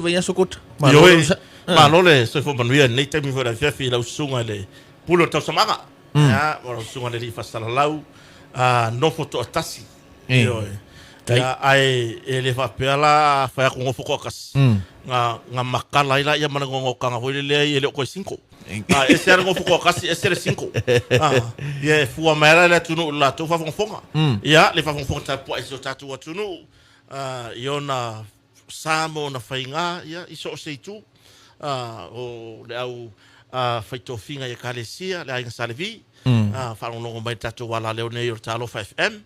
Vaiaso kota. Malo le Ioe, malo le soifua manuia i lenei taimi foi o le afiafi i lau susuga i le Pule o le Tausamaga. Ia, ma lau susuga i le Alii Faasalalau, nofo toatasi. Ioe. Ia, ae e le faapea la a fai atu nofo toatasi, na, na matala ai laia ma le nonotaga foi lele e le o toe single. A ese lava le nofo toatasi, ese le single. Ia, e fua mai lava la le atunuu i le latou faafogafoga. Ia, le faafogafoga tapuai a si o tatou atunuu i ona sa ma ona faiga ia i so o se itu, o le au fai tofiga i Ekalesia, le Aiga Sa Levi, faalogologo mai i le tatou alaleo nei o le Talofa FM.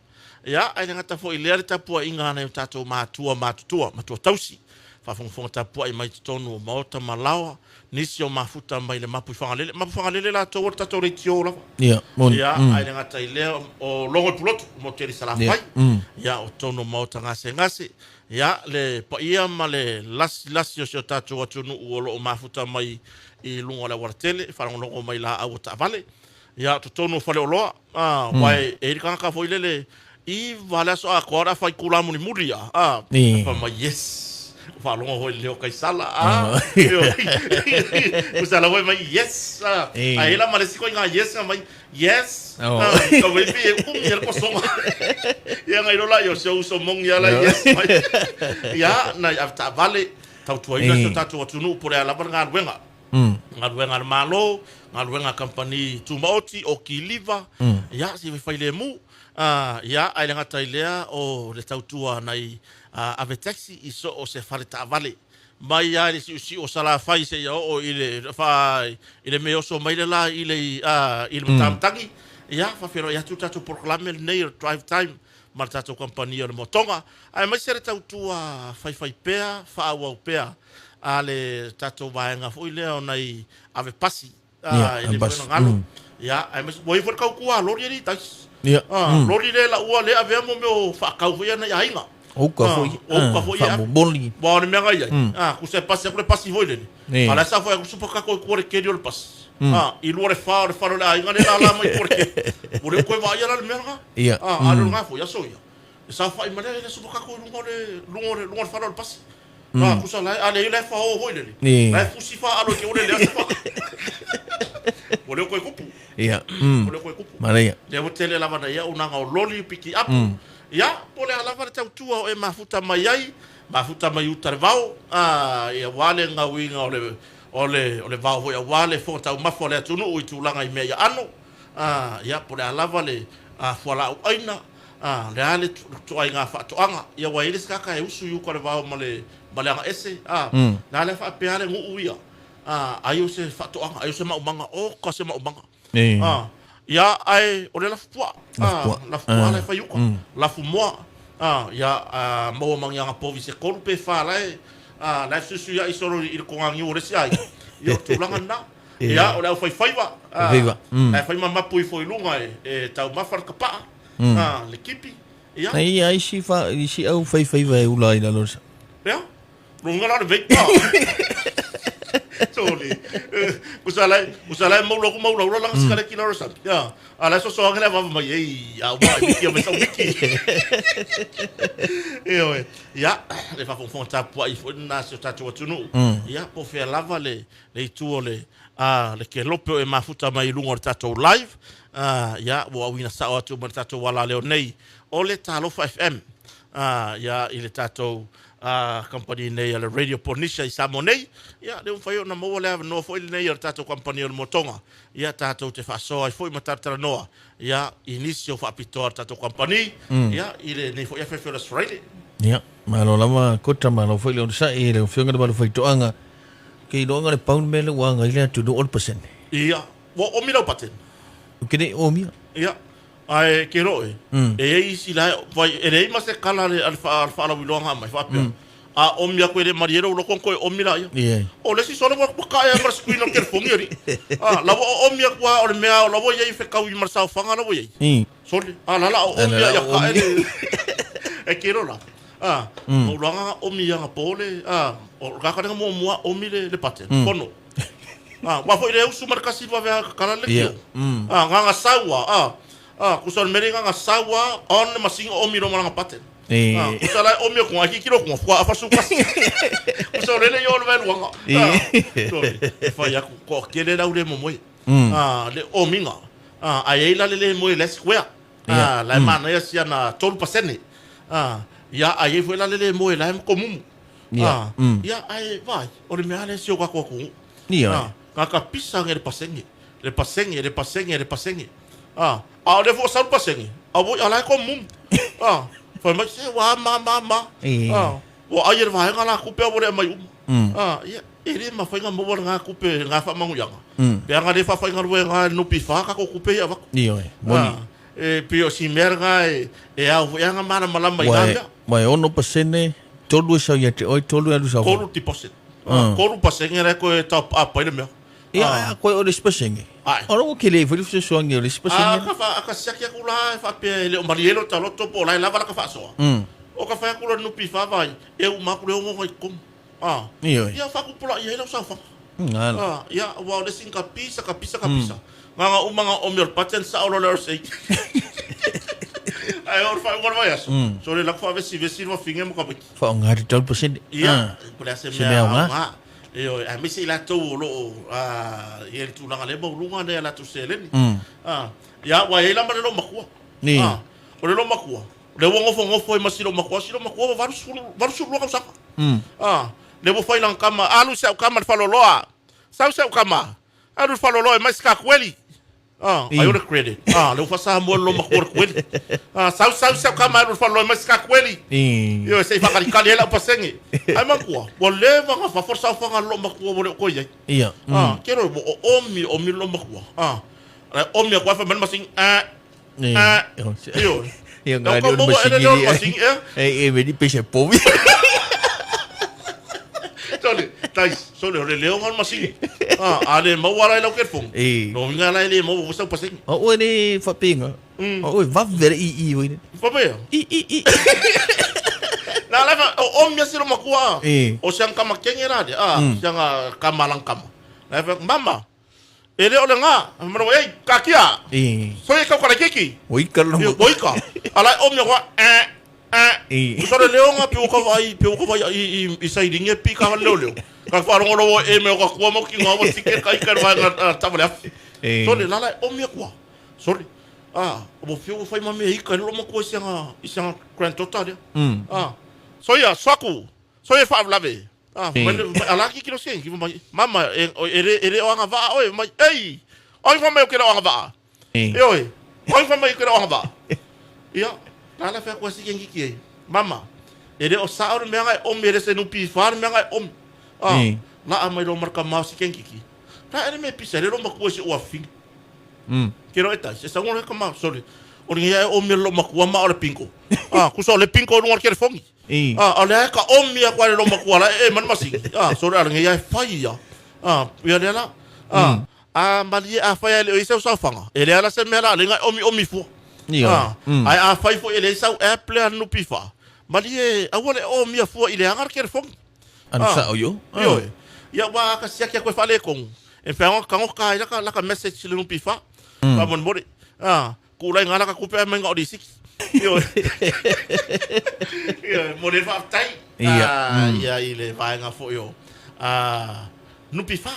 Ia, ae le gata foi i lea le tapuaiga a nai o tatou matua matutua, matua tausi, faafogafoga tapuai mai i totonu o maota ma laoa, nisi o mafuta mai le mapu i Fagalele. Mapu Fagalele latou o le tatou leitio lava. Ia, moni. Ia, ae le gata i lea o Logo i Pulotu, mo Tele Salafai. Ia, o totonu o maota gasegase. Ia, le paia ma le lasilasi o si o tatou atunuu o lo o mafuta mai i luga o le aualatele, faalogologo mai i laau o taavale, ia, totonu o faleoloa, a, aua e i ai le tagata foi lele, iva le aso atoa o le a fai itula mulimuli lava, a, fai mai, yes, ua faalogo foi i le leo o Kaisala, a, tusa lava fai mai, yes, a, ae i ai la ma le isi ituaiga yes na fai mai, Yes. Oh. Ah, ka wei pi e umi e le kosonga. Ia ngai lola i o se uso mongi ala yes mai. Ia na i avetaavale tautuaina si o tatou atunuu po o le a lava le galuega. Galuega a le Malo, galuega a kamupani tumaoti, o kiliva, ia se i faifai lemu. Ah, ia ae le gata i lea o le tautua a nai ave taxi i so o se fale taavale. Mai lava i le siusiu o Salafai seia oo i le fa i le mea e oso mai le la i le i le matamatagi. Ia, faafeiloai atu le tatou polokalame lenei o le Drive Time ma le tatou kamupani o le Motoga, aemaise le tautua faifaipea, faaauau pea a le tatou vaega foi lea o nai ave pasi Ia, e le mafai ona galo. Ia, aemaise ua i ai foi le tautua a loli alii taisi. Ia. Loli le laua le avea mo mea o faatau foi ia nai aiga. O uka foi. O uka foi e ave. Faamomoli. Aua o le mea na i ai, tusa e pasi atu le pasi foi lele, a o la e saofai atu supa kako i tua o le keli o le pasi. I lua le fa o le fale o le aiga lea e lala mai i tua o le keli. Ua le toe vaaia la le mea lena. Ia. A o lena foi aso ia, e saofai mai le supa kako i luga o le luga o le luga o le fale o le pasi. Tusa la a le la e fao foi lele. La e fusi fa alo ke ole le asa fa. Ua le koe kupu. Ia. Ua le koe kupu. Manaia. Lea ua tele lava na ia auaunaga o loli piki apu. Ia, po o le a lava le tautua o e mafuta mai ai, mafuta mai uta le vao, ia aua le gauiga o le o le o le vao foi aua le fofoga taumafa o le atunuu i tulaga i mea ia ano. Ia, po o le a lava le fualaau aina, A, le a le ituaiga faatoaga? Ia ua i ai le isi tagata e usu i uka o le vao ma le, ma le agaese, a, na la e faapea le nuu ia, a, ai o se faatoaga, ai o se maumaga, oka se maumaga. A, ia, ae o le lafu puaa, a, lafu puaa la e fai i uka, lafu moa, a, ia, a maua ma ni aga povi se tolu pe fa la e, a, la e fesuisuiai solo i le toganiu o le isi aiga, ia o le tulaga lena. Ia, o le aufaifaiva, a, la e fai ma mapu ifo i luga e taumafa le kapaa. Le kipi, ia. Nei ia isi fa isi au faifaiva e ula ai lalo o le sa. Ia, luga la o le vape. Soli. Kusa lai, kusa lai mau loku mau laula langa sikareti lalo sa. Ia, a lai soso anga le vava mai ei, a uma i miki o mai sau miki. Ioe. Ia, le faafogafoga tapuai foi lena a si o tatou atunuu. Ia, po o fea lava le le itu o le a le kelope o e mafuta mai i luga o le tatou live, a, ia, ua auina sao atu ma le tatou alaleo nei o le Talofa FM, a, ia, i le tatou a, kamupani nei a le Radio Polynesia i Samoa nei. Ia, lea ua mafai ona maua le avanoa foi lenei o le tatou kamupani o le Motoga, ia, tatou te faasoa ai foi ma talatalanoa, ia, i nisi o faapitoa a le tatou kamupani, ia, i lenei foi afiafi o le Aso Faraile. Ia, malo lava Kota, malo foi le onosai i lau Afioga i le Malu Faitoaga. Ke iloaga le pau le mea lea ua agai le atunuu o le pasene. Ia, ua omi lau pateni. Ou te le i omia. Ia, ae ke loe, e i ai isi la e, vai, e leai ma se kala a le, a le faalauiloaga mai, faapea, a omi atu e le malie lou loto ona toe omi laia. Ia. O le isi sole ua kae ai ma le screen o le telefoni alii. A, la ua oomi atu lava, o le mea la ua i ai fetaui ma le saofaga la ua i ai. Sole, a la la o omi ia kae le, e ke lola. A, ma uluaga nga omi ia nga po le, a, o le kaka lenga muamua omi le, le paten, pono. A, wa foi le usu ma le kasi vave a kakala le kio. A, nga nga saua, a, a, kusa o le mele nga nga saua, on le masini omi lo ma langa paten. Usa la o mea kunga ki kilo kunga fua afa suka. Usa o lele yo le luanga. Sorry. E fai aku ko kele lau le momoe. Le o minga. Ai ai la le le moe le square. La e mana ia sia na 3%. Ia ai ai foi la le le moe la e komumu. Ia ai vai. O le mea le sio ka ko ku. Ka ka pisa nge le pasenge. Le pasenge, le pasenge, le pasenge. A o le fo sa pasenge. A wo ala ko mum. Fai mai se wa ma ma ma. Ua ai e le vaega la kupe a le mai uma. Ia e le mafai ga maua le kupe ngā whaamangu. Pe anga le whawhainga rua ngā nupi wha ka ko kupe ia wako. Ioe, moni. E pio si mea ngā e au e anga mana malama i ngā mea. Wai 6%, tolu e sau ia te oi, tolu e alu sau. Koru deposit. Koru pasenge re koe tau a pai le mea. Ia, koe o le spasenge. Ai. O rongo ke le fo le fesoasoani o le spasenge. Ka fa ka siaki aku la e whapea e leo marielo ta loto po lai lava la ka whaasoa. O ka whai aku la nupi whawai e u maku le ongo ngai komu. Ioe. Ia whakupula i hei lau sau whaka. Ngala. Ia, wa o le sing ka pisa, ka pisa, ka pisa. Ngā ngā umanga o mea paten sa o lo leo sei. Ai o whai ungana vai aso. So le lako wha vesi vesi rua finge mo ka wiki. Wha o ngā te 3%. Ia, po le ase Se mea mea o ngā. ngā. E oi, a mese i latou o loo i ele tulaga le mauluga lea latou seleni. Ia ua iai lava le loomakua. Ni. O le loomakua le ua gofogofo ai ma si loomakua si loomakua ua 82 tausaga. Le ua fai lana kama alu si au kama le faleoloa sau si au kama alu le faleoloa e mai se kakueli. Ai o le credit. Le ua faasamoa le loomakua le kueli. Sau sau si au kama alu le faleoloa e mai se kakueli. Io se i whakalikali e lau pasenge. Ai makua, ua leva nga whawhora sau whanga lo makua mo le o koe ai. Ia. Kero mo o omi omi lo makua. Lai omi a kwa wha masing Io. Ia Lau ngā ka leo maua masingi ele leo ni. masingi e. E me di pese povi. Sole, tais, sole o le leo ngā masingi. A le maua lai lau kerfongi. No winga lai le maua sau pasengi. O oe le whapinga. O oe vavere i i oe. Whapea? I i i. Na lai wha, o omi asiro makua. O siang kama kenge rā de. Siang kama lang kama. Lai wha, mama. E le o le ngā. Manawa, ei, ka kia. Soe kau kara kiki. Oika lo. Oika. Alai omi akua, Usore leo ngā pio ka vai, pio ka vai i sai ringe pi ka leo leo. Ka wharongoro e me o ka kua mo ki ngā wa tike ka ika vai ngā tawale awhi. Sore, lala e omi akua. Sore. Mo whio whai mame e ika, lolo makua i sianga grand tota rea. Soia, soaku. Soia whaawlawe. Ala ki kilo sien, ki mai, mama, e re o anga waa oe, mai, ei, oi wha mai o kera o anga waa. E oi, oi wha mai o kera o anga waa. Ia, nāla whea kua si kengi ki e, mama, e re o sa ore mea ngai omi, e re se nupi whare mea ngai omi. La a mai lo marka mau si kengi ki. Nā ere me pisa, re ro makua si ua whing. Kero e tai, se sango re ka mau, sorry. O ringa ia e omi lo makua ma o le pinko. Kusa o le pinko o runga kere fongi. O le ae ka omi a kwa le lo makua la e manu masingi. Sorry, a ringa ia e whai ia. Ia lea la. A mali a whai a le o isau sau whanga. E lea la se mea la, ringa e omi omi fua. Ai a whai fo e le isau app le anu piwha. Mali e aua le omi a fua i le anga kere fongi. Anu sa o yo. Ioe. Ia wā ka siaki a koe whale kongu. E whainga kango ka ai laka message le nupi wha. Wha mon more. Ku lai ngā laka kupe ai mai ngā ori siki. Ioe. Ioe, mo le whaatai. Ia i le vaenga fo yo. Nupi wha.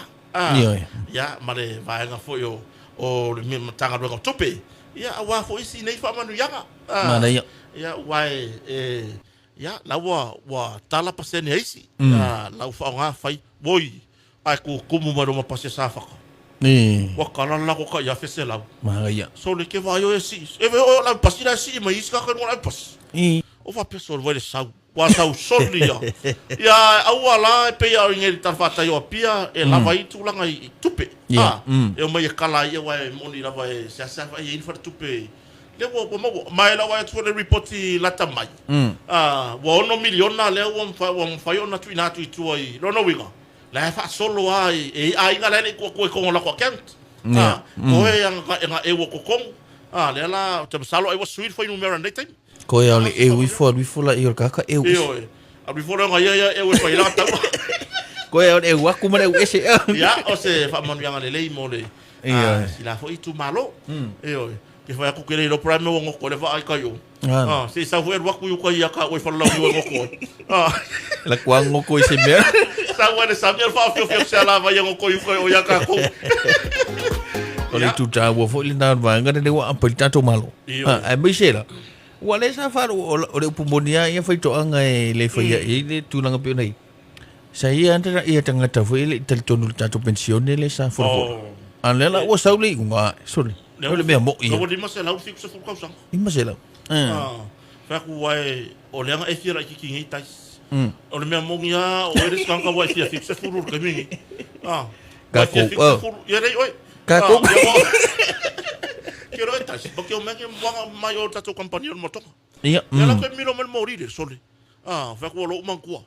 Ioe. Ia, ma le vaenga fo yo o le matanga ruenga o tupe. Ia, wā fo isi nei whaamanu ianga. Mana ia. Ia, wā e ia, lau wa tala pasene aisi. Lau wha o ngā whai. Woi, ai ku kumu mai roma pase sa whaka. Wa kala ko ka ia fese lau. Maha ia. So le ke vai o e si. E ve o lau pasi la si mai iska ka lau pasi. O fa peso vai le sau. Wa sau soli ia. Ia aua la e pe ia ngi tarwhata i o pia e lava i tūlanga i tupe. E o mai e kala ia wa e moni lava e se asa e i tupe. Le ua maua mai la wa e tuone ripoti lata mai. Ua 6 miliona le ua mwhai ona tui nā tui tua i lono winga. La e whaasolo a e a inga le kua kua kongo lako account. Koe anga e ua kokongo. Lea la, te masalo ai wa sui whai numera nei taimi. Koe au le e uifo, alu ifo la i o le kaka e uifo. Ioe, alu ifo lea nga ia ia e ue whai la tau. Koe au le e uaku ma le uese. Ia, o se whaamanu ianga le lei mo le. Si la fo i tu malo. Ioe. Ke whai aku ke rei prime o ngoko le vaa i kai o. Ah, se sau foi alu aku i uka i aka oi whalalau i ngoko ai. Ah. La kua ngoko i se mea. Sau ai le sami al whaawhiowhio se ala vai ngoko i uka o ia ka kou. O le tu tāua foi le nā vaenga le ua apa i tātou malo. Ah, ai mai se la. Ua le sa wharu o le upu moni a ia whaitoanga e le whaia i le tūlanga peo nei. Sa ia anda ia tangata foi le talitonu le tatou pensione le sa folafola. Oh. A le la ua sau le iuga, sorry. O le mea mo'i. Ua 570 tausaga. 500. Ah. Whai aku wai o le anga e fia lai kiki ngei tais. O le mea mongi a o ere skanga wai fia fiku se furu le kaimi. Ah. Ka kou. Ia rei oi. Ka kou. Ke roe tais. Ba ke o mea ke wanga mai o tatou kampani o le motonga. Ia. Ia la koe milo mai le mori le sole. Ah, whai aku o lou mangkua.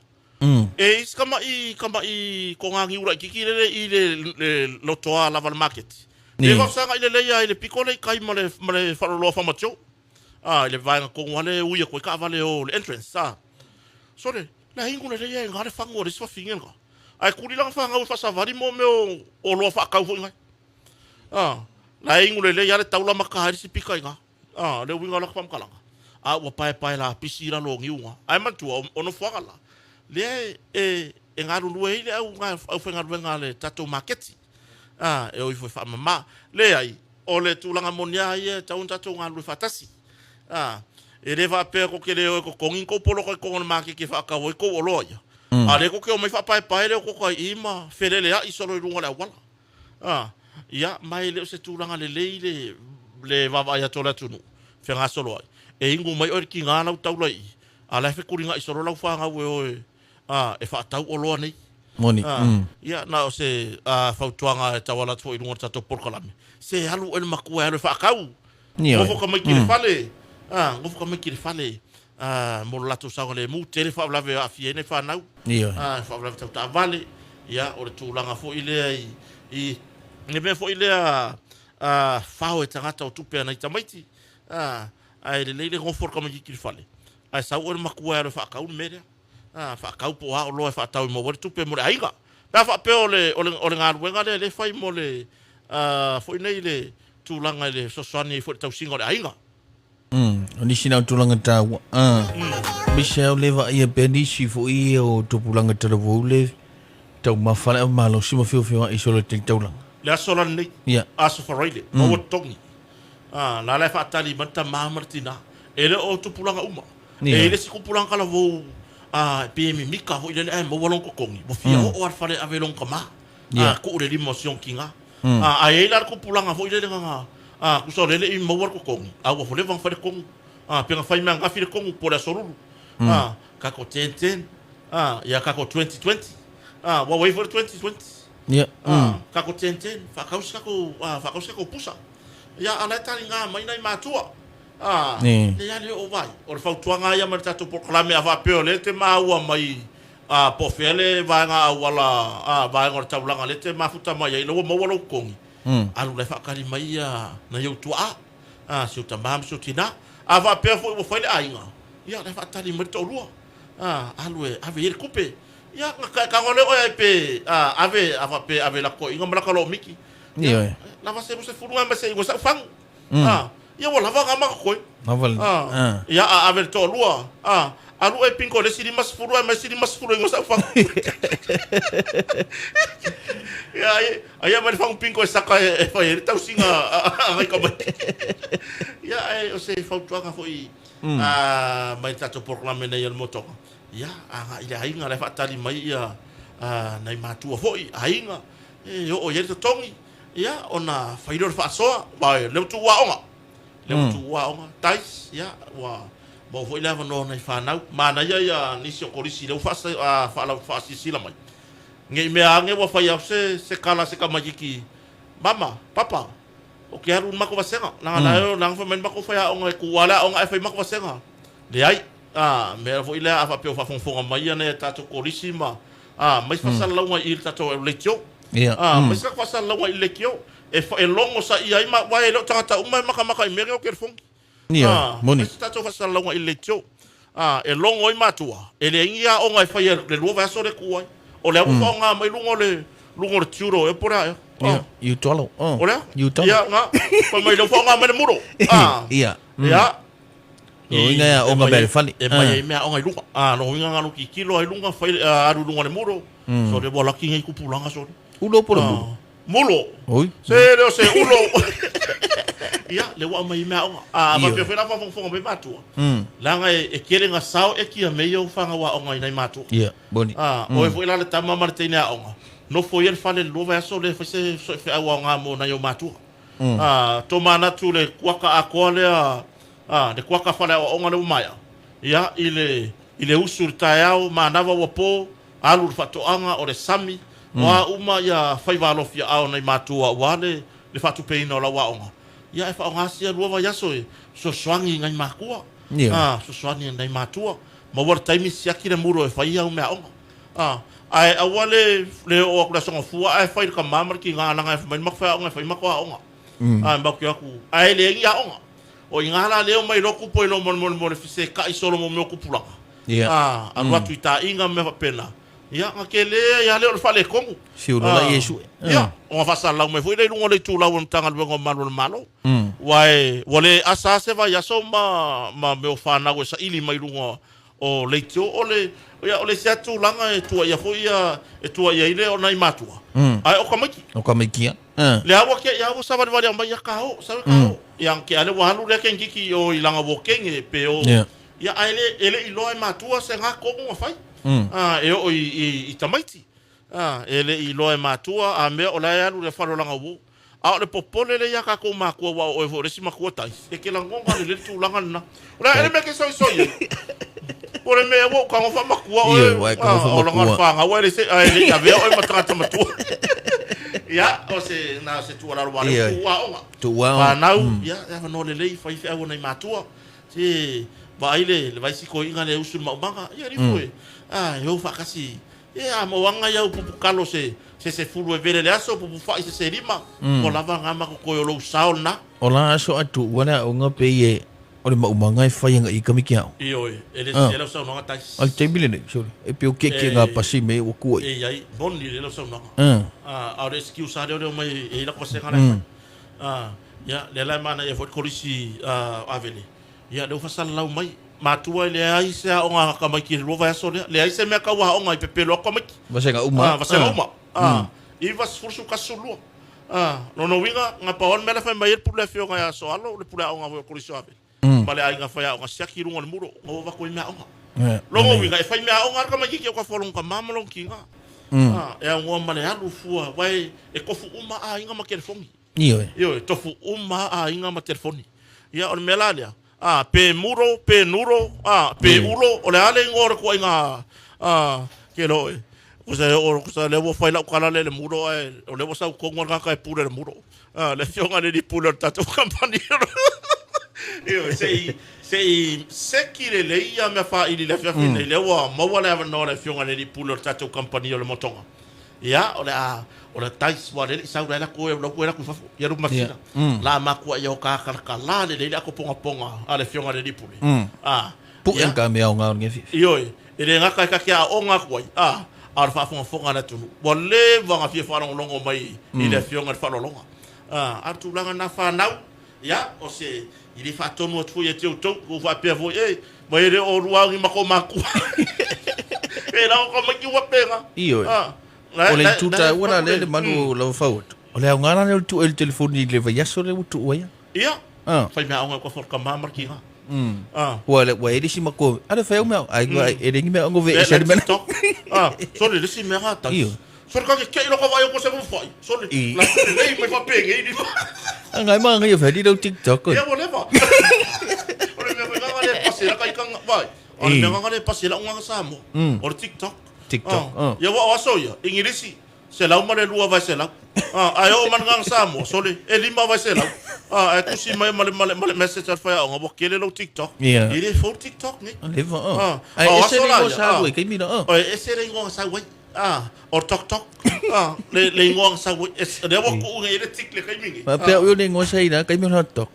E isi kamaʻi kamaʻi ko ngā niura i kiki lele i le le lotoa lava le market. Le faafesaga i lelei a i le piko le i kai ma le ma le faaloloa whamatio. A i le vaega kongo ale ui aku ai kaavale o le entrance a. Sole, le ingu lelei a i ngā le fangu o le isi whawhinge nga. Ae kuli langa whangau e whasawari mo mea o o loa whaakau foi ngai. A, la ingu lelei a le taula maka haere si pika i ngā. A, le uiga o laka faamatalaga, a ua paepae lapisi i lalo o niuga. Ae manatua, o nofoaga la, lea e, e, e galulue ai le au, aufaigaluega a le tatou maketi, a, e o ifo e faamama. Leai, o le tulaga moni lava ia e tatau ona tatou galulue faatasi. A, e le faapea ko te le o e totogi ni tou poloka i totonu o le maketi e faatau ai tou oloa ia, a lea tou te omai faapaepae lea o tou tai i ma feleleai solo i luga o le auala. A, ia, ma e le o se tulaga lelei le, le vaavaai atu o le atunuu, fegasolo ai. E inu mai oe i le tiga lau taula i i, a la e fetulinai solo lau fanau e o e, a, e faatau oloa nei. Moni, A, ia, na o se, a, fautuaga e tauala atu foi i luga o le tatou polokalame, se alu oe le matua e alu e faatau. Ioe. Nofo tamaiti i le fale, a, nofo tamaiti i le fale, a, mo le latou saogalemu, tele faalavelave e aafia ai nai fanau, Ioe. a, faalavelave tau taavale, ia, o le tulaga foi lea i, i le mea foi lea, a, fao e tagata o tupe a nai tamaiti, a, ae lelei le nofo o le tamaitiiti i le fale, ae sau oe le matua e alu e faatau le mea lea. A, faatau po o a oloa e faatau e maua ai le tupe mo le aiga. Pe a faapea o le, o le, o le galuega lea lea e fai mo le, a, foi nei le tulaga i le fesoasoani ai foi i le tausiga o le aiga. O nisi na o tulaga taua. Aemaise lava o le vaaia pea nisi foi ia o tupulaga talavou le taumafa le malosi ma feofeoai solo i le taulaga. Le aso la lenei, Ia. aso Faraile, maua totogi. A, la la e faatali mai le tama ma le tina. E le o tupulaga uma. E i ai le isi tupulaga talavou, a, pe mimika foi lele ae maua lona totogi, ua fia oo lava i le fale e ave i lona tama. A, tuu le lima o si ona tina. A, ae i ai la le tupulaga foi lele na, a, tusa o lele i maua le totogi, a ua leva ona fai le tonu. A, pe na fai mai ananafi le tonu po o le aso lulu. A, kako 10 10, a, ia kako 20 20. A, ua i ai foi le 20 20. A, kako 10 10, faatau se tatou, a, faatau se tatou pusa. Ia, a o la e taliga mai nai matua. A, leai le oo vai. O le fautuaga ia mai le tatou polokalame a faapea o lea e te maua mai, a, po o fea le vaega auala, a, vaega o le taulaga lea e te mafuta mai ai, la ua maua lou totogi, alu la e faatali mai ia nai ou tuaa, a, si ou tama ma si ou tina. A faapea foi ua fai le aiga, ia la e faatali mai le toalua, a, alu e ave i ai le tupe. Ia, na tago lea oe ai pe, a, ave, a faapea ave i laka toeaina ma laka lomiti. Ia, lava se 20 ma se i sau fagu. A, ia ua lava ngā maka koe. Lava le. A, ia a ave le toalua. A, alu e pinko le isi 50 ae mai isi 50 i sau fagu. Ia, ai, ai mai le fagu pinko e saka e fai ai le tausiga a ngai tamaiti. Ia, ae o se fautuaga foi a, mai le tatou polokalame nei o le Motoga. Ia, agai i le aiga la e faatali mai ia nai matua foi, aiga, e oo i ai le totogi, ia, ona fai lea o le faasoa, aua o lea ua tuu aoga, lea ua tuu aoga, tais, ia, ua maua foi le avanoa o nai fanau. Manaia ia nisi o kolisi lea ua faasilasila mai, ne i mea ane ua fai atu se tala a se tamaitiiti, Mama, Papa, ou te alu i le matou vasega, leaga la e fai mai le matou faiaoga e tu lava le aoga ae fai matou vasega. Leai. A, mea foi lea a faapea o faafogafoga mai ia nai a tatou kolisi ma, a, mai se faasalalauga i le tatou leitio. Ia. A, mai se faasalalauga i le leitio. E, e logo saia ai ma, aua e le o tagata uma e makamaka i mea nei o telefoni. Ia, A, moni. mai se tatou faasalalauga i le leitio. A, e logo ai matua, e leai ni aoga e faia le lua vaiaso lea e tu ai. O lea ua faaaoga mai luga o le, luga o le tutor ea po o le a ea. Ia, i utualo. O lea? I utualo. Ia, nga. Pa mai lau whaonga mai le muro. Ia. Ia. O inga ia onga mea le fale. E mai ai mea onga i lunga. No inga ngalo ki kilo ai lunga, whai, aru lunga le muro. So le wala ki ngai kupulanga so. Ulo po le muro. Mulo. Oi. Se leo se ulo. Ia, le wa mai mea onga. Ma pia whela whafonga mai matua. Langa e kere ngā sao e kia mei au whanga wa onga i nei matua. Ia, boni. O e fo ila le tama ma le teine a onga. No fo ia le fale le lova aso le whaise so e whea au ngā mō nai o matua. Tō mānatu le kuaka a koa lea, le kuaka whale o onga le umaia. Ia, i le usu le taeao, mānawa ua pō, alu le whatoanga o le sami, o a uma ia whaiwalofia ao nei matua ua le whatupeina o lau aonga. Ia e whaongasia lua vai aso e sosoangi ngai makua. Sosoangi ngai matua. Ma ua le taimi siaki le muro e whai au mea onga. Ai aua le o aku le songa fua ai whai ka mamara ki ngā alanga e whai mako whai aonga e whai mako aonga. Mau ki aku ai le ngi aonga. O i ngā la leo mai loku po i lo mole mole mole fise ka i solo mo meo kupulanga. Aru atu i tā inga mea whapena. Ia, ngā ke lea ia leo le whale kongu. Si ulo la Iesu. Ia, o ngā whasa lau mai fui lei lunga lei tū lau o mtanga luenga o malu le malo. Wae, wale asa ase vai aso ma meo whanau e sa ili mai lunga o leitio o le, ia, o le se atu langa e tua ia fo ia, e tua ia ile o nai matua. Ai, o kamaiki. O kamaiki ia. Le awa ke ia awa sawari wari mai ia kaho, sawe kaho. Ia ke ale wahalu le ken kiki o ilanga wo kenge pe o. Ia ai le ele i loa e matua se ngā kongu ngā whai. E o i tamaiti. Ele i loa e matua a mea o lae alu le wharo langa wo. A o le popole le ia kako makua wa o e fo resi makua tai. E ke langonga le le tūlanga nana. O la ele mea ke soi soi e. O le mea wo ka ngofa makua o e. O la ngā whanga wa ele se a ele ia vea o e matangata matua. Ia, o se na se tua laro wale tua onga. Tua onga. Whanau, ia, ia whanau le lei whai whiau nei matua. Se vai le vai siko inga le usu maumanga. Ia rifu e. E ho whakasi. Ia mawanga ia upupu kalo se se fulu e vele le aso pupu whai se se rima. O lava ngā mako koe o lou sao na. O la aso atu wana o ngā pe e o le maumanga e whai anga i kamiki au. Iyo e, ele se lau sao nonga tai. Al te mile nei, sorry. E pio ke ke ngā pasi me o kua. E iai, boni le lau sao nonga. A o excuse a leo mai e ila kwa senga lai. Ia, le lai mana e fo kolisi avele. Ia, leo fasala lau mai. Matua le ai se aonga kamaiki le lua aso lea. Le ai se mea kaua aonga i pepelo a kamaiki. Vasenga uma. Vasenga uma. Iwa sefulu kasulua. Lono winga ngā pawan mea le whai mai e pule whionga ia aso alo le pule aonga whai o kolisio ave. Ma le ainga whai aonga siaki runga le muro. Ngā wako i mea aonga. Longo winga e whai mea aonga ar kamaiki ki o ka whalonga ka mamalong ki ngā. E aonga ma le alu fua. Wai e kofu uma a inga ma telefoni. Iyo e tofu uma a inga ma telefoni. Ia o le mea la lea. Pe muro, pe nuro, pe ulo, o le ale ingo re kua inga, ke lo e. Ko sa le wo whai lau kala le muro, o le wo sau kongo ngā kai pure le muro. Le fionga le di pure o tātou kampani. Iyo, se i seki le leia mea whaili le whiawhi nei, le ua maua le awanoa le fionga le di pure o tātou kampani o le motonga. Ia, o le a, o le tais wa le sau la ko e la ko e la ku fafu ia ru masina. La makua ia o ka ka la le le ako ponga ponga a le fionga le lipule. Pu en ka mea o ngā nge fi. Iyo e le ngā kai ka o ngā kuai. A le whaafonga fonga na tunu. Wa le wanga fia whalongo mai i le fionga le whalolonga. A tūlanga nā whanau. Ia, o se i le whaatonu atu ia te utou, ko whaapea voi, e, mai re o ruangi mako makua. E lau ka maki wapenga. Iyo e. O le tuta ua le le manu lau fau atu. O le au ngā le tu el telefoni le vai aso le utu ua ia. Ia. Whai mea aonga kua whorka mamar ki ngā. Ua le ua erisi mako. Ara whai au mea. Ai e rengi mea ongo ve e sari mea. Sorry, lesi mea ngā tau. Sorry, ka ke kei loko vai o ko se whai. Sorry, la lei mai whapenge i riwa. Ngai maa ngai whai rau TikTok. Ia, whatever. O le mea whai ngā le pasi la kai kanga vai. O le mea ngā le pasi la unga Samoa. O le TikTok. TikTok. Ia wa aso ia, Ingilisi. Se lau ma le lua vai se lau. Ai o man ngang Samoa, sorry, e lima vai se lau. Ai tusi mai male male male message al whai aonga, wa kele lau TikTok. Ia. I le fau TikTok ni. Leva. Ai ese le ingoa sa ue, kei mira. Ai ese le ingoa sa ue. O tok tok. Le ingoa sa ue. Le wa ku unga i le tik le kei mingi. Ma pea ue le ingoa sa ina, kei mira tok.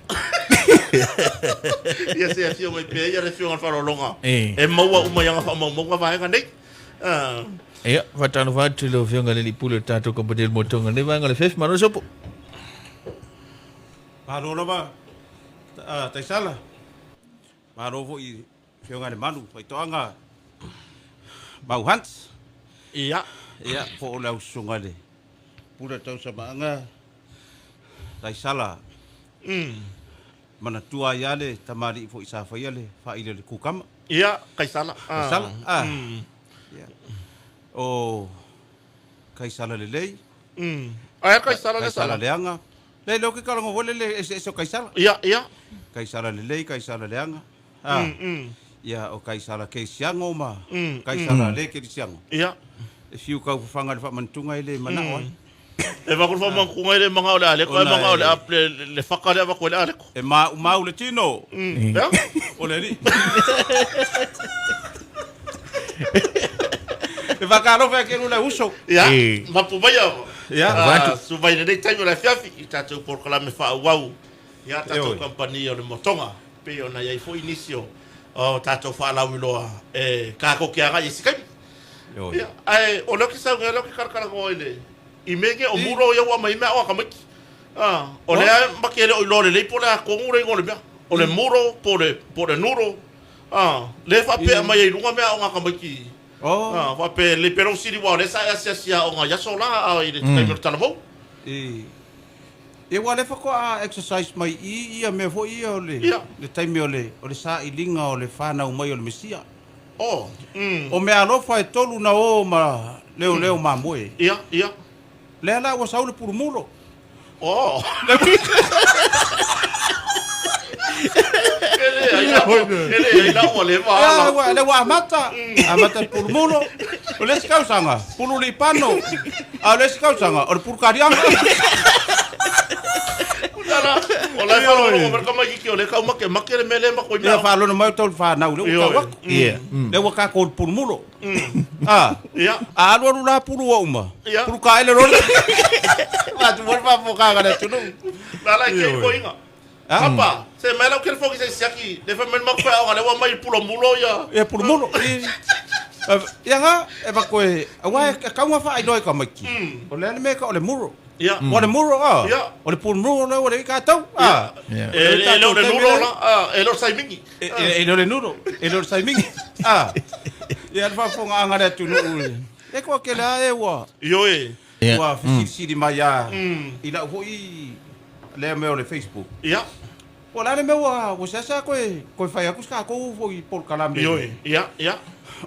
Ia se a fio mai pea, ia le fio ngal wharolonga. E maua uma ianga wha maunga vaenga nei. Ia, faatalofa atu i lau Afioga i le Alii Pule o le tatou Kamupani o le Motoga i lenei vaega o le afiafi. Malo le sopo. Malo lava Taisala, malo foi i Afioga i le Malu, Faitoaga Mau Hans. Ia. Ia, po o le aususuga i le Pule o Tausamaaga Taisala. Manatua ai lava le tamalii foi sa faia le faaili o le kukama. Ia, Kaisala. Kaisala, ah. Ia. O Kaisala lelei. Aia Kaisala le Kaisala leaga. Le leo ke kalago foi le eseese o Kaisala. Ia, ia. Kaisala lelei, Kaisala leaga. Ah. Ia, o Kaisala kerisiano ma Kaisala le kerisiano. Ia. E fiu kau fafaga le faamanatuga e le manao ai. E vaku le faamanatuga e le magao le aleko, ae magao le le faka lea vaku ai le aleko. E maumau le tino. Ea? O le alii. E faatalofa ake le uso. Ia, mapu maia. Ia. Suva i lenei taimi o le afiafi i tatou polokalame faaauau ia tatou kamupani o le Motoga, pei ona i ai foi nisi o tatou faalauiloa e tatou te agai i se taimi. Ia, ae o lea ou te sau nei, o lea ou te kalakalanoa i le i mea nei o mulo ia ua aumai ai mea o Akamaitu. O lea ma te le o iloa lelei po o le a tonu le igoa o le mea. O le muro po o le nuro. Lea e faapea aumai ai i luga mea o Akamaitu. Faapea le pelo sili aua o lea sa e asiasi aoga i aso la i le taimi o le talavou. Ia ua lea faatoa exercise mai i ia mea foi ia o le le taimi o le o le sailiga o le fanau mai o le Mesia. O meaalofa e tolu na o ma leoleo mamoe. Ia, ia. Lea la ua sau le pulumulo. E leai la, e leai la ua leva ala. Ia, lea ua amata. Amata le pulumulo. O le isi tausaga, pulu lipano. A o le isi tausaga, o le pulu kaliaga. Tala, o la e faalogologo mai le tamaitiiti o lea e tau makemake le mea lea e matou i mea. Ia faalono mai o tau fanau lea ua tau atu. Ia. Lea ua tatou pulumulo. A. Ia. A alu alu la pulu ua uma. Ia. Pulu kaele loa. Atu foi le faafofoga a le atunuu. La la e kei koiga. Papa, se mai lau telefoni se i siaki, le fai mai le matou faiaoga lea ua aumai i pulumulo ia. Ia pulumulo. Ia nga, e vaku e, aua e kau nga faailoa i tamaiti. O le a le mea e tau o le muro. Ia. O le muro a. Ia. O le pulumulo lea ua leai tatou. Ia. E le o le nuro la, e le o le saimingi. E le o le nuro, e le o le saimingi. Ia le faafofogaaga a le atunuu. E toatele lava e ua. Ioe. Ua fesilisili mai lava i lau foi lea mea o le Facebook. Ia. Po o le a le mea ua seasea toe fai atu se tatou foi polokalame. Ioe, ia, ia.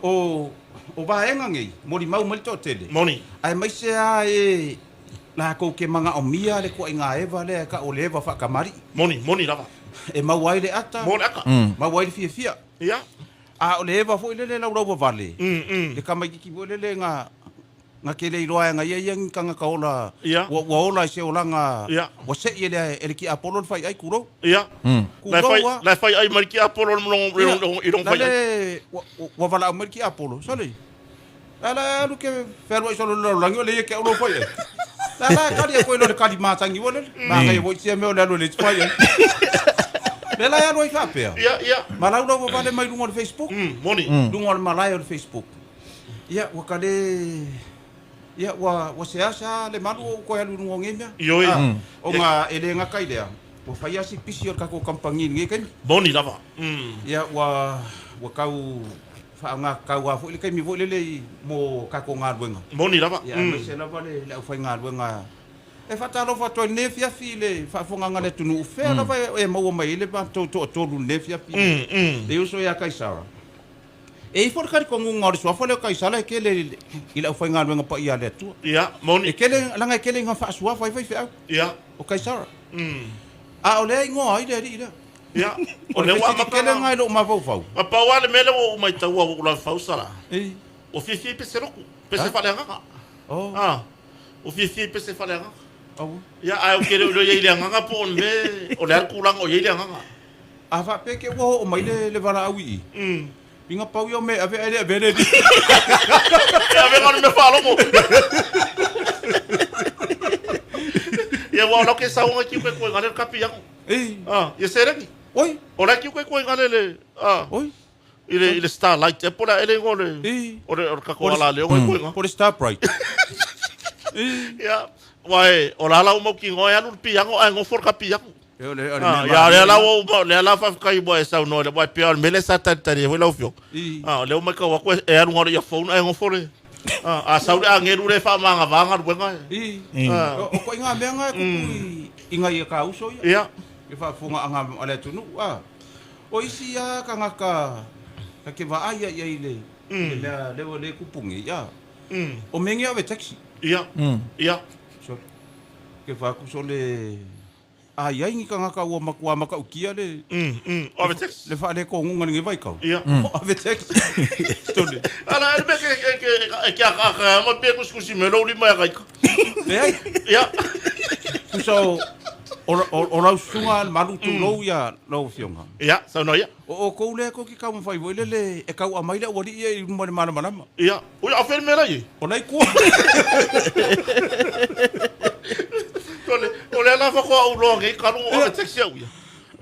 O vaega nei, molimau mai le toatele. Moni. Aemaise lava e latou te manaomia le tuaiga eva lea e tau o le eva faatamalii. Moni, moni lava. E maua ai le ata. Maua le ata. Maua ai le fiafia. Ia. A o le eva foi lele laulauvavale, le tamaitiiti foi lele na Na te le iloa e aga ia ia ni tagata ola Ia. ua ua ola i se olaga Ia. ua sei e le e le tiapolo le faiai tulou. Ia. La e Tulou fai a. la e faiai mai le tiapolo i Ia. lona i lona La faiai. le ua ua valaau mai le tiapolo, sole. La la alu ke fealuai solo i le lalolagi o le ia ke au lou faiai. La la kali atu ai loa le kali matagi ua lele. Manaia foi sia mea o le alu e le isi faiai. Lea la e alu ai faapea. Ia, ia. Ma laulau vavale mai luga o le Facebook. Moni. Luga o le malae o le Facebook. Ia, ua ka le... Ia, ua, ua seasea le malu o ou toe alu i luga o nei mea. Ioe. A, ona e le gata i lea, ua fai lava si pisi o le tatou kamupani i lenei taimi. Moni lava. Ia, ua, ua tau faaaoga lava foi le taimi foi lele i, mo tatou galuega. Moni lava. Ia, aemaise lava le, le aufaigaluega. E faatalofa atu ai i lenei afiafi i le faafofogaaga a le atunuu, fea lava e maua mai ai le matou toatolu i lenei afiafi, le uso ia Kaisara. E i ai foi le talitonuga o le suafa lea o Kaisara e tele i le aufaigaluega paia a le Atua. Ia, moni. E tele, leaga e tele ina faasuafa ai faifeau. Ia. O Kaisara. A o lea e igoa ai le alii lea. Ia. O le lea ua fesili amata tele lena i lou mafaufau. Na pau lava le mea lea ua ou maitaua ua ou lalafau sala. E. Ua fiafia i pese lotu, pese faaleagaga. Oh. Ah, ua fiafia i pese faaleagaga. Aua. Ia, ae ou te le o iloa i ai i le agaga po o le mea, o le a le tulaga o i ai le agaga. A faapea ke ua oo mai le valaau i i. Inga pau ia o mea e ave ae le avea le alii. E avega o le mea faalogo. Ia, ua o lau ke sauga kiu ke koe ngale le kapi iago. Ei. Ah, ia seleni. Oi. O la kiu ke koe ngale le, ah. Oi. I le Starlight e po le a ele igoa o le o le o le tatou alaleo ngai koe nga. Po le Starbright. Ia, aua e o la la ua mautinoa e alu le piano ae nofo le ka piano. Ia lea la ua lea la faafetai ua e saunoa aua e pei lava o le mea lea sa talitali ai foi lau afioga. A o lea ua matau atu e alu na o le earphone ae nofo le a sau le agelu lea e faamagava galuega e. O ituaiga mea na e tupu i nai a ta uso ia. Ia. I faafofogaaga a le atunuu. O isi lava tagata ta te vaai i ai i le mea lea e tupu nei, o mea nei ave taxi. Ia. Ia. Sole. Ke fai atu sole, a i ai ni tagata ua matua matautia le O ave taxi. Le faaletonuga i lenei vaitau. Ia. O ave taxi. Sole. Ala, e le mea e ke akaaka ma pe kusikusi me lou lima e akaika. Leai. Ia. Tusa o o lau susuga le malu tulou ia lau afioga. Ia, saunoa ia. O outou lea tou te taumafai foi lele e tau aumai le aualii ia i luma o le malamalama. Ia. Ui, a o fea le mea la i ai? O la i tua. O lea la faatoa ou iloa nei talu ona ave taxi au ia.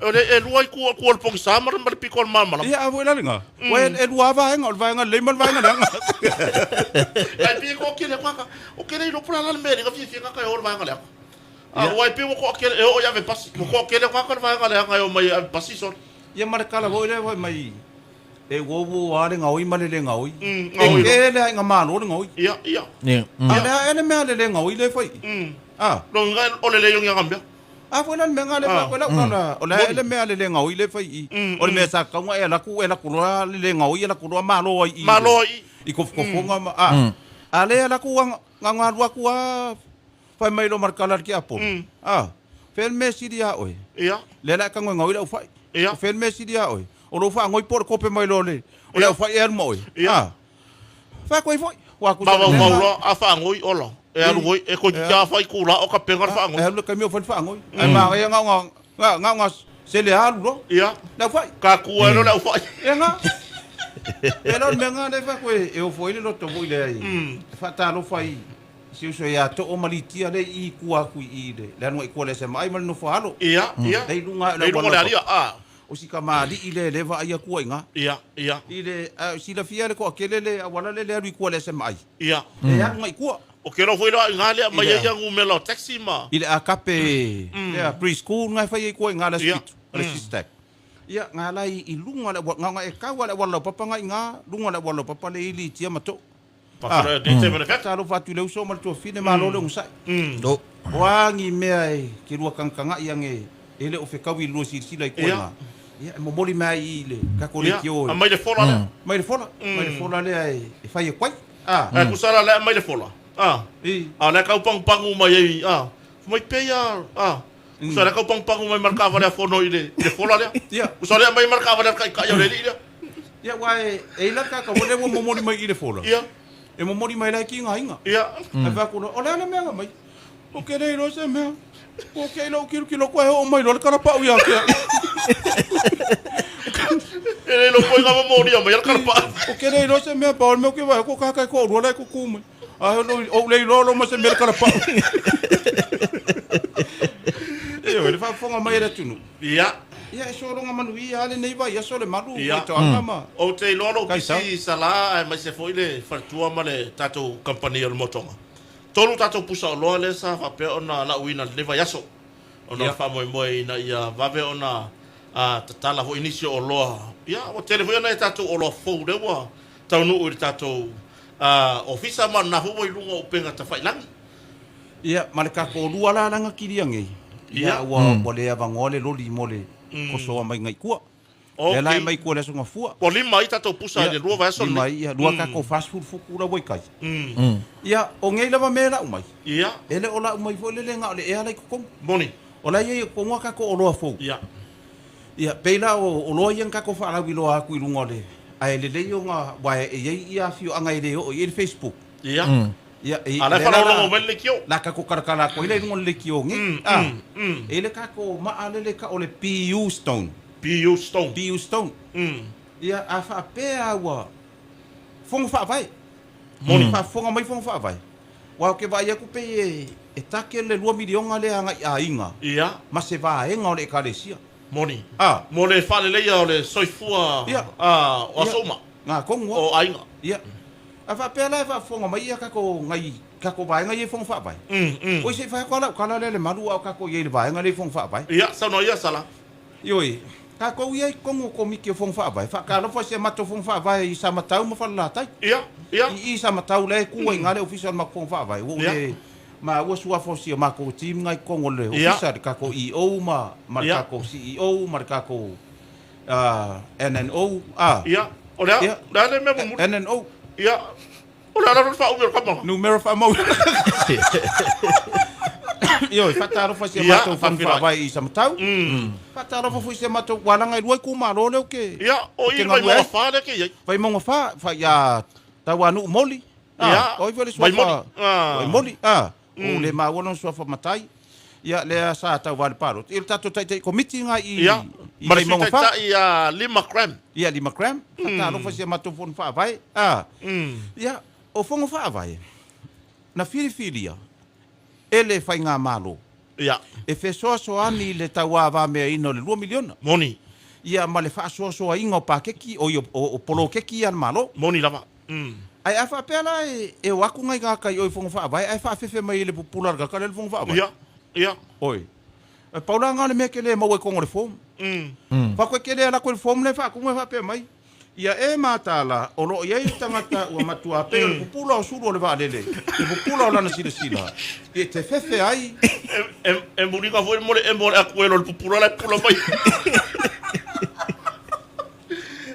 O le e lua i tua o le pogisa ma le pito o le malamalama. Ia, a foi la lena. Ua e lua lava vaega, o le vaega lelei ma le vaega leaga. Ae pei e toatele tagata, ou te le iloa po o le a la le mea e le fiafia tagata e o i le vaega leaga. Aua e pei ua toatele, e oo i ave pasi, ua toatele tagata le vaega leaga e omai e ave pasi solo. Ia ma le tala foi lea fai mai, e uouo lava le gaoi ma le le gaoi. E tele lava ina malo le gaoi. Ia, ia. A o le a ea le mea le le gaoi lea e fai i i? A. Lona uiga o le le iogi mea. A foi la le mea lena lea e fai atu ai lau tala, o le a ea le mea le le gaoi lea e fai i i? O le mea sa tatau ona e alu atu, e alu atu loa le le gaoi, alu atu loa malo ai i i. Malo ai i i. I tofotofoga ma, a. A lea e alu atu na ona alu atu lava Fai mai loa ma le tala a le tiapolo, A, fea le mea e sili ia oe? Ia. Lea la e tago e gaoi le aufai. Ia. O fea le mea e sili ia oe? O lou faanoi po o le kope mai loa o le aufai e alu ma oe? Ia. A, fai atu ai foi. Ua atu Mafaufau loa, a faanoi, ola, e alu oi, e toeitiiti lava fai itula o tapena le faanoi. E alu le taimi o fai le faanoi. Ae manaia na ona, na ona sele alu loa. Ia. Le aufai. Tatua ai loa le aufai. Ia na. E le o le mea lena lea e fai atu e ofo ai le loto foi lea e faatalofa i Si uso ia Too ma Litia lea i tua atu i i le le aluga i tua o le SMI ma le nofo a alo. Ia, ia. Lea i luga ae o le Lea i luga o le auala alia, a. O si kamali'i lea lea e vaai atu ai i ina. Ia, ia. I le, a silafia le toatele le auala lea le alu i tua o le SMI. Ia. E alu agai i tua. O ke iloa foi loa i ina lea aumai ai ia numera o taxi ma. I le akape lea pre-school na e fai ai i tua i ina le aso fitu, o le SISTAC. Ia, na ala i luga o le auala, na ona e kau lava i le auala laupapa na i ina, luga o le auala laupapa lea i Litia ma Too. Talofa atu i le uso ma le tuafine, malo le onosai. O a ni mea e ke lua kagakagaʻi age e le o fekaui i le lua silasila i koe ga, ia e momoli mai ai i le tatou leitio. Aumai le fola lea. Mai le fola, mai le fola lea e fai atu ai. Ae tusa la lea aumai le fola. A o lea tau pagupagu mai ai, a mai pei a, a tusa lea tau pagupagu mai ma le taavale a Fono i le fola lea. Tusa lea aumai ma le taavale a le taitai o le alii lea. Ia, aua e i ai la le tagata foi lea ua momoli mai i le fola. Ia. E momoli mai la e tigaina. Ia. Ae fai atu loa, o le a le mea na aumai? Ou te le iloa se mea. Ua kei lou kilokilo koe oo mai loa le kalapau ia te au. E le iloa foi na momolia mai le kalapau. Ou te le iloa se mea, pau o le mea ou te vaai atu o tagata e toalua la e tutu mai. Ae ou le iloa loa ma se mea le kalapau. Ioe, le faafofoga mai a le atunuu. Ia. Ia, e sologa manuia lava lenei vaiaso le malu Ia. faitoaga ma. Ou te iloa lou Kaisau. pisi Sala aemaise foi le faletua ma le tatou kamupani o le Motoga. Tolu tatou pusa oloa lea sa faapea ona lauina i lenei vaiaso ona o le faamoemoe ina ia vave ona tatala foi nisi o oloa. Ia, ua tele foi nai a tatou oloa fou lea ua taunuu i le tatou ofisa ma lena foi ua i luga o upega tafailagi. Ia, ma le tatou lua la lana kilia nei, ia ua ua le avanoa le loli mo le kosoa mai nai tua. Lea la e mai tua i le Aso Gafua. Ua lima ai tatou pusa i le lua vaiaso lenei. Lima ai, ia, lua tatou 47 la ua i tai. Ia, o nei lava mea e lau mai. Ia. E le o lau mai foi lele na o le ea la i totonu. Moni. O la e i ai i totonu a tatou oloa fou. Ia. Ia, pei la o oloa ia na tatou faalauiloa atu i luga o le, ae lelei ona, aua e i ai ia afioaga e le oo i ai le Facebook. Ia. Ia, e, A o la e faalogologo mai le leitio. La tatou talatala atu ai la i luga o le leitio nei. A, e i ai le tatou maa lele e tau o le PU Stone. PU Stone. PU Stone. Ia, a faapea ua fono faavae. Moni. Faafofoga mai fono faavae. Aua ou te vaai atu pei e take le lua miliona lea agai aiga Ia. ma se vaega o le Ekalesia. Moni. A. Mo le faaleleia o le soifua Ia. a o aso Ia. uma. Ngā kongu O aiga. Ia. A faapea la e faafofoga mai ia tatou ngai tatou vaega ia i Fono Faavae. Oi se i fai atu lava lau tala lea i le malu a o tatou i ai i le vaega lea i Fono Faavae. Ia, saunoa ia Sala. Ioe, tatou ia i totonu o Komiti o Fono Faavae, faatalofa si a matou Fono Faavae i Samatau ma Falelatai. Ia, ia. I i Samatau la e tu ai i ina le Ofisa o le matou Fono Faavae, ua ou le maua suafa o si a matou team na i totonu o le Ofisa, le tatou EO ma ma le tatou CEO ma le tatou NNO, a. Ia, o le a, o le a le mea mulimuli? NNO. Ia, o le a lava le faaumi o le kama? Numera faamau. Ioe, faatalofa i si a matou Fono Faavae i Samatau. Faatalofa foi i si a matou, ua laga e lua itumalo lea ou te Ia, o i le Vaimauga 4 lea ke i ai. Vaimauga 4, fa, ia Tauanuu Moli. Ia, O ai foi le Vaimoli. suafa Vaimoli, a. Ua le maua lona suafa matai. Ia, lea sa tauva i le palota. Ia, le tatou taitai komiti lena i Ia, i ma le Sui Vaimauga 4. Taitai ia Lima Cram. Ia, Lima Cram. Faatalofa i si a matou Fono Faavae. A. Ia, o Fono Faavae, na filifilia e le Faigamalo. Ia. E fesoasoani i le tauavameaina o le $2 miliona. Moni. Ia, ma le faasoasoaina o pakeki, o, o, o polokeki a le Malo. Moni lava. Ae a faapea la e o atu nai tagata i o i Fono Faavae ae faafefe mai i le pupula a le tagata lea i le Fono Faavae. Ia, ia. Oi. E pau la lena o le mea e te le maua i totonu o le form. Faatoa e te le alu atu i le form lea e faatumu e faapea mai, Ia e mataala, o lo o i ai le tagata ua matua pei o le pupula o sulu o le vaalele, le pupula o lana silasila, e te fefe ai. E muliga foi mo le emo o le akuelo o le pupula la e pupula mai.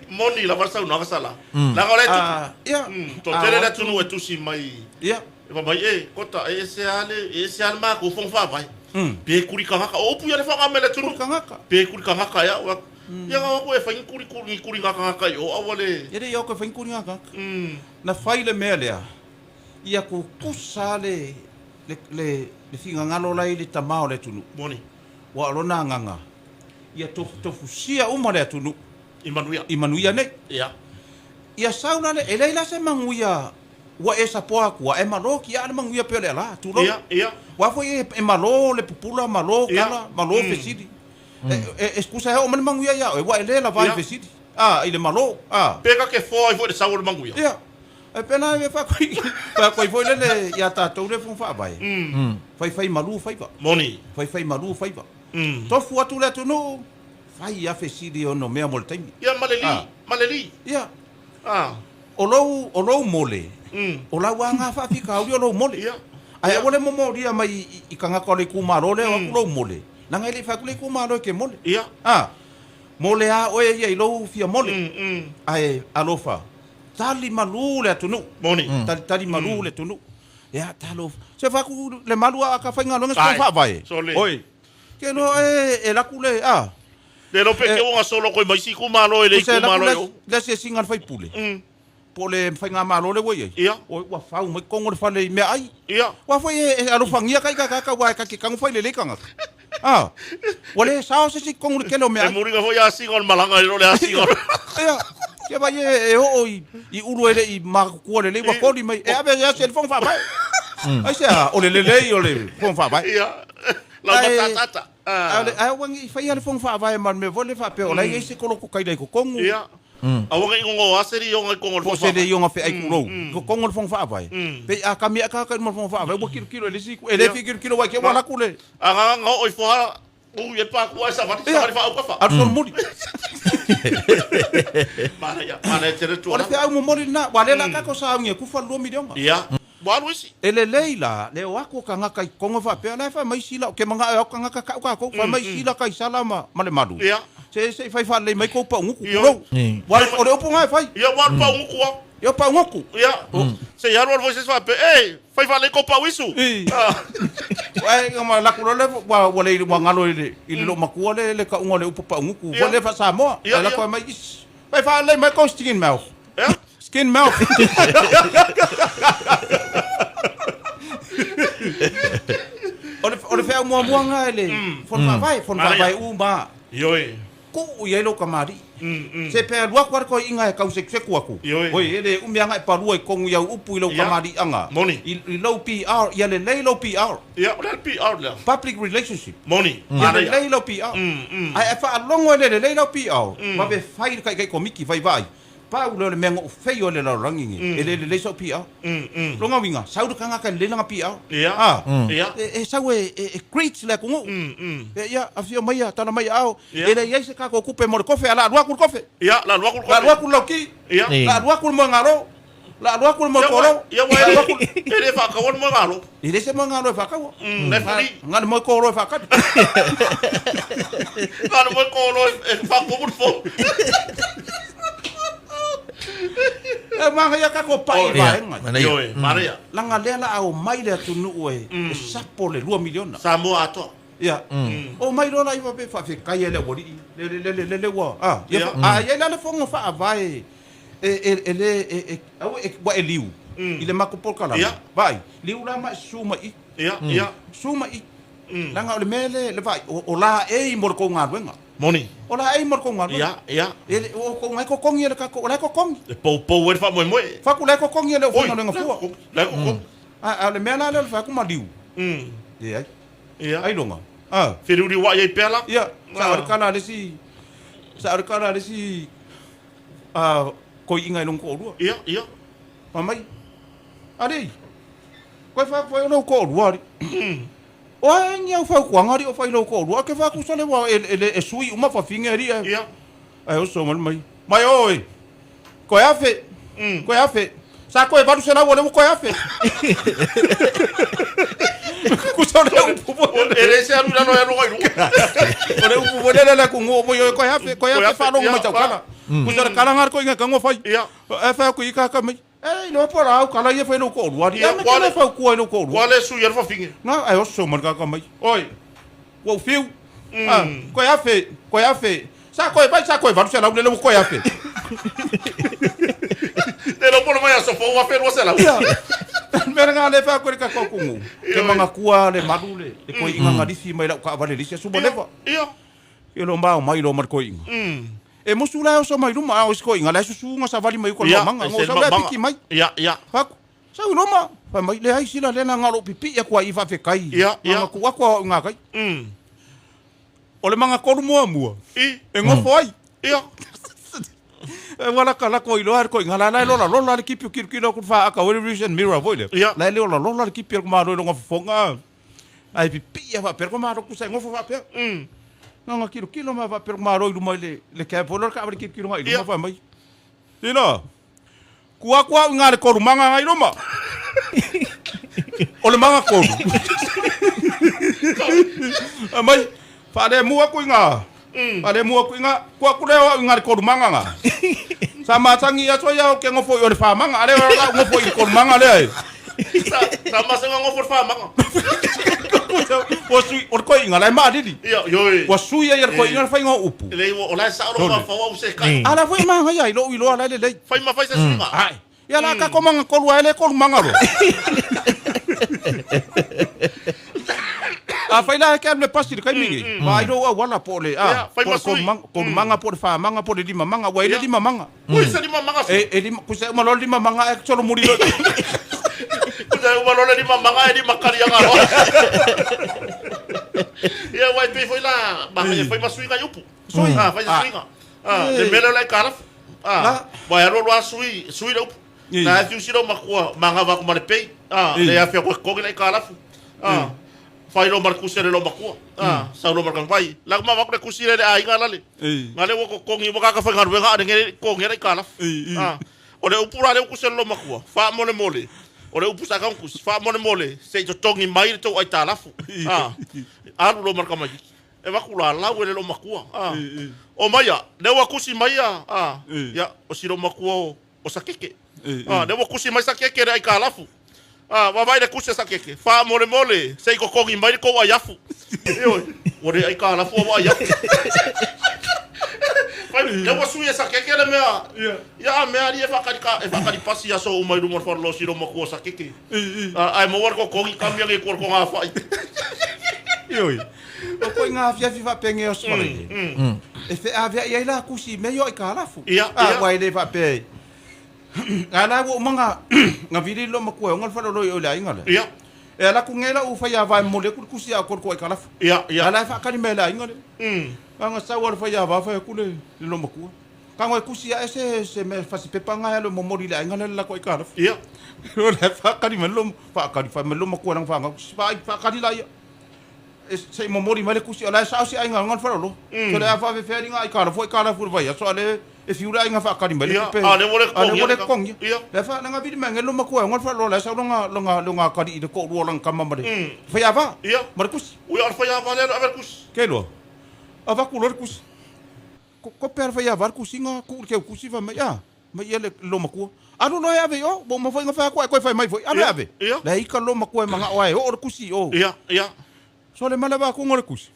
Moni lava le saunoaga Sala. Leaga o la e tupu. Ia. Toatele le atunuu e tusi mai. Ia. E fai mai, e, Kota, e ese lava le, e ese lava le matou fono faavae. Pe kuli kangaka. O upu ia le faaaoga mai e le atunuu. Kuli kangaka. Pe kuli kangaka e au. Ia nga au e fai ni kuli, ni kuli ngā kangaka i o aua le. E le i au e fai ni kuli ngā kangaka. Na fai le mea lea, ia kukusa le, le, le, le finagalo la i le tama o le atunuu. Moni. Ua o lona agaga, ia tofutofusia uma le atunuu. I manuia. I manuia nei. Ia. Ia sau la le, e leai la se manuia ua e sapoa atu a e malo ki a le manuia pei o le ala, tulou. Ia, ia. Ua foi e malo le pupula, malo kala, malo fesili. E kusa e oo mai le manuia ia oe, ua e le lava i fesili. A, i le malo, a. Pe ka ke foa ai foi le sau o le manuia. Ia. E pena e faakoi, faakoi foi lele ia tatou le fono faavae. Faifai malu faiva. Moni. Faifai malu faiva. Tofu atu le atunuu, fai a fesili ono mea mo le taimi. Ia, ma le li, ma le li. Ia. A. O lou, o lou mole, o lau aga faafitauli o lou mole. Ia. Ae aua le momolia mai i tagata o le itumalo lea o atu lou mole, leaga e le i fai atu le itumalo e ke mole. Ia. A. Mole a oe ia i lou fia mole. Ae alofa, tali malu le atunuu. Moni. Tali, tali malu le atunuu. Ia, talofa. Se fai atu le malu a ka faigaluega se fono faavae. Sole. Oi. Ke loa e, e laku le, a. Le iloa pe ke ua gasolo koe mai isi itumalo e le itumalo e o. Le asiasiga a le faipule. Po o le faigamalo lea ua i ai. Ia. Oi, ua fau mai totonu o le fale i meaai. Ia. Ua foi e alofagia kai kakaka aua e ka ke tago fai lelei tagata. A. Ua le sao se isi i totonu o le tele o meaai. E muliga foi asiga o le malaga i lo le asiga o le. Ia. Ke vai e oo i ulu e le i matutua lelei ua koli mai. E ave e asi e le fono faavae. Aisea, o le lelei o le fono faavae. Ia. Lau mataatata. Ae aua ne i faia le fono faavae ma le mea foi lea faapea o la e i ai se koloko kaila i totonu. Ia. Aua ne i gogo a se lioga i totonu o le fono faavae. Po o se lioga feai tulou i totonu o le fono faavae. Pei a kami ae kaka i luma o le fono faavae ua kilokilo e le isi itu. E le fia kilokilo aua i te i ua alu atu le. A gagaga oo ifo lava ui e paku ae savali, savali faaukafa. Alu solomuli. Manaia, manaia tele O le tuualalo. feau momoli lena, aua o lea o le a tatou sauni e kufa le $2 miliona. Ia. Ua alu isi. E lelei la le o atu o tagata i totonu faapea, la e fai mai sila, ou te manao e o atu tagata kau tatou, fai mai sila Kaisala ma ma le malu. Ia. Se se i fai faalelei mai kou paugutu, Ia. tulou. Ua o le upu lena e fai. Ia, ua alu paugutu lava. Ia, paugutu. Ia. Se i alu alu foi se isi faapea, e, fai faalelei kou pauisu. Ae ma alu atu loa le, ua ua le ua galo i le i le loomatua le le kauga o le upu paugutu, Ia. foi lea faa-Samoa. Ia, Ae alu atu ia. fai mai, is, fai faalelei mai kou stinging mouth. Ia. Skin mouth. O le, o le feau muamua lena i le Fono Faavae, Fono Manaia. Faavae uma. Ioe. Tuu i ai lou kamali'i. Se pe alu aku a le toeaiina e tau sekuseku aku, oi, e le umi lava na e palua i totonu i au upu i lou kamaliiaga, i lou PR, ia lelei lou PR. Ia, o le a le PR lea? Public Relationship. Moni. Ia lelei lau PR. Ae a faalogo e le lelei lau PR, vave fai le taitai komiti, fai vaai, Pau lea o le mea na ou faia o le lalolagi nei, e le lelei sau PR. Lona uiga, sau le tagata e lelei lana PR. A, e sau e greet le atunuu. Ia, afio maia, tala mai aao, e le i ai se tatou tupe mo le kofe, ae o le a alu atu le kofe. Ia, o le a alu atu le kofe. O le a alu atu le lauti. Ia. O le a alu atu le moegalo. O le a alu atu le moekolo. Ia, aua e le faataua le moegalo. E leai se moegalo e faataua. La e free. Na o le moekolo e faatali. Na o le moekolo e faatumu le fono. E manaia tatou pai i vaega. Ioe, manaia. Leaga lea la a omai le atunuu e sapo le 2 miliona. Samoa atoa. Ia. Omai loa la i faapea faafetai e le aualii le le ua a. A i ai la le fono faavae e le e aua e ua e liu i le matou polokalame. Vaai, liu la ma e susu mai i. Susu mai i. Leaga o le mea le le vaai, o laei mo le tou galuega. Moni. O laei mo le tou galuega. Ia. E le, o tou nai totogi e le tatou, o la e totogi. E poupou ai le faamoemoe. Fatu la e totogi e le aufaigaluega fua. Oi, la e totogi. A o le mea la lea o le fai atu ma liu. Leai. Ia. Ailoga. A. Feliuliuai ai pea la. Ia, sa o le tala a le isi, sa o le tala a le isi a toeaiina i lona toalua. Ia, ia. Fai mai, Alii, koe fai o lou toalua, alii. O ai ni au fautuaga alii o fai i lou toalua, ke fai atu sole ua e, e sui uma fafine alii ae. Ia. Ae oso mai mai, mai oe, koe afe, koe afe. Sa koe 800 o lea ua koe afe. Kusa o le upu foi. E le se alu i lalo e alu ai luga. O le upu foi lea le atunuu o moi oe koe afe, koe afe faalogo mai tau kala. Kusa o le kala ngā koe ngā fai. Ia. E fai aku i kaka mai. E iloa po o la au kala ia fai lou toalua alii. Ia, E me le fautua i lou toalua. Ua le sui ai le fafine. Ngā, ae oso mai le kaka mai. Oi, ua ou fiu. Ah, koe afe, koe afe. Sa koe vai, sa koe 800 lele ua koe afe. Te lo pono mai aso fou afe 200. Ia. Mea ngā le fai koe le kaka o kungu. Ke mangakua le malu le, le koe inga ngalifi mai lau kaavale lisi asu mo leva. Ia. Ke lo mbao mai lo mar koe inga. E musu la oso mai luma a o isi koe inga la susu nga savali mai uka Ia, lo manga. e Ngo se sau la manga. piki mai. Ia, ia. Faku. Sau loma. Fai mai le ai sila le na ngalo pipi ia kua i whawhekai. Ia, ia. Manga kua kua o ngā kai. O le manga koru mua mua. I. E ngofo ai. Ia. E wala ka lako i loa ko inga la la lola lola le kipi kilo kilo ku fa aka wele vision mirror voi le. Ia. La le lola lola le kipi ko maro longa fofonga. Ai pipi ia fa per ko maro ku sa ngofo fa per. Nga kilo kilo ma fa per ko maro i luma le le ka polo ka le kipi kilo ngai luma fa mai. Tino. Kua kua inga le koru manga ngai luma. O le manga koru. A mai fa le mua ku inga. Fa le mua ku inga kua ku leo inga le koru manga nga. Sa matangi aso ia o ke ngofo i o le whamanga. Ale o la ngofo i le koru manga lea e. Sa sa masenga ngofo le whamanga. Ua sui, o le koe inga lai maalili. Ia, ioi. Ua sui ai le koe inga le whainga o upu. Le o la sa ro ma fa o se kai. Ala foi manga ia i lou iloa lai lelei. Fai ma fai se suiga. Ai. Ia la kako manga koru ai le koru manga ro. A fai la ke le pasi le kaimi ngi. Ma i lou au wala po le a. Ia, fai Po le ma sui. koru manga, koru manga po le whamanga po le lima manga. Ua i le Ia. lima manga. Ui se lima manga se. E lima, kusa uma lo lima manga e solo muri lo. Kusa uma lo le lima manga e lima kari anga ro. Ia wai pe foi la ma e fai ma suiga i upu. Sui. Ah, fai se Ah. suiga. Ah, le mele la kala. Ah, La. wai ro lo sui, sui le upu. I. Na fiu siro makua manga va kuma le pei. Ah, I. le afia ko ko le kala. Ah. Fai lo mar kusere lo makua. Ah, sa lo mar kan vai. La ma va ko kusire le ai ngala le. I. Ngale wo ko kongi mo ka ka fai ngaruega ane ngere ko ngere kala. I, i. Ah. O le upu ra le uku se lo makua. Fa mole mole. O le upu sa ka uku fa mole mole. Se to tongi mai le tau ai talafu. Ah. Alu lo marka mai. E vaku la lau ele lo makua. Ah. O maia, le ua kusi maia. Ah. I. Ya, o siro makua o, o sakeke. I, i. Ah, le ua kusi mai sakeke le ai kalafu. Ah, wa vai le kusi sakeke. Fa mole mole. Se i kokongi mai le kou ai afu. Io, o le ai kalafu o ai afu. Fai, le ua sui e sakeke le mea. Ia. Ia a mea ali e whakari ka e whakari pasi aso o mai luma wharo siro makua sakeke. I, i. Ah, ai mo war ko kongi kamia ngi ko ko ngā whai. Ioe. O koe ngā afiafi whaapenge o Swalele. E wheaweai ai la kusi me yo i ka lafu. Ia, Ah, ia. wai le whaapea. Ngā la ua umanga ngā vili lo makua o ngā whalolo i o le ainga le. Ia. E ala ku ngela u whai a vai mole ku kusi a kor ko i ka lafu. Ia, ia. Ala e whaakari me le ainga le. Nga sau ala whai a whai aku le lo makua. Ka ngoi kusi a ese se me fasi pepa ngā lo momori le ainga le la ko i ka lafu. Ia. O le whaakari me lo whaakari whai me lo makua nang whanga. Whaakari la ia. E se momori mai le kusi ala sa si ainga ngal whalolo. So le a whawe wharinga i ka lafu i ka lafu vai. So ale e fiura ainga whaakari mai le Ia, pepe. a le wole A le kongia wole le ka- kongia. Ia. Le wha nanga vili mai ngelo makua ngal whalolo la sa longa longa longa kari i le ko rua lang kama mare. Whai a wha. Ia. Mare kusi. Ui al whai a wale alo awe kusi. Ke loa. A vaku loa le kusi. Ko pea whai a var kusi ngā ku ke kusi wha mai a. Mai ia le lo makua. Alu loa e ave o, bo mawhai ngā whai koe whai mai foi. Alu e Ia, ave. ia. Le ika lo makua e manga oa e o le kusi o. Ia, ia. So le mala wā kongo le kusi.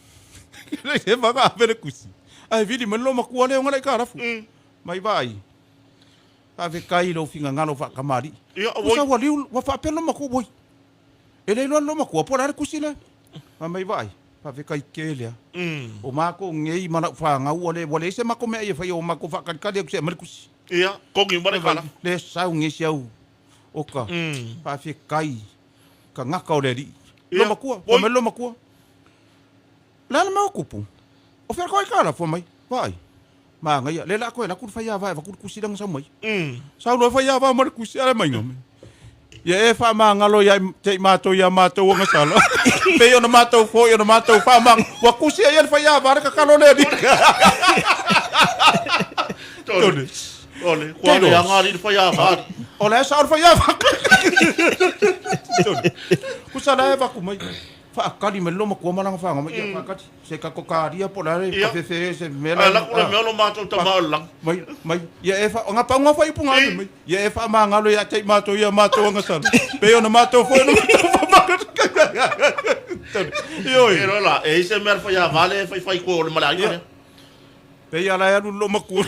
Le se waka ave le kusi. Ai vili mai lo makua le o ngala i ka rafu. Mai vai. Ave kai lo finga ngalo wha kamari. Ia, Kusa oi. wa liu, wa whaapea lo makua woi. E le loa lo makua, po le kusi le. Mai vai. Ave kai ke lea. O mako ngei mana whanga ua le, wale se mako mea ia whai o mako whakarikari aku se marikusi. Ia, kongi mare kala. Le sau nge si au. Oka. Whawhe kai. Ka ngaka o le ri. Ia. Lo makua. Oi. Wa mai lo makua. Le ala mea o kupu. O whia koe kala fua mai. Vai. Maa ngai. Le la koe la kuru whai a vai. Wakuru kusi langa sau mai. Sau loa whai a vai marikusi. Ala mai ngame. Ia e wha maa ngalo ia te i mātou ia mātou o ngasala. Pe ona mātou fo, ona mātou wha maa. Wa kusi ai le whai a vai ka kalo le ri. Tole. Ole, kua le anga ri whai a wale. O le sa o le whai a vai. Kusa la e waku mai. Whaakari me loma kua maranga whanga mai. Ia whaakari. Se ka kokaria po la re. Ia. Ka whewhe se mela. Ai la kula me olo mātou ta mao lang. Mai, mai, ia e wha, ngā paunga whai punga ame mai. Ia e wha maa ngalo ia te mātou ia mātou anga sala. Pe ona mātou fo, ona mātou wha mātou. Ioi. E rola, e ise mea whai a wale, whai whai kua o le male ainga. Ia. Pe ia la e alu lo makua.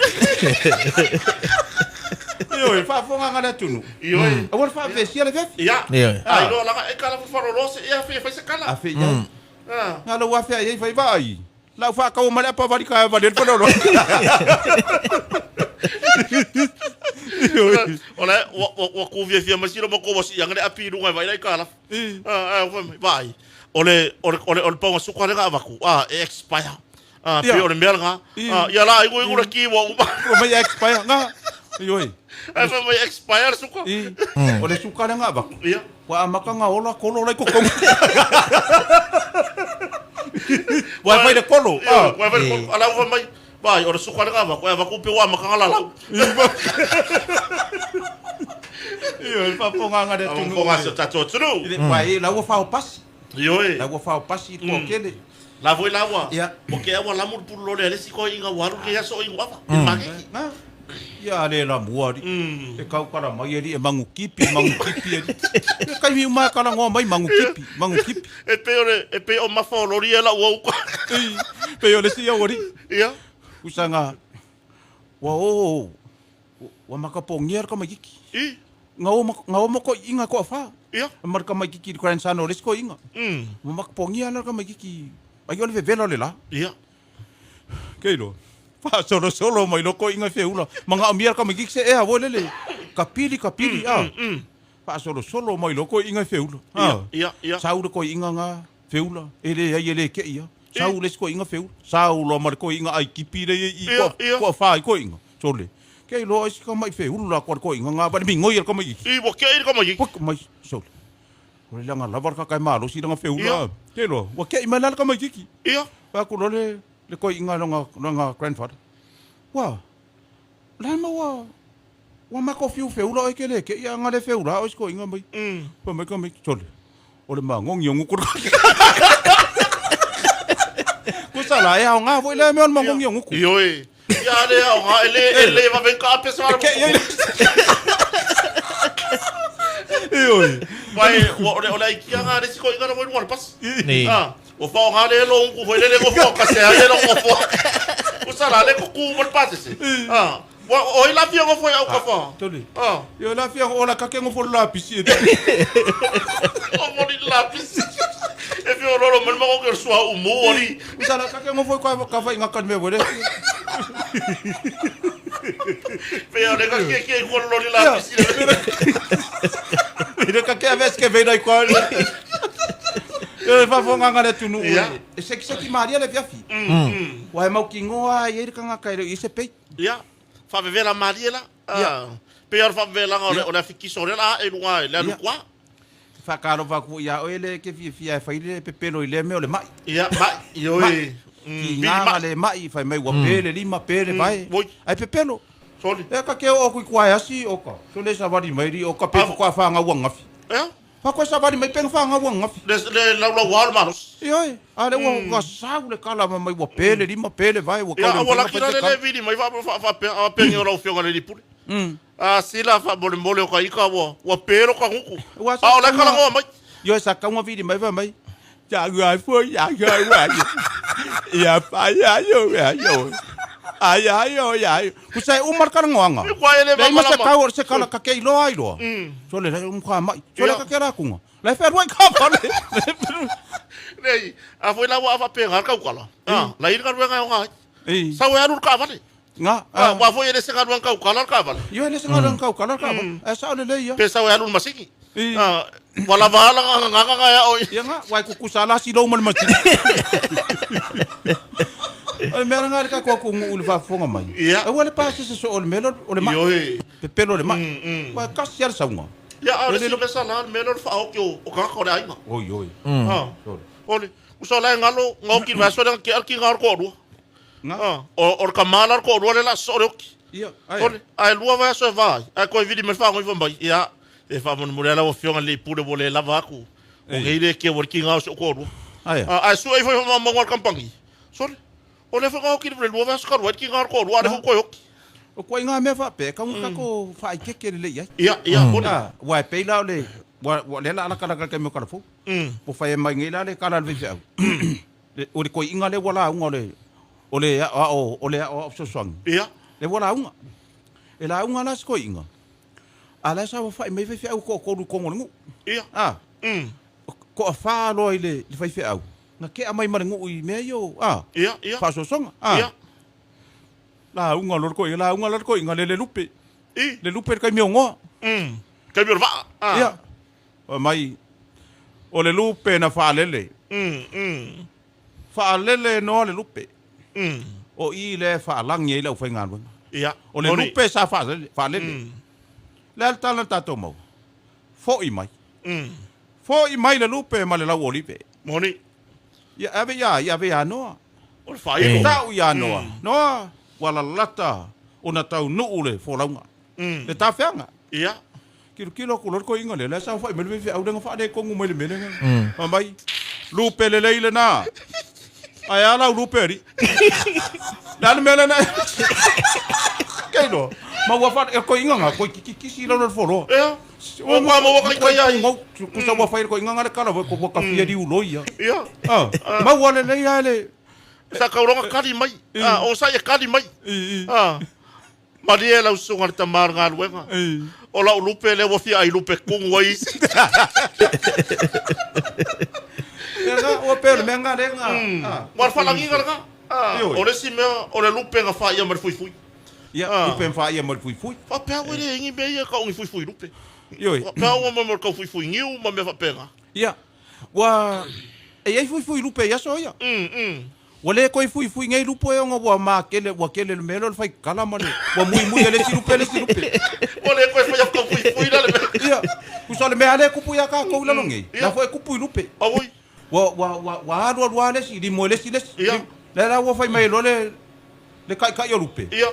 Ioi, whaafonga ngā tunu. Ioi. Awa wha vesia le vefi. Ia. Ia. Ai loa langa e kala whawharolo se ia whai whai se kala. A whai ia. Ah. Ngā lau wawhea ia i whai vai. Lau whaakau male apa wari ka wari le whalolo. Ioi. Ole, wa ku via via masiro mo ko wasi yang le api lunga vai lai kala. Ah, ah, vai. Ole, ole, ole, ole paunga suka le avaku. Ah, e expire. Ah, Ia. pe ole mea nga. Ia. Ah, ia la igu igu la ki wa uma. O mai expire ngā. Ioi. Ai fa mai expire suka. I. O le suka le ngā vaku. Ia. Wa amaka ngā ola kolo lai kokonga. Wa whai le kolo. Ia, Ah. wa vai ko ala wa mai. Vai, ole suka le avaku. Ai avaku pe wa makanga la lau. Ioi, whaponga ngā le Au tunu. ko ngā se tato tunu. I le pai, la ua whao pasi. Ioi. La ua whao pasi i kua kele. La voi la wa. Ia. O ke awa lamu pulo le le siko inga waru ke aso inga wa. I makeki. Ngā. Ia le la mua ri. E kaukara mai eri e mangu kipi, mangu kipi eri. E kai mi umai kala ngoa mai mangu kipi, mangu kipi. E pe ole e pe o mafa o lori e la ua uka. Ei, pe o le si au ri. Ia. Usanga, wa o, wa makapongia ka mai kiki. I. Ngā o moko inga koa wha. Ia. Marka mai kiki grandson o lesko inga. Wa makapongia la ka mai kiki. Ai ole vevela le la. Ia. Keilo. Fa solo solo mai loko inga feula. Manga omia ka mai kiki se e a lele. Kapili kapili a. Fa solo solo mai loko inga feula. Ia, ia, ia. Sau le ko inga nga feula. Ele ai ele ke ia. Sau le ko inga feula. Sau lo mar ko inga ai kipi le i Ia, ko ia. ko fa ko inga. Sole. Keilo ai ka mai feula la ko ko inga nga ba mi ngoi ka mai kiki. I wa ke i ka mai. Pok mai sole. O le langa lavar ka kai malo si langa feula. Ia. Keilo wa ke i mai la ka mai kiki. Ia. Fa ku lole le koi inga longa longa grandfather. Wa. La ma wa. Wa ma ko fiu feula o ke le ke ia nga le feula o ko inga mai. Pa mai ka mai tole. O le ma ngongi o nguku. Ko sala e au nga voi le me on ma ngongi o nguku. Ioi. Ia le au nga ele ele va venka ape sa. Ke ia. Ioi. Vai wa ole ole i kia nga le siko inga na voi pas. Ni. Ah, o fa nga le lo unku foi le le go fo ka se le lo go fo. O sala le ko ku mo pas se. Ah, wa o i la fia go foi au ka fa. Tole. Ah, Yo la fia o la kake ngo fo la pisi. o mo ni la pisi. E fi o lolo mo ma o ke sua u mu ali. Usa la ka ke ngofo ka ka fa inga ka me wele. Pe o le ka ke ke ko lo li la pisi le. Ile ka ke aves ke veira i kwa. E fa fonga ngale tunu. E se se ki maria le fiafi. Wa e mau ki ngoa i le kanga kai i se pe. Ia. Fa vevela maria la. Pe o fa vevela o le afikiso le la e lunga le alu kwa. Whakalofa ku ia oe le ke fiafia e whai le pepelo i le mea o le mai. Ia, mai, i oe. Ki ngā le mai, whai mai ua pele lima, pele vai. Ai pepelo. Sorry. E ka ke o kui kuai asi o ka. So le sawari mai ri o ka pe whakwa whanga ua ngafi. Ea? Whakwa sawari mai penga whanga ua ngafi. Le lau lau wā maros. I oe. A le ua ka sau le kala mai ua pele lima, pele vai. Ua ia, ua laki la le le vili mai wha pengi o lau fionga le lipule. A sila fa mole mole o ka ika ua ua pero ka nguku. A o le kala ngoa mai. Yo sa ka vili mai va mai. Ja ga fu ya ga wa. Ya pa ya yo ya yo. Ai ai yo ya. Ku sai umar kala ngoanga. Kwa ele va mala. Se ka se kala ka ke iloa iloa. So le um ka mai. So le ka ke ra kunga. Le fe roi ka pa le. Nei, a foi la wa fa pe ga ka ukala. Ah, la ir ka ruenga o ga. Sa we aru ka vale. Nga, wa foi ele se galuan kau kala ka vale. Yo ele se galuan kau kala ka vale. E sa ole le ia. Pe sa we alu masiki. Ah, wala wala nga nga nga ya oi. Ia nga, wai kuku sala si lo mal masiki. Ai mera nga ka ko ku ngu le fa fonga mai. Ia. E wale pa se so ole melo ole ma. Yo. Pepelo le ma. Wa ka si al saunga. Ia ale si mesa la melo fa o ki o ka ko le ainga. Oi oi. Ah. Ole, usa la ngalo ngoki va so le ki al ki ngar ko ru. Nga. O kamala ko rua le la sore oki. Ia. Ai. Ole, ai lua va so vai. Ai ko vidi me fa ngoi mai. Ia. E fa mon mure la o fionga le pule bole la va ku. O ngeire ke o ki ngau so ko rua. Ai. Ai su ai foi ma ma kampangi. Sore. O le fa oki le lua va so ko rua ki ngau ko rua le ko oki. O ko inga me fa pe ka ka ko fa i keke le ia. Ia, ia ole. Wa pe la ole. Wa le la la kala ka me kala fu. O fa e mai ngi la le kala le fe au. O le ko inga le wala unga le ole a o ole a o so. Ia. Le wala unga. E la unga la sko inga. Ala sa wa fa me fe au ko ko ko ngu. Ia. Ah. Ko a fa lo i le fa fe au. Na ke amai ma ngu i me yo. Ah. Ia, ia. Fa so song. Ah. Ia. La unga lo ko la unga lo ko inga le le lupe. I. Le lupe ka mi ngo. Ka mi va. Ah. Ia. O mai o le lupe na fa lele. Fa lele no le lupe. O i le fa langi i lau whainga. Ia. O le lupe sa fa lele. Le al tala tato mau. Fo i mai. Fo i mai le lupe ma le lau olive. Moni. Ia ave ia, ia ave ia noa. O le wha i Tau ia noa. Noa, wala lata o na tau nuu le fōlaunga. Le tawheanga. Ia. Kilo kilo ko lorko inga le la sa fa me fe au lenga fa le kongu mai le mele nga. Mai lupe le leile na. Ai ala lupe ri. La le mele na. Kai no. Ma wa fa ko inga nga ko ki si lo folo. Ia. O ma mo ka kai ai. Ku sa wa fa ko inga nga le kala ko ka fia di ulo ia. Ia. Ah. Ma wa le le ia le. Sa ka ronga kali mai. Ah, o sa ia kali mai. Ah. Maria lau sunga le tamar ngā luenga. O lau lupe le wafia ai lupe kungu ai isi. Nga o pele me nga le nga. War whalangi nga nga. O le si mea o le lupe nga wha ia mari fui fui. Ia, lupe wha ia mari fui fui. Wha pēa wele ingi mea ia ka ongi fui fui lupe. Ioi. Wha pēa ua mea ka fui fui ngiu ma mea whapenga. Ia. Wa e ai fui fui lupe ia so ia. Wa le koi fui fui ngai lupo e onga wa ma kele wa kele le melo le fai kala ma le wa mui mui le sirupe le sirupe. Wa le koi fai ka fui fui la le. Ia. Ku so le mea le kupu ia ka ko la longi. La foi kupu i lupe. Awoi. Wa wa wa wa alu alu le si limo le si le. Ia. Le la wa fai mai lo le le kai kai o lupe. Ia.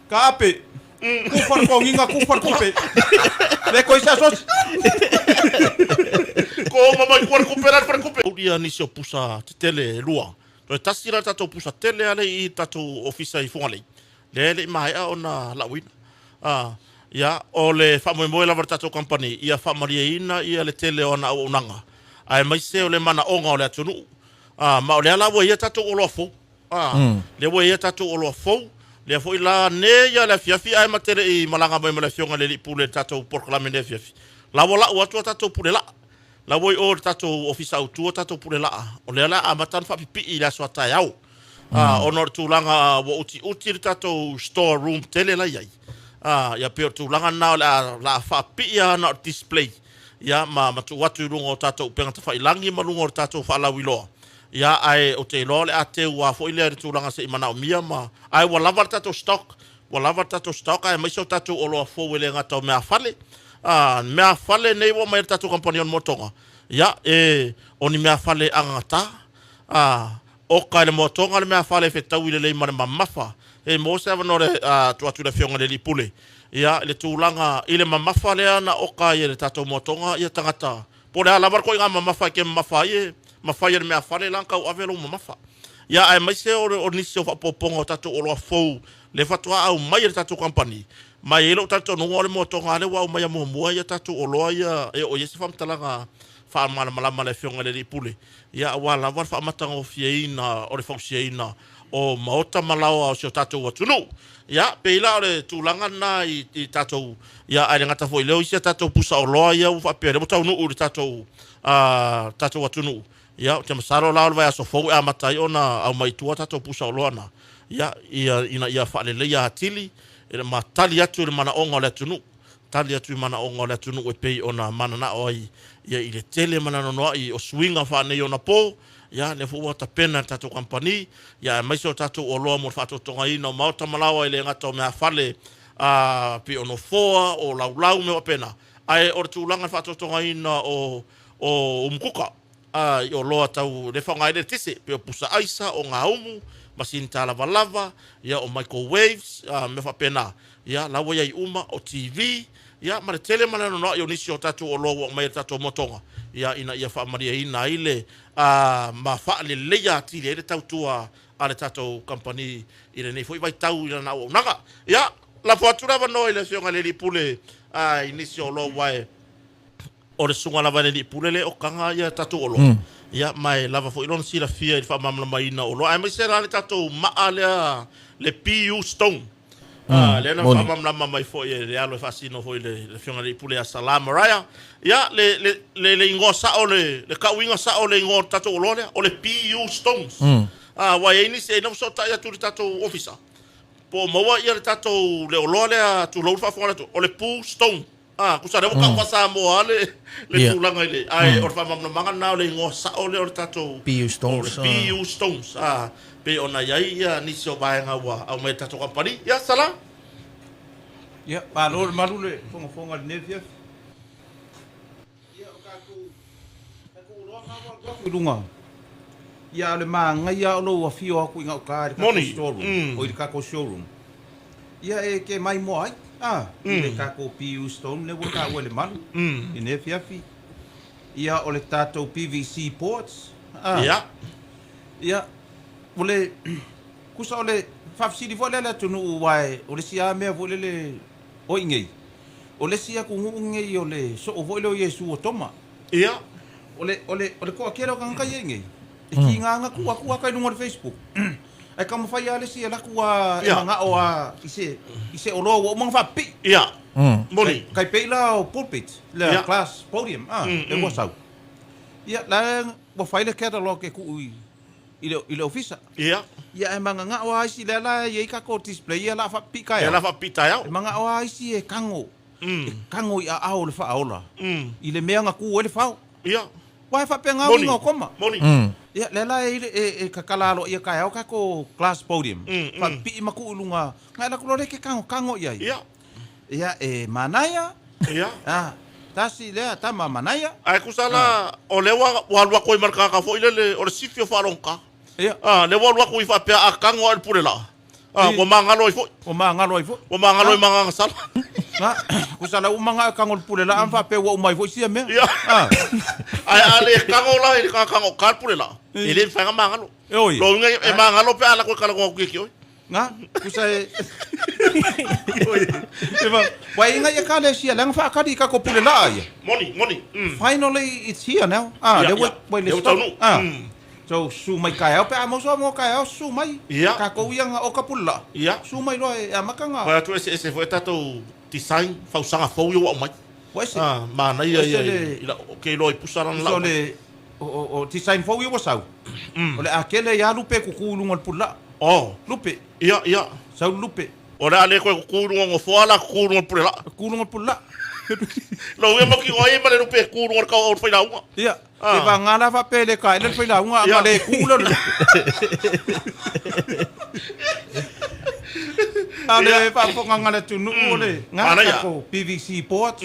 Ka ape. Ku far ko nginga ku far kupe. Le koi sa sos. Ko mama ku kupe la far kupe. Ia ni se pusa tele lua. Toe tasi la tātou pusa tele ale i tātou ofisa i Fugalei. Le le mai a ona lauina. Ia, o le whaamoemoe lava le tātou company, ia whaamarieina ia le tele o ana auaunaga. Ae maise o le manaoga o le atunuu. Ma o lea la ua ia tātou oloa fou. Lea ua ia tātou oloa fou. Lea foi la ne ia le afiafi ae matele i malaga mai ma le afioga le alii pule le tātou polokalame le afiafi. La ua lau atu a tātou pule laa. La ua i o i le tatou Ofisa Autu o tatou Pulelaa, o lea o le a amata ona faapipii i le aso a taeao. Ona o le tulaga ua utiuti le tatou store room tele la e i ai, ia pei o le tulaga lena o le a faapipii lava na o le display, ia ma tuu atu i luga o tatou upega tafailagi ma luga o le tatou faalauiloa. Ia, ae ou te iloa o le a teu lava foi lea i le tulaga se i manaomia ma, ae ua lava le tatou stock, ua lava le tatou stock aemaise o tatou oloa fou e le gata o meafale. A, meafale nei ua aumai e le tatou kamupani o le Moatoga, ia, e, o ni meafale agagata, a, oka i le Moatoga le meafale e fetaui lelei ma le mamafa. E maua se avanoa le, a, tuu atu i le Afioga i le Alii Pule, ia, i le tulaga i le mamafa lea na oka ai e le tatou Moatoga ia tagata, po o le a lava le ituaiga mamafa e te mamafa ai, e mafai e le meafale la ona tauave lou mamafa. Ia, aemaise o nisi o faaopoopoga o tatou oloa fou lea faatoa aumai e le tatou kamupani, ma e i ai lou talitonuga o le moatoga lava lea ua aumaia muamua ia tatou oloa ia e oo i ai se faamatalaga faamalamalama a le Afioga i le Alii Pule, ia aua lava le faamatagofieina o le fausiaina o maota ma laoa o si o tatou atunuu. Ia, pei la o le tulaga lena i tatou, ia ae le gata foi i lea o isi a tatou pusa oloa ia ua faapea lea ua taunuu i le tatou, tatou atunuu. Ia, ou te masalo la o le vaiaso fou e amata ai ona aumai i tua tatou pusa oloa na, ia, ia, ina ia faaleleia atili, ma tali atu i le manaoga o le atunuu, tali atu i manaoga o le atunuu e pei ona mananao ai ia i le tele ma le anoanoai o suiga faaneionapo, ia, lea foi ua tapena e le tatou kamupani, ia, aemaise o tatou oloa mo le faatotogaina o maota ma laoa e le gata o meafale, a, pei o nofoa, o laulau, mea faapena, ae o le tulaga i le faatotogaina o o umukuka i oloa tau le faaaoga ai le eletise, pei o pusa aisa, o gaumu, masini talavalava, ia o microwaves, mea faapena. Ia, la ua i ai uma, o TV, ia ma le tele ma le anoanoai o nisi o tatou oloa ua aumai e le tatou motoga, ia ina ia faamalieina ai le ma faaleleia atili ai le tautua a le tatou kamupani i lenei foi vaitau i lana auaunaga. Ia, lafo atu le avanoa i le Afioga i le Alii Pule i nisi o oloa ua e O le susuga lava i le Alii Pule le okaga ia tatou oloa, ia ma e lava foi lona silafia i le faamalamalamaina o oloa, aemaise la le tatou maa lea le PU Stone. Lea na faamalamalama mai foi e le alo e faasino foi le Afioga i le Alii Pule ia Salah Mariah. Ia le le le igoa sao le le tauiga sao o le igoa o le tatou oloa lea, o le PU Stones. Aua e i ai nisi e fesootai atu i le tatou ofisa, po o maua ia le tatou le oloa lea tulou le faafofoga a le atunuu, o le Pu Stone. Ah, tusa lea ua tau faa-Samoa le le tulaga i le ae o le faamalamalamaga lena o le igoa sao lea o le tatou PU Stones. O le PU Stones. Ah, pei ona i ai ia nisi o vaega ua aumai e le tatou kamupani. Ia, Sala. Ia, malo le malu le fogafoga i lenei afiafi. Ia, o tatou, tatou oloa na ua alu atu i luga. Ia, a o le manaia o lou afio atu i gauta i le tatou storeroom, o i le tatou showroom. Ia e te maimoa ai, a, i le tatou PU stone lea ua taua e le malu i lenei afiafi. Ia, o le tatou PVC boards, a. Ia. Ia, o le, tusa o le faafesili foi lea a le atunuu aua o le isi lava mea foi lele o i nei, o le isi atunuu lenei o le soo foi lea o Iesu o Toma. Ia. O le, o le, o le toatele o tagata ia i nei, e tiga na tuu atu ata i luga o le Facebook. Ae taumafai lava le isi e alu atu a e manao a i se i se oloa ua uma ona faapipii. Ia. Moni. Tai pei la o pulpit, le glass podium, a, le ua sau. Ia, la ua fai le catalog e tuu i i le i le ofisa. Ia. Ia ae mananao lava isi lea la e i ai tatou display ia o le a faapipii taeao. Ia o le a faapipii taeao. E manao lava isi e tago, e tago i aao o le faaola i le mea na tu ai le fao. Ia. Aua e faapena uiga o koma. Moni. Ia, lea la e, e, e tatala aloaia taeao tatou glass podium. Faapipii ma tuu i luga. Na e alu atu loa lea e te tagotago i ai. Ia. Ia, e manaia. Ia. Ah, tasi lea tama manaia. Ae tusa la, o lea ua, ua alu atu ai ma le tagata foi lele, o le sifi o faalogogata. Ia. Ah, lea ua alu atu i faapea a tago lava i le pule laa. Ah, ua magalo ai foi. Ua magalo ai foi. Ua magalo ai ma agaga sala. Na, tusa la ua uma na tago i le pule laa ma faapea ua uma ai foi sia mea. Ia. Ah. Ae a le tago la i le tagata o ka le pule laa, e le mafai ona magalo. E oi. Lona uiga e magalo pe a alu atu e talanoa atu ia te oe. Na, tusa e... Ua inga ia ekalesia leaga faakali i tatou pule laa ia. Moni, moni. Finally it's here now. Ah, lea ua ua i le Lea ua stock. taunuu. Ah. So susu mai taeao pe a maua soa mo taeao susu mai. Ia. Tatou ia na oka pule laa. Ia. Susu mai loa e amata na. Fai atu eseese foi tatou design fausaga fou ia ua aumai. Ua ese. Ah, manaia Ua ese ia le- i lau, ke iloa i pusa lana So lau. le o design fou ia ua sau. O le a kele ia lupe kuku i luga o le pule laa. Oh, Lupe. ia, ia. Sau le lupe. O le a le koe kuku i luga o gofoa la kuku i luga o le pule laa. Kuku i luga o le pule laa. Lau ia maki o ai ma le lupe e ku i luga o le kau au le failauga. Ia. Ah. E vagā la faapea e le kaele le failauga a Ia. ma le ku le lupe. A le faafofogaga a le atunuu o le ngā Manaia. tatou PVC boards.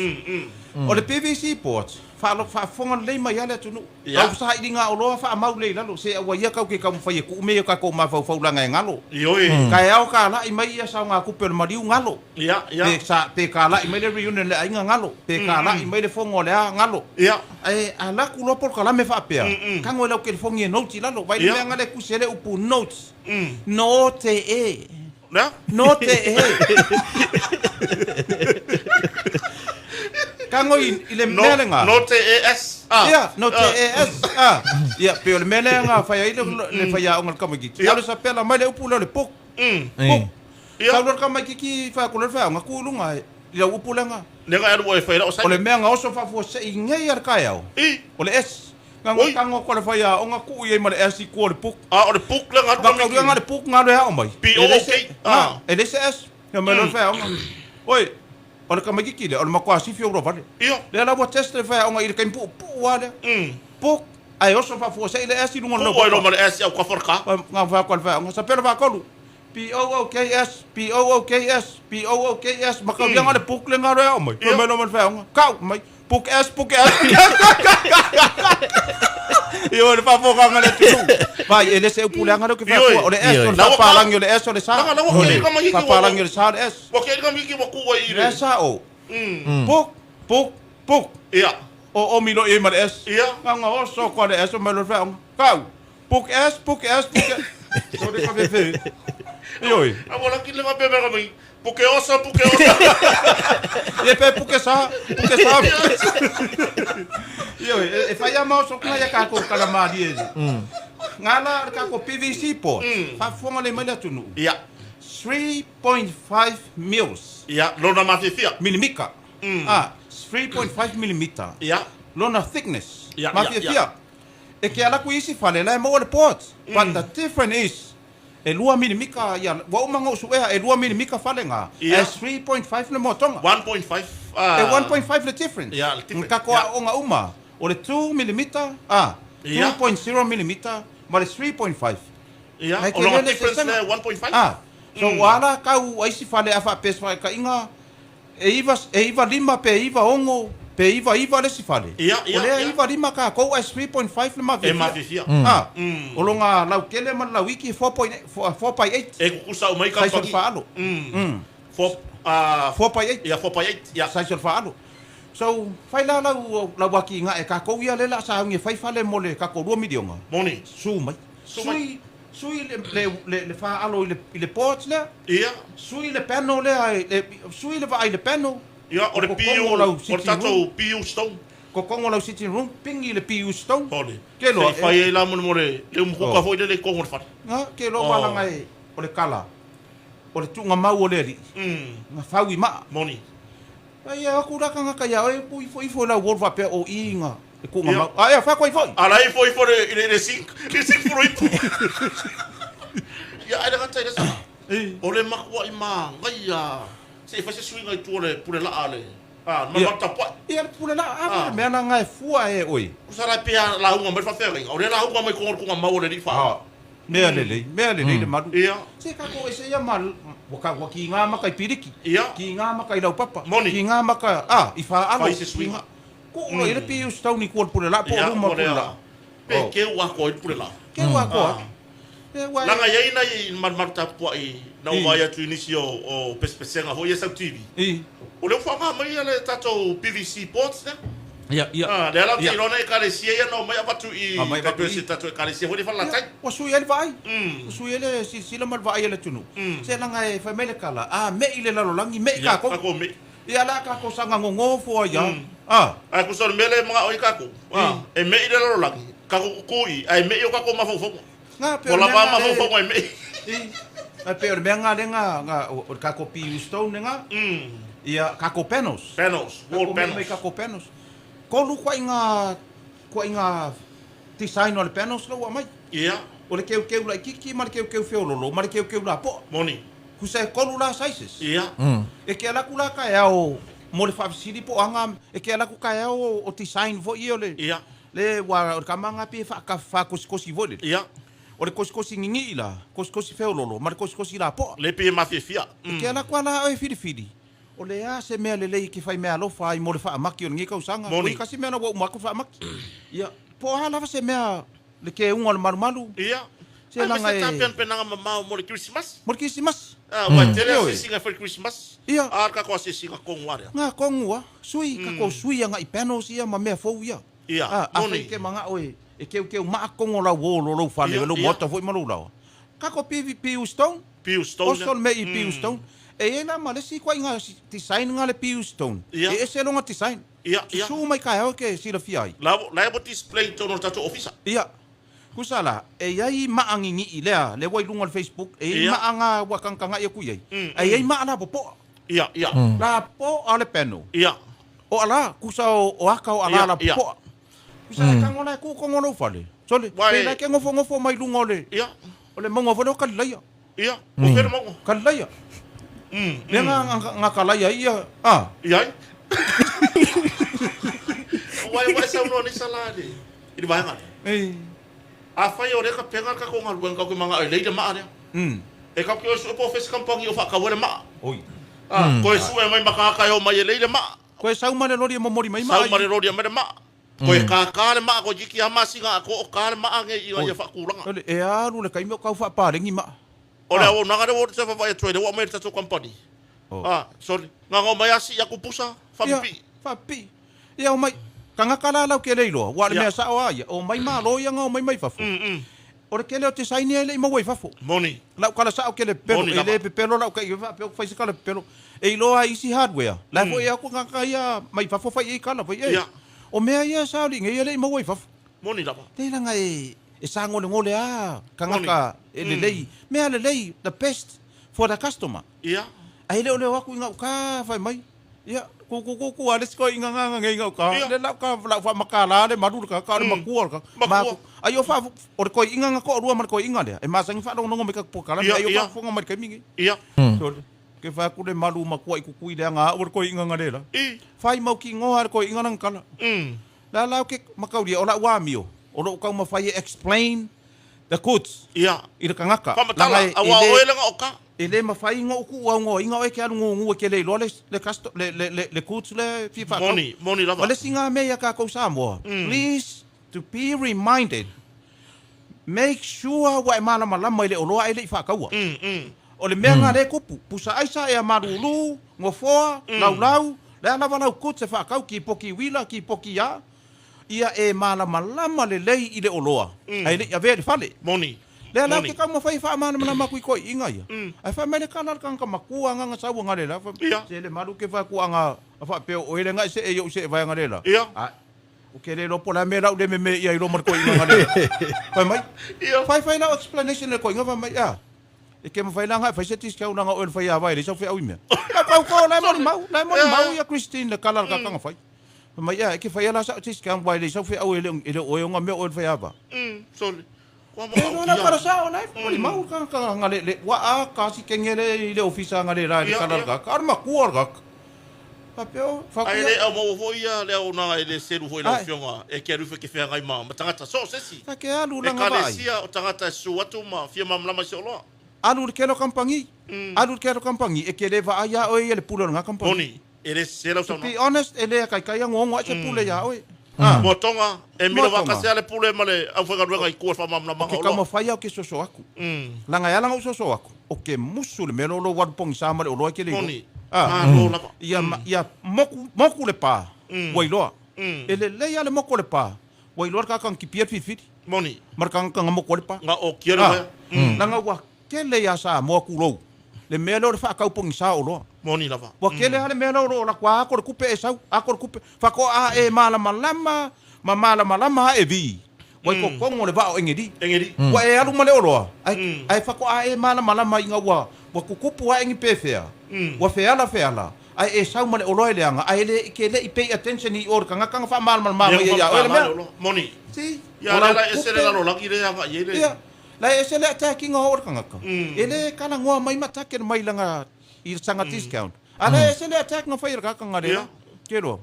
O le PVC boards, faafofoga lelei mai lava le atunuu. Ia. Lau sailiga oloa faamau lea i lalo, se aua ia kau ke taumafai e tuu mea i o tatou mafaufau laga e galo. Ioe. Taeao kalai mai ia saogatupe o le maliu galo. Ia, ia. Pe sa pe kalai mai le reunion le aiga galo. Pe kalai mai le fono o le a galo. Ia. Ae alaku loa polokalame faapea. Tago e lau telefoni e notes i lalo. Vai le Ia. mea gale kusi ai le upu notes. Note e. Lea? Note e. Tago i le No, mea lega. no T E S. Ah. Ia, no T Ah. E S. Ah. Ia, pe o le mea lea ga fai ai le faiaoga le tamaitiiti. Ia. Alu sapela mai le upu lea o le book. Book. Ia. Sau loa le tamaitiiti fai atu loa le faiaoga tu i luga i lau upu lea ga. Lea ga alu ai fai lau O le sai. mea ga oso faafuasei nei a le taeao. I. O le S. Ga Oi. tago atu a le faiaoga tuu i ai ma le S i tua o le book. Ah, o le book lea ga alu Ga kauliga le book ga le ao mai. P O E le O se- K. Ah. E le se S. Ia mai loa le faiaoga. Oi, o le tamaitiiti lea, o le matua sifi o vale. Ia. Lea la ua test le faiaoga i le taimi puupuu lava lea. Book. Ae oso faafuasei le S i luga o le Tuu ai laupepa. lo ma le S au ka wharka. Ga fai atu a le faiaoga. Sapela faatolu. P O O K S P O O K S P O O K S ma kauliga le book le ga le ao mai. Ia. Mai loa ma le faiaoga. Kau mai. Book S book S. Ia o le faafofogaga le atunuu. Vai e le se upu leaga lea ou te fai Ioe. atua. O le S Ioe. o le Laua ka- faapalagi o le S o le sa. Laga, laua ke le kama hiki wa- Faapalagi o le sa o le S. Wa ke ka miki wa ku ai i le. Le sa o. Book book book. Ia. O o milo i ma le S. Ia. Nga oso ko le S o mai lo faiaoga. Kau. Book S book S book S. So le ka fefe. Ioe. A wala ki le ka pemera mai. Puke osa, puke osa. Ia pe puke sa, puke sa. Ioe, e whai a mao sokunga ia kako kalamari e. Ngā la le kako PVC board. Faafofoga le mai le atunuu. Ia. 3.5 mils. Ia, lona mafifia. Milimika. Ah, 3.5 millimeter. Ia. Lona thickness. Ia, ia, Mafiafia. ia. E ke ala ku isi fale la e maua le board. But the difference is e 2 milimika ia ua uma ona usuʻea e 2 milimika fale ga Ia. e 3.5 le motoga 1.5. Ah. e 1.5 le difference Ia, le difference. kako Ia. aoga uma o le 2 mm ah Ia. 2.0 mm ma le 3.5 Ia, Ai, o lona ke le difference sesega. le 1.5. ah so ua ala kau aisi fale a faapea e iva e iva lima pe iva ogo pe iva iva le isi fale Ia, ia, o lea ia. iva lima kakou ae 3.5 le E mafifia mafifia. ah o loga laukele ma le lauiki 4.8 4 by 8 E kukusa o mai ka saisi o le paki. faalo 4 ah 4 by 8 ia 4 by 8. Ia. saisi o le faalo so fai la lau lau aki gae kakou ia le la saugi e fai fale mo le kakou 2 miliona Moni. su mai Su mai. sui sui le le le, le faalo i le i le porch lea Ia. sui le panel lea le sui le vaai le panel Ia, o le Ko PU, kongo lau o le sitting tatou PU stone. kokongo lau sitting room pingi le PU stone Hole. Ke loa, Se fai ai la mo mo le le umukuka Oh. foi le le kongo le fale. nga ke loa Oh. walaga e o le kala o le tuuga mau o le alii ga fau i maa Moni. ai aku la kagaka iā oe pu ifo ifo i lau wall faapea o i ga le kuuga Ia. mau ae faakoa i foʻi Ala i foi foi le le sink, le sink furo ipu. Ia ai le kata i le sa. O le makua i ma ngai a se i fai se suiga i tua le pule laa le. Ah, ma Ia. ma tapua. ia le pule laa a Ah. le mea laga e fua e oe Kusa la pea la hunga mai whawhenga. O le la hunga mai kongo kunga mau o le riwha. Ah, mea lelei mea lelei le malu Ia. se kako e se ia ma ua ka ua kiga maka i piliki Ia. kiga maka i laupapa Moni. kiga maka a i faalo Fai se suiga. ku'u loa i le piu stone i kua le pule laa po o Ia, luma o pule le laa a. Pe Oh. ke ua koa i pule laa. ke ua koa e ua Langa iai na i marumaru tapua i na I. o atu i nisi o pesepesenga hoi e sau TV. i O le uwhanga mai a le tatou PVC boards ne. ia ia Ah, le ala te Ia. ilona e kalesia ia na o mai avatu i Ah, mai avatu kai i. se tatou e kalesia hoi le whalatai. Ua sui ai le vaai ua sui ai le silasila ma le vaai a le atunuu se laga e fai mai le kala a meʻi le lalolagi meʻi Ia, kakou kako me. ia la kakou sagagogō fua ia a Ai kusa o le mele mga oi kako. Ah, e me i le lalolagi. Kako kukui, ai me i o kako mawhauwhaunga. ga pe O o le la mea pa ga le mawhauwhaunga e me i. i a pe o le mea ga le ga ga o le kakou piu stone ga Ia, kako panels. Panels, wall panels. Mai kako panels. Kolu kuaiga kuaiga design o le panels la ua mai. Ia. O le keukeu laitiiti ma le keukeu feololo ma le keukeu lapoa. Moni. Tusa e tolu la sizes. Ia. E ke ala atu la taeao mo le faafesili po o aga, e ke ala atu taeao o design foi ia o le. Ia. Le ua o le tama ga pei e faakosikosi foi lele. Ia. O le kosikosi gigii la, kosikosi feololo ma le kosikosi lapoa. Le pei e mafiafia. E ke ala atu a la oe filifili, o le a se mea lelei e ke fai meaalofa ai mo le faamaki o lenei tausaga. Moni. Oi kasi mea na ua uma atu le faamaki. Ia, po o a lava se mea le keuga o le malumalu. Ia. Se laga e. Aemaise tapenapenaga mamao mo le Kerisimasi. Mo le Kerisimasi. Ah, ua tele Ioe. asiasiga e fai i le Kerisimasi. Ia. A le tatou asiasiga kogu a lea. Nga kogu a, sui, tatou sui agai panels ia ma mea fou ia. Ia, Ah, a moni. fai ke mangao e, e keukeu maa kogo lau o lou fale, Ia, lou ia. maota foi ma lou laoa. Kako PV PU Stone. PU Stone Oso lea. le mea i PU Stone. E i ai la ma le isi ituaiga design nga le PU Stone. Ia. E ese lona design. Ia, ia. Susu mai kaeao ke silafia ai. La la e mo display i totonu o le tatou ofisa. Ia. Kusa la, e i ai maa gigii lea, lea ua i luga o le Facebook, e i ai Ia. maa nga ua kagakagai aku i ai. Ae i ai maa lapopoa. Ia, ia. Lapoa le panel. Ia. O ala, kusa o, o aka o ala Ia, lapopoa. ia. Kusa mm. kango la ku kongo lo fale. Sole, Wai- pe la ke ngofo ngofo mai lunga o le. Ia. O le maunga foi lea o Kalilaia. Ia. O fea le maunga? Kalilaia. Le nga nga nga kalaia ia. Ah. Ia ai. Wai wai saunoa nei sala le i le vaega lea. Eh. Afai o lea ka pega le tatou galuega kau ke manga e lei le maa lea. E kau ke o sue po o fesi kampangi o whaakaua le maa. Oi. Ah, koe sue mai makaka e o mai e lei le maa. Koe sau ma le lori e momoli mai maa. Sau ma le lori e mai le maa. Koe kākā le maa, koe kiki a masinga a ko o kā le maa nge i ia whaakūranga. Ole, e alu le kaimi o kau whaapārengi maa. O le au naga le o te whawhai atu e le ua mai le tatou company. Oh. Ah, sorry. Ngā ngau mai asi aku pusa, whapipi. Ia, whapipi. Ia o mai, kangaka la lau ke leiloa, ua le Ia. mea sao a ia, o mai malo ia ngā o mai mai fafo. O le kele o te saini ai le i maua i fafo. Moni. Lau kala sao ke le pepelo, Moni e lava. le pepelo lau kai wha peo whai se kala pepelo. E iloa isi hardware. La fo e aku ngaka ia mai fafo whai e kala whai e. Ia. O mea ia sao li ngai ia le i maua i fafo. Moni lava. Te langa e, e sāngole ngole a, kangaka e lelei. Mea lelei, the best for the customer. Ia. Ai leo leo aku i ngau ka whai mai. Ia, ku ku ku ku ale siko i ngā ngā ngā i ngau ka. Ia. Le lau ka lau wha makala le maru le ka ka le makua le ka. Makua. Ai o wha o le koi inga ngā ko rua ma le koi inga lea. E masangi wha rongo me ka pokala. Ia, Ai o ia. wha whonga mai le kaimingi. Ia. So, ke wha ku le maru makua i kukui lea ngā o le koi inga ngā lela. I. Whai mau ki ngoha le koi inga nang kala. La lau ke makauria o la uamio. O lou kau mawhai e explain the goods Ia. i le kangaka. Whamatala, Langa e- aua e le- oe lenga o ka. E le mawhai ngō ku au ngō inga oe ke alu ngō ngū e ke le iloa le, le, custo, le, le, le, le goods le fia whakau. Moni, moni lava. O le singa mea ia kākou Samoa. Please to be reminded, make sure ua e malamalama i le oloa e le i whakaua. O le mea ngā le kupu, pusa aisa e a marulu, ngofoa, laulau, le alawa lau goods e whakau ki poki wila, ki poki a, ia e malamalama le lei i le oloa. Ai le i avea le fale. Moni. Lea lau Moni. ke kau mawhai wha mana mana maku i koi inga ia. Ai wha mele kala le kanga makua nganga sau nga lela. Wha- Ia. Se le maru ke wha ku anga wha peo o ele ngai se e yo se e vai nga lela. Ia. Ai. O ke le lopo la me lau le me me ia i lo mar koi inga nga lela. Whai mai. Ia. Whai whai lau explanation le koi inga whai mai ia. E ke mawhai langa whai se discount langa o ele whai a vai le sau whai au i mea. Lau kau kau lai moni mau, lai moni mau ia Christine le kala le kakanga whai. Whai mai ia, e ke whai ala sa discount vai le sau whai au e le e le oe o nga mea o ele whai a va. Sorry. Kua mo E au no na kia. para sa ona e mau ka ka nga le le wa a ka si kengele i le ofisa nga le la le Ia, kala ia. ka ka ma ku ka. Pa peo fa Ai le au mau foi ia le au nanga e le selu foi lau Ai. fionga e ke arufe ke whea ngai ma ma tangata so sesi. Ka ke alu E langa ka le vai. sia o tangata e su atu ma fia mamlama si oloa. Alu le kelo kampangi. Alu le kelo kampangi e ke le va ia oi e le pule nga kampangi. Moni, e le se lau To sauna. be honest e le kai kai ngongo a se pule ia oi. Ah. Mo tonga, e milo Mo tonga. waka le pule ma le au whai galuega i kua whamamlama Ke oloa. ka mawhai au ke soso aku. Langa ia langa u soso aku. O ke musu le melo lo waru pongi sa ma le oloa ke le. Moni, Ah. malo lava. Ia, ia moku, moku le pā, ua iloa. E le lei a le moku o le pā, ua iloa le kakang ki pia whiwhiri, Moni, ma le kangakanga moku o le pā. nga o kia le Ah. wea. Langa ua kele ia sa moa kulou. Le mea leo le whaakaupongi sa o loa. Moni lava. Ua kele a le mea leo lo la kwa ako le kupe e sau, ako le kupe. Whako a e malamalama, ma malamalama a e vi. Wai ko kongo le vao engeri. Engeri. Ua e alu ma le oloa. Ai, ai whako a e malamalama i ngā ua, ua kukupu a engi pewhea. Ua wheala wheala. Ae e sau ma le oloa e leaga, ae le e ke le i pay attention i o le tagata na faamalamalama mai ai ia oe le mea. Moni. Si. Ia, O lau lea la e ese le tupe. lalolagi lea e agai ai le. Ia, la e ese le attacking o le tagata. E le talanoa mai ma attack mai langa i saga discount. A la e ese le attack na fai e le tagata nga le la. Ke loa.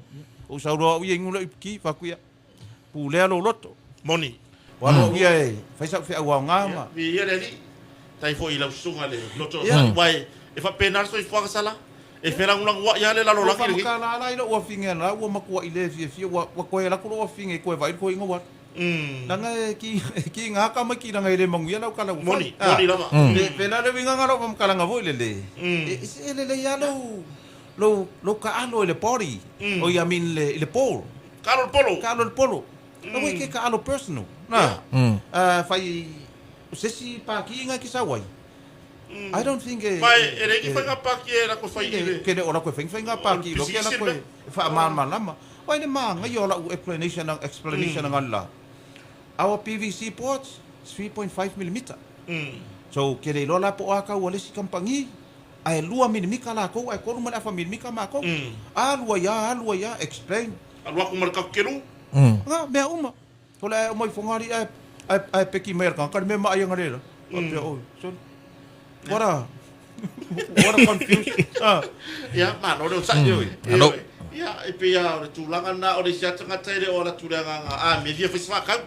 Ou sau loa au ia ingu lou ki, fai atu ia, pulea lou loto. Moni. Ua alu au ia e fai sau feau aoga ma. Ia, viia le Alii. Tai foi i lau susuga le loto aua e faapena le soifuaga sala. E felagulaguai lava le lalolagi lenei. Ua faamatala la i lou afine la ua matuai le fiafia ua ua toe alu atu lou afine e toe vaai le toeaina ua alu. Leaga e ki e kiga ka mai kilaga e le manuia lau tala ua fai. Moni, moni lava. Pela le uiga na lou faamatalaga foi lele. E se lelei lava lou lou lou taalo i le body oi I mean i le ball. Taalo i le polo. Taalo i le polo. Aua e ke taalo personal. Na. Fai o se isi paki nga ki sau ai. I don't think e Ma e leai ni faiga paki e lako fai i le Ke le o lako e fai faiga paki lo ke lako e faamalamalama. Wai le māngai o lau explanation explanation nga la. Our PVC boards is 3.5 millimeter. So ke le iloa la po o a kau a le isi kamupani ae 2 milimika lakou ae 3 ma le afa milimika makou. Alu ai a alu ai a explain. Alu aku ma le kakukelu. Nga mea uma. O le ae mai Fogaali ae ae ae peki mai e le tagata le mea maai aga le la. Faapea oi, sorry. What a what a confuse. Ah. Ia, malo le onosai. Malo. Ia, e pei lava o le tulaga lena o le isi lava tagata e le o ala atu le agaga, a mea fia fai se faakau.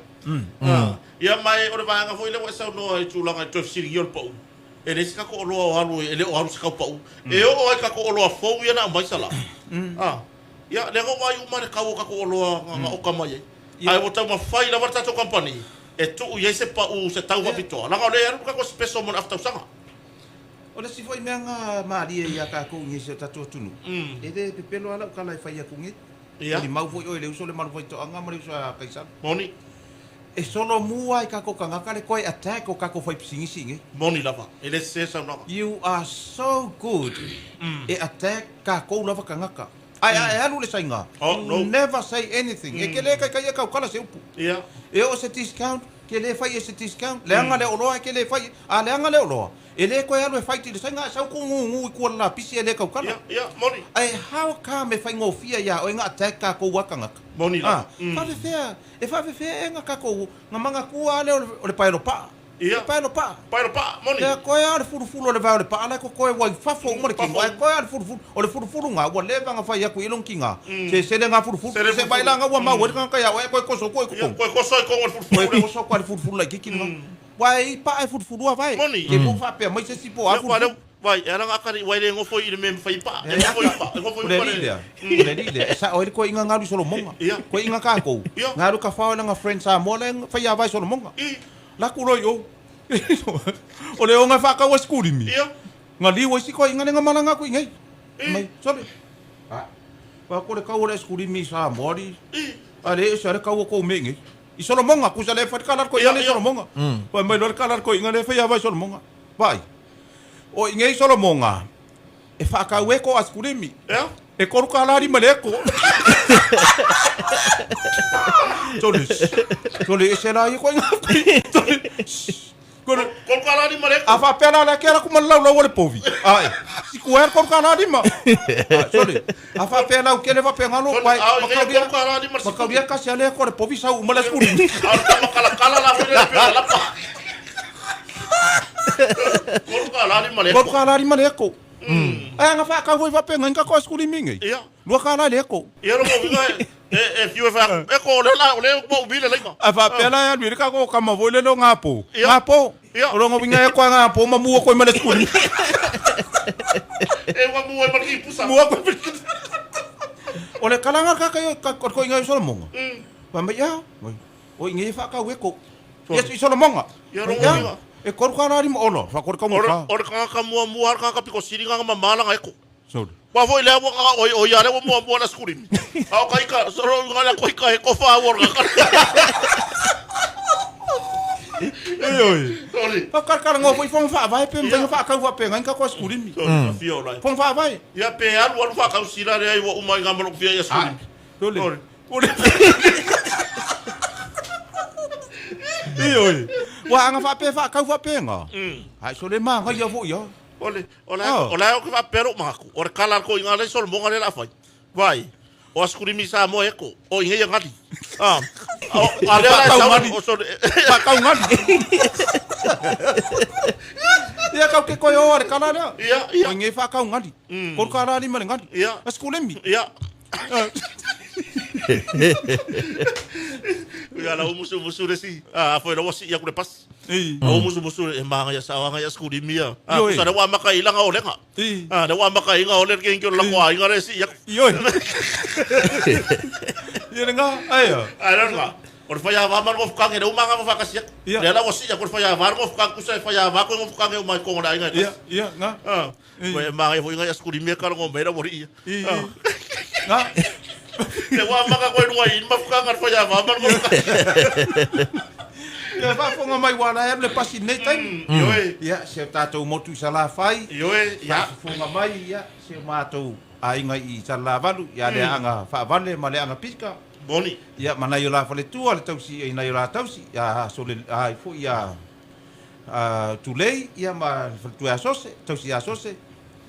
Ia, ma o le vaega foi lea ua e saunoa i tulaga i toe fesiligia o le pau, e leai se tatou oloa o alu, e le o alu se tau pau. E oo lava i tatou oloa fou ia na aumai sala. Ia, lea na ou vaai uma le tau o tatou oloa na oka mai ai. Ae ua taumafai lava le tatou kamupani e tuu i ai se pau se tau faapitoa, leaga o lea e alu le tatou special mo le afa tausaga. O le isi foi mea na malie ia tatou i si o tatou atunuu, e le pepelo lava lau tala e fai atu nei. Molimau foi oe i le uso le Malufaitoaga ma le uso a Kaisara. Moni. E solomua i tatou tagata le toe attack o tatou faipisinisi nei. Moni lava, e le sese saunoaga. You are so good e attack tatou lava tagata. Ae a e alu le saiga, you never say anything. E ke le kaikai e kaukala se upu. E oo se discount, ke le fai e se discount. Leaga le oloa e ke le fai, a leaga le oloa, e le toe alu e fight i le saiga, ae sau kou gugu i kua le lapisi e le kaukala. Ae how come e faigofie ia oe na attack tatou a tagata? Faafefea, e faafefea ea na tatou, na manatua lea o le paelo paa. Ia. Le paelo paa. Paelo paa, moni. Lea koe a le fulufulu o le vae o le paa la e kokoe ua i fafo uma le kino, ae koe a le fulufulu, o le fulufulu nga ua leva na fai atu i lona kina, se sele nga fulufulu, se vai la nga ua mau ai le tagata ia oe ae koe koso koe i totonu. Ia, koe koso i totonu o le fulufulu. Koe koso koe a le fulufulu laitiiti lena. Ua e i paa e fulufulu a vae. Moni. Ke mo faapea mai se isi po o a fulufulu. Vai, e ala nga akari wai le ngofo i le mea mawhai pa. E ngofo i pa. E ngofo O i le pa alii le. lea, o le alii lea, e sao ai le koe inga ngalu i Solomoga. Koe inga kakou, ngalu ka fao e langa friend Samoa la e fai a vae Solomoga. Laku loa i o. O le onga e whaakau a sikulimi. Nga liu ai si koe inga le nga malanga aku i nei. Mai, sorry. Wa ko le kau o le sikulimi i Samoa li. A le ese a le kau o kou me i nei. I Solomoga, kusa le whai kala koe inga le Solomoga. Wai mai loa le kala koe inga le whai a vae Solomoga. Vai. O i nei Solomoga, e whaakau e ko a sikulimi. E koru ka la rima le eko. Tole, tole ese la ia koe ngā koe. Tole, kore. Koru ka la rima le eko. A whapea la la ke ara kuma lau lau o le povi. Ae, si kua koru ka la rima. Tole, a whapea lau kele whapea ngalo. Tole, a o i koru ka la rima. Makauria kasi ale ko le povi sau uma le skuli. A o tama kala kala la hoi le pia lapa. Koru ka la rima le eko. Koru ka la rima le eko. Ai anga whaakau hoi whape ngai ka koa skuli mingi. Ia. Lua ka la le eko. Ia rongo winga e fiu e wha eko o le la o le mo ubile leinga. A whapea la alu i ka ko kama voi le lo ngā pō. Ia. Ngā pō. Ia. O rongo winga e koa ngā pō ma mua koe ma le skuli. E ua mua e mariki pusa. Mua koe ma O le kalanga ka kai ka ko inga i Solomonga. Wha mai ia. O inga i whaakau eko. Yes, i Solomonga. Ia rongo winga. E koru ka rā rima olo, wha kore ka mo ka. O le kangaka mua mua, le kangaka piko siri nganga mamala nga eko. Sorry. Wa foi le ua nga oi oi ale mua mua la skurimi. A o kaika, soro nga la koika e kofa ua nga kare. Ei oi. Sorry. Wha kare kare ngō foi whanga wha vai pe mwenga wha kau wha pe ngai ka koa skurimi. Sorry, ka fia o lai. Whanga wha vai. Ia pe alu alu wha kau sila le ai ua uma i ngā manok fia ia skurimi. Sorry. Sorry. Ei oi. Wa anga wha pe wha kau wha pe nga. Hai so le ma ngai ia foi ia. O le o le o le o ke faapea lou manatu, o le kala a le toeaina lea i Solomoga lea o le a fai. Vai, o asikulimi Samoa e ko, o i nei gali. Ah, o, a lea la e sau, o sole. Whakau gali. Ia kau ke koe o a le kala lea. Ia, ia. O i nei whakau gali. Koru ka rā lima le gali. Ia. Asikulimi. Ia. Ia la umusu musu le si. Ah, foi la wasi ia ku le pas. I. O musu musu e manga ia sa anga ia skulimi ia. Ah, Ioe. kusa le wa maka i langa o lenga. I. Ah, le wa maka i nga o le ke inki o la ko inga le si ia. Ioe. Ia le ngā, aia. Ah, la nga. O le whaia wā manu ngofukange le umanga mo whakasia. Ia. Le la wasi ia ko le whaia wā ngofukange kusa e whaia wā ko ngofukange o mai kongo la inga. Ia, ia, ngā. Ah. Ko e manga ia fo inga ia skulimi ka longo mera mori ia. I, Ah. i. Ngā. Le wa maka koe runga i mafukanga le whaia wā manu ngofukange. Ia whaafonga mai wā la le pasi nei taimi. Ioe. Ia, se o tātou motu i Salafai. Ioe, ia. Whaafonga mai, ia, se o mātou aiga i Salavalu, ia le anga whaavale ma le anga pika. Boni. Ia, ma nai o la whaletua, le tausi, i nai o la tausi, ia, sole, a, fo, ia, a, tulei, ia, ma whaletua asose, tausi asose,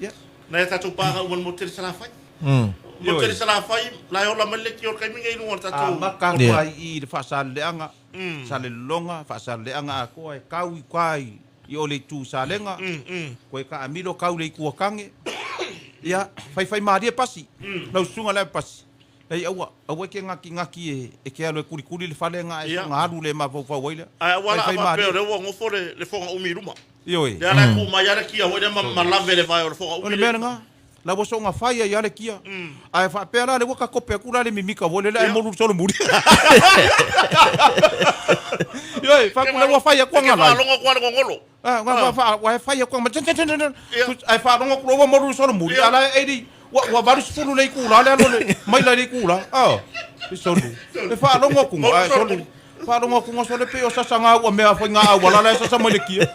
ia. Nai tātou pānga uan mo tere Salafai. Mo Ioe. tere Salafai, lai ola mai le ki o kai minga i runga o A tātou. maka Ia. koa i le whaasaleanga, salelonga, whaasaleanga a koa e kau i koa i, i ole i tū salenga, koe ka amilo kau le i kuakange. Ia, whai whai mārie pasi, lau sunga le pasi. Lei aua, aua ke ngaki ngaki e, e ke alo e kuri kuri le whalenga e Ia. songa alu le mawhau wai lea. Ai wala Whai whai a whapeo mārie. le ua ngofo le, le whonga umi i ruma. Ioe. Le ala ku mai ara kia, hoi le ma, ma lave le vai o le whonga O umi. le mea ngā, la waso ngā whaia i ale kia. Ai whaapea la le waka kope aku la le mimika wo le le ai Ia. moru solo muri. Ioi, whaku le wa whaia kua Ke ngā lai. whaalongo kua le ngongolo. Ah, ngā wha wha wa whaia kua ma ten ten ten ten. Ia. Ai whaalongo kua wa moru solo muri. Ia. Ala e di wa wa varu sifulu le kula le alo le mai la le kula. Ah, i solo. Le whaalongo ku Moru ai solo solo. Whaalongo ku ngā solo pe o sasa ngā ua mea whai ngā awa la la sasa mai le kia.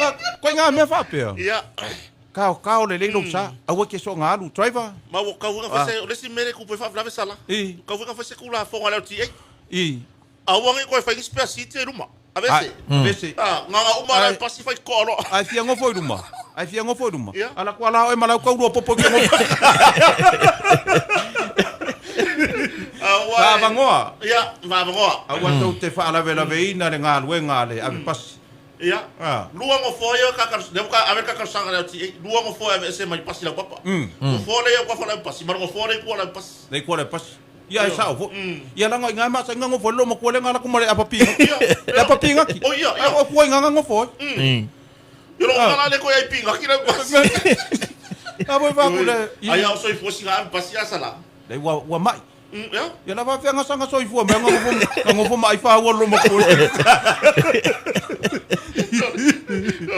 Ah, Koe ngā mea whaapea. Ia. Kao kao le leilo sa, aua ke so ngā alu driver. Ma wo kau nga whese, o le si mere ku pe whawhlave sala. I. Kau nga whese kula whonga leo ti ei. I. A uangi koe whai ngispe a siti e ruma. A vese. Vese. Ah, ngā ngā uma Ai. lai pasi whai koa loa. Ai fia ngofo i ruma. Ai fia ngofo i ruma. Ia. Ala kua la oe malau kaurua popo ki ngofo. Ah, ua Ka e- vangoa. Ia, whavangoa. Aua tau te whaalawe ina le ngā luenga le ave pasi. Ia. Ah. Lua ngofo ia ka ka ne ka ave ka ka sanga leo ti ei. Lua ngofo ave ese mai pasi lau papa. Ngofo le ia kua whala pasi, ma ngofo le kua lau pasi. Nei kua le pasi. Ia e sao fo. Ia langa i ngā masa i ngā ngofo lo ma kua le ngā la kumare apa pinga. Ia. Le apa pinga ki. O ia, ia. O kua i ngā ngā ngofo. Ia lo ngala le koe ai pinga ki lau pasi. A voi whaku le. Ai au soi fuasi ngā ave pasi asala. Le ua, ua mai. Ia. Ia la whawhia ngā sanga soifua mea ngā ngofo, ngā ngofo mai whaua lo ma kua.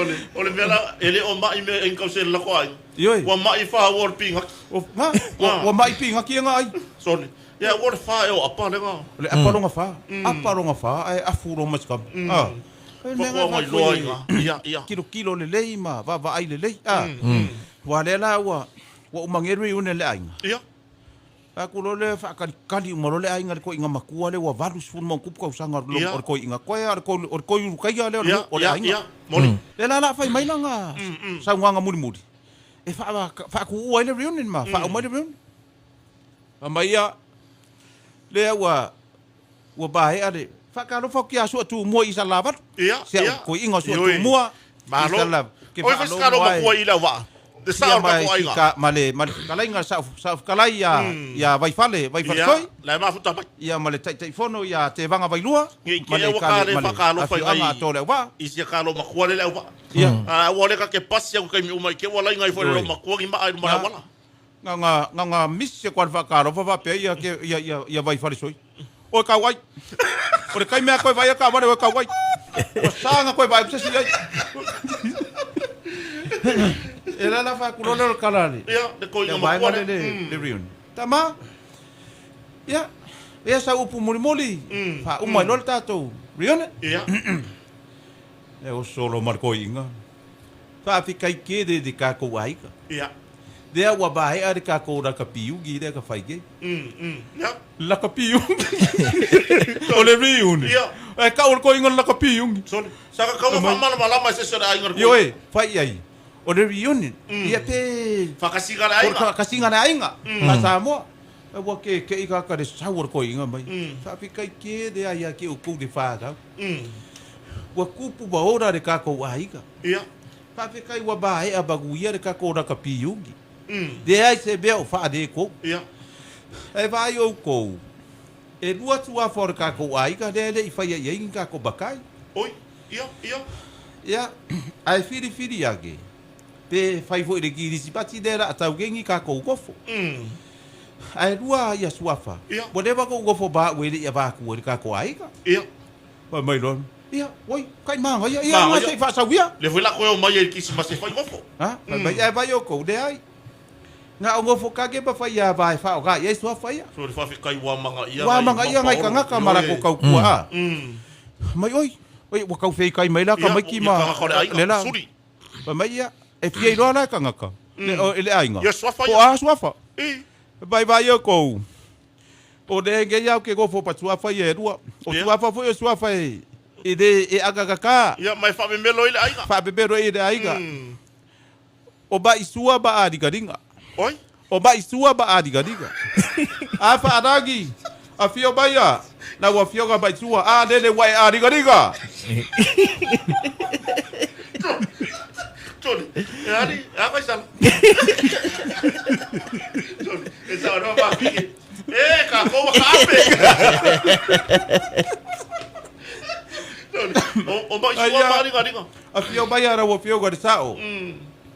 Ole, ole mea e le o mai me en kau se la koai. Ioi. Ua mai wha ua pinga. O, ngā, ua, ua mai pinga ki ngā ai. Sorry. Ia ua le wha e o apa le ngā. Le apa ronga wha, apa ronga wha, ai afu ro masikam. Ah. E mea Whakua ngā ngai wha loa foi i ngā. Ia, ia. Kilo kilo le lei ma, va va ai le lei. Ah. Wa le la ua, ua umangeru i une le ainga. Ia. A ku lo le wha kali umalo le ainga le ko inga makua le ua valu sifunu mau kupu kau sanga Ia. o le ko inga koe, o le ko o le ko uru kaia le o le Ia, o le ia, ainga. ia. Moni. Le la la whai mai la ngā sau ngā muri muri. E wha wha ku ua i le reunion ma, wha umai le reunion. A mai ia, le ua, ua bahe a le, wha ka alofa ki a sua tu mua i sa lavaru. Ia, Se ia. au ko inga sua Ioi. tu mua. i Malo. sa lava. Ke Oi whai skaro ai. makua i lau waa. Le Ia sa o mai kako ai ki ngā. ka, ma le, ma le kalai ngā sa, sa kalai ia, ia vaifale, vaifale Ia. soi. Lai mafuta mai. Ia ma le taitai fono ia te vanga vailua. Ngi Ma ke le ua ka ka le- le ma le whakaalofa i afioaga ngai- a tō le wā. I sia ka lo makua le lau waa. Ia. Ah, ua le ka ke pasi au kai mi umai ke ua lai ngai fo le lo Ioi. makua ngi maa i lumara Ngā. wala. Ngā ngā ngā ngā misi e koa le whakaalofa whapea ia ke ia ia ia vaifale soi. Oe ka wai. O le kai mea koe vai a ka ware oe ka wai. O sanga koe vai se si ai. E la la whakulole o le kala le. Ia, le ko Le inga waenga makua le le. le le reunion. Tama. Ia. Ia sa upu moli moli. Wha umai lo le tātou. Reunion. Ia. E o solo mar koi inga. Wha kai ke de de ka ko aika. Ia. Dea ua bahe a de ka ko ra ka piugi de ka whai ke. Ia. La ka piugi. O le reunion. Ia. E ka o le koi inga la ka piugi. Sorry. Saka kau ma mana malama se sora ai ngar. Ioe, whai ai. O le reunion. Ia pe Faakasiga le aiga. Faakasiga le aiga. Ma Samoa. Ua ke ke i ka le sau o le koiga mai. Faafetai tele lava ia te outou le fanau. Ua tupu ma ola le tatou aiga. Ia. Faafetai ua maea manuia le tatou lakapi iuni. Leai se mea o faaletonu. Ia. Ae vaai outou, e lua suafa o le tatou aiga lea e le i faia i ai ni tatou matai. Oi, ia, ia. Ia, ae filifili ane, pe fai foi i le Kirisimasi lea o le a tau nei ni tatou nofo. Ae lua ia suafa, ua leva ona ou nofo ma au e le i avatua i le tatou aiga. Ia. Fai mai loa, ia, oi, kai manaia, ia, ia se i faasauia. Lea foi la koe omai ai i le Kirisimasi e fai nofo. Ha, fai mai, ae vaai outou, leai. Na o nofo kake ma fai ia va e faaaoga i ai suafa ia. So le faafetai ua amanaia Ua amanaia nai tagata ma latou tautua a. Mai oi, oi ua tau feikai mai la tamaiti ma le la. Fai mai ia, e fia iloa la e tagata e le aiga. Po o a suafa. Vai vai outou. O le nei au ke nofo pa suafa ia e lua. O suafa foi o suafa e e le e agagaka. Ia, ma e faamemelo ai le aiga. Faamemelo ai le aiga. O Maisua ma Aligaliga. Oi? O Maisua ma Aligaliga. A faalagi, afio maia, lau afioga Maisua, a lele ua e aligaliga. Tony, e ali, e a kai sala. Tony, e sa no ma piki. E ka ko wa ka ape. Tony, o Maisua ma Aligaliga. Afio maia lau afioga le sao.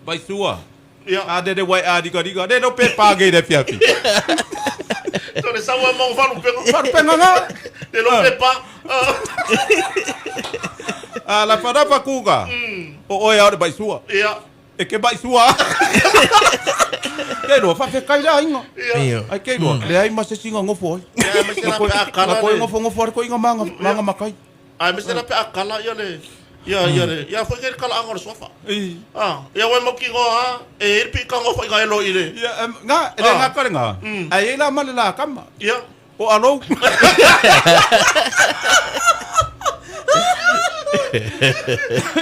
Maisua. Ia. A lele ua e aligaliga. Le no pe pa nei le afiafi. Tony, sa ua mau falupenga. Falupenga nga. Le lo pe pa. A lafalafa kuga. O oe a o le Maisua. Ia. E ke Maisua. Ke iloa faafetai le aiga. Ia. Ai ke iloa leai ma se isi na nofo ai. Ia, aemaise la pe a kala Na koe le- nofonofo ai le koiga ma aga matai. Aemaise la pe a kala ia le ia ia le ia foi ke le kalaaga o le suafa. I. Ah, ia ua mautinoa lava e i ai le piitaga o faiga e loi i le. Ia, nga, e le gata lena, ae i ai la ma le la kama. Ia. O alou.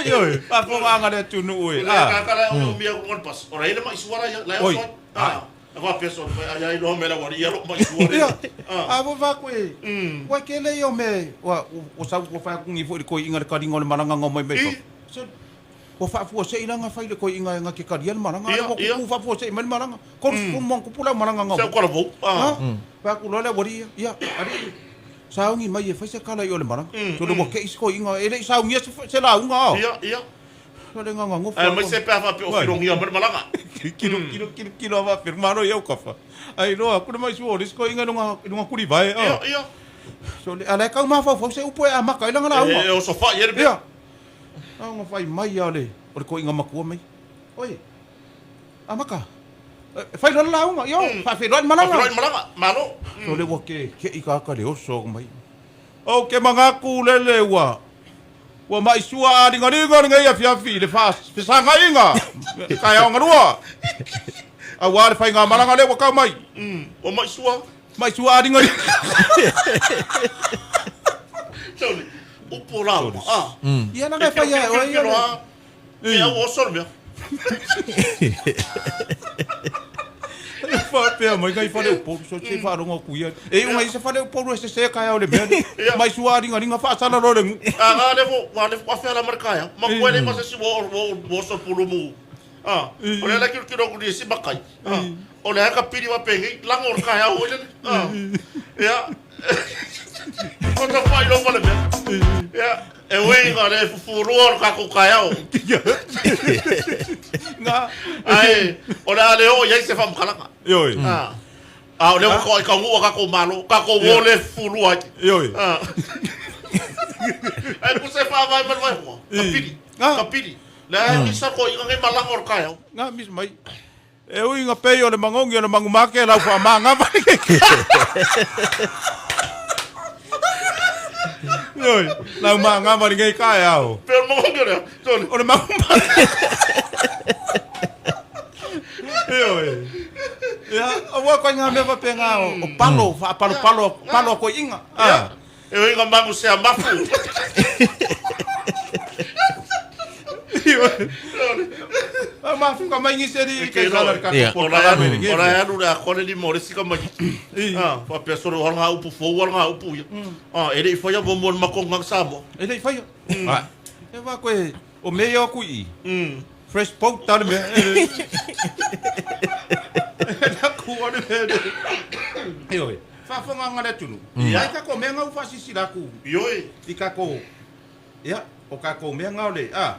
Ioe, faafofogaaga le atunuu e. Le agaga la e umia i luga o le pasi, o la e i ai le ma'i sua la ia, la e Oi. oso ai. Ah, e faapea sole mai, ai ai loa mea la ua alii ia lou ma'i sua lea. Ia, a ua faaku e, ua tele ia o mea, ua, ua sau ua fai atu nei foi i le toeaina le taliga o le malaga na omai mai fafo. So, ua faafuasei la na fai le toeaina e na te talia le malaga, Ia, ua ia. tupu faafuasei mai le malaga. 30 ma ona tupu le au malaga na Se omai. au talavou. Ah. Ha? Fai atu loa le aualii ia, ia, alii, sauni mai e fai se tala i o le malaga. Tole ua kei se toeaina, e le i saunia se, se lauga ao. Ia, ia. Le gagagofo Aemaise pe a faapea o filogia mai le malaga. Kilo, kilo, kilo, kilo a faafirima ia ukafa. Ai loa, kule mai sua o le isi toeaina i luga, i luga kulivae. Ia, ia. So le, a la e tau mafaufau se upu e amata ai lana lauga. E osofai ai le mea. Ia. Lauga fai mai a le, o le toeaina matua mai. Oi, amata. E fai loa le lauga, io, faafeiloai le malaga. Faafeiloai le malaga, malo. So le ua ke, ke'i kaka le oso mai. Ou ke manatu lele ua, ua maisua aligaliga lenei afiafi i le faafesagaiga, taeao galua. Auā le faigamalaga lea ua tau mai. Ua maisua. Maisua aligaliga. Tony, upu o lauga. Ah. Ia laga e faia e oe ia le. E au oso le mea. Faapea mai ngai faleupolu, so se i faalogo atu ia. E iu ngai se faleupolu e sese taeao i le mea lea. Maisua aligaliga faasala loa le nuu. Ah, nga le fo, wa le fo afea la mar kaya. Ma koe le ma se si wo wo wo so pulu mu. Ah, o le la kilo kilo ku ni si makai. Ah, o le ka pili wa pengi, lango o kaya o le. Ah. Ya. Ko ta fai lo ma le mea. Ya, e ui nga le fufurua o ka ku kaya o. Nga. Ai, o le a le o iai se whamkalanga. Ioe. Ah. Ah, o le ko i ka ngua ka ko malo, ka ko wo le fufurua ai. Ioe. Ah. Ai ku se wha vai mai hoa. Ka pili. Ah. Ka pili. Le ai misa ko i ngai malanga o kaya. Nga mis mai. E ui nga pei o le mangongi o le mangumake lau whaamanga mai. Ioe, lau maanga mari ngai kai ao. Pe o mangongi o lea. Tony. O le mangumake. Ioe. Ia, o ua koe ngā mea whape ngā o palo, whaapalo, palo, palo a koe inga. Ia. E ui nga mangu sea mafu. Ioe. mafuka mai ngise ni ke sala le Ia. ka O la alu, o la alu le akoa le lima o le sika mai. Ah, faapea solo o ngā upu fou ala ngā upu ia. Ah, e le i whaia mo mo mako ngā Samoa. E le fai. Ah. E va koe o me ia ku i. Fresh boat tale me. La ku o le me. E oi. Faafofoga nga le atunuu. Ia i ka ko mea ngau faasisila aku. Ioe. I ka ko. Ia, o ka ko mea ngau le. Ah.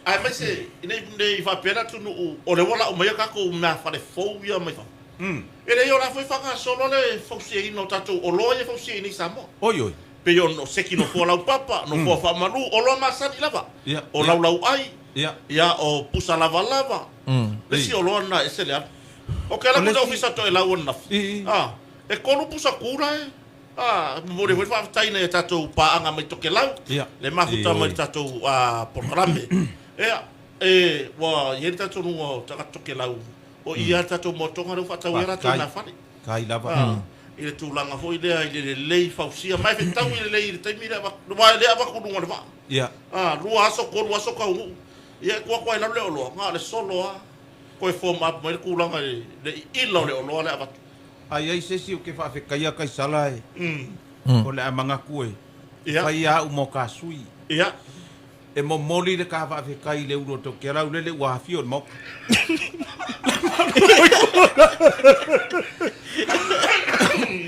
Ai mai se, nei nei faapea le atunuu, o le ua lau mai a kākou mea fale fou ia mai fafo. E le i o la foi faagasolo le fausiaina o tatou oloa ia e fausiaina i Samoa. Oi oi. Pei o seki nofoa laupapa, nofoa faamalu, oloa masani lava. Ia. O laulau ai, Ia. ia o pusa lavalava. Le isi oloa lena e ese le alu. O ke ala O le ku te isi- ofisa toelau ananafi. I, i. Ah, e tolu pusa kula e. Ah, momoli foi le faafetaiga ia tatou paaga mai Tokelau. Ia. Le mafuta mai le tatou polokalame. Ia, e ua i ai le talitonuga o tagata Tokelau, o i ia le tatou moatoga lea ua faatau ai latou Faafetai. mea fale. Kai lava. Ah, i le tulaga foi lea i le lelei fausia mai fetau i lelei i le taimi lea avatu, aua e le avatu i luga o le vaa. Ia. Ah, 2 aso, 3 aso taunuu. Ia e tuu atu ai i lalo le oloa, na o le solo lava. Toe form up mai le tulaga i le iila o le oloa lea avatu. Ai ai se isi o ke faafetaia kai sala e. O le a manatu e. Ia. Fai au mo ka sui. Ia. E momoli le ka faafetai i le ulu o Tokelau lele ua afio i le maoka.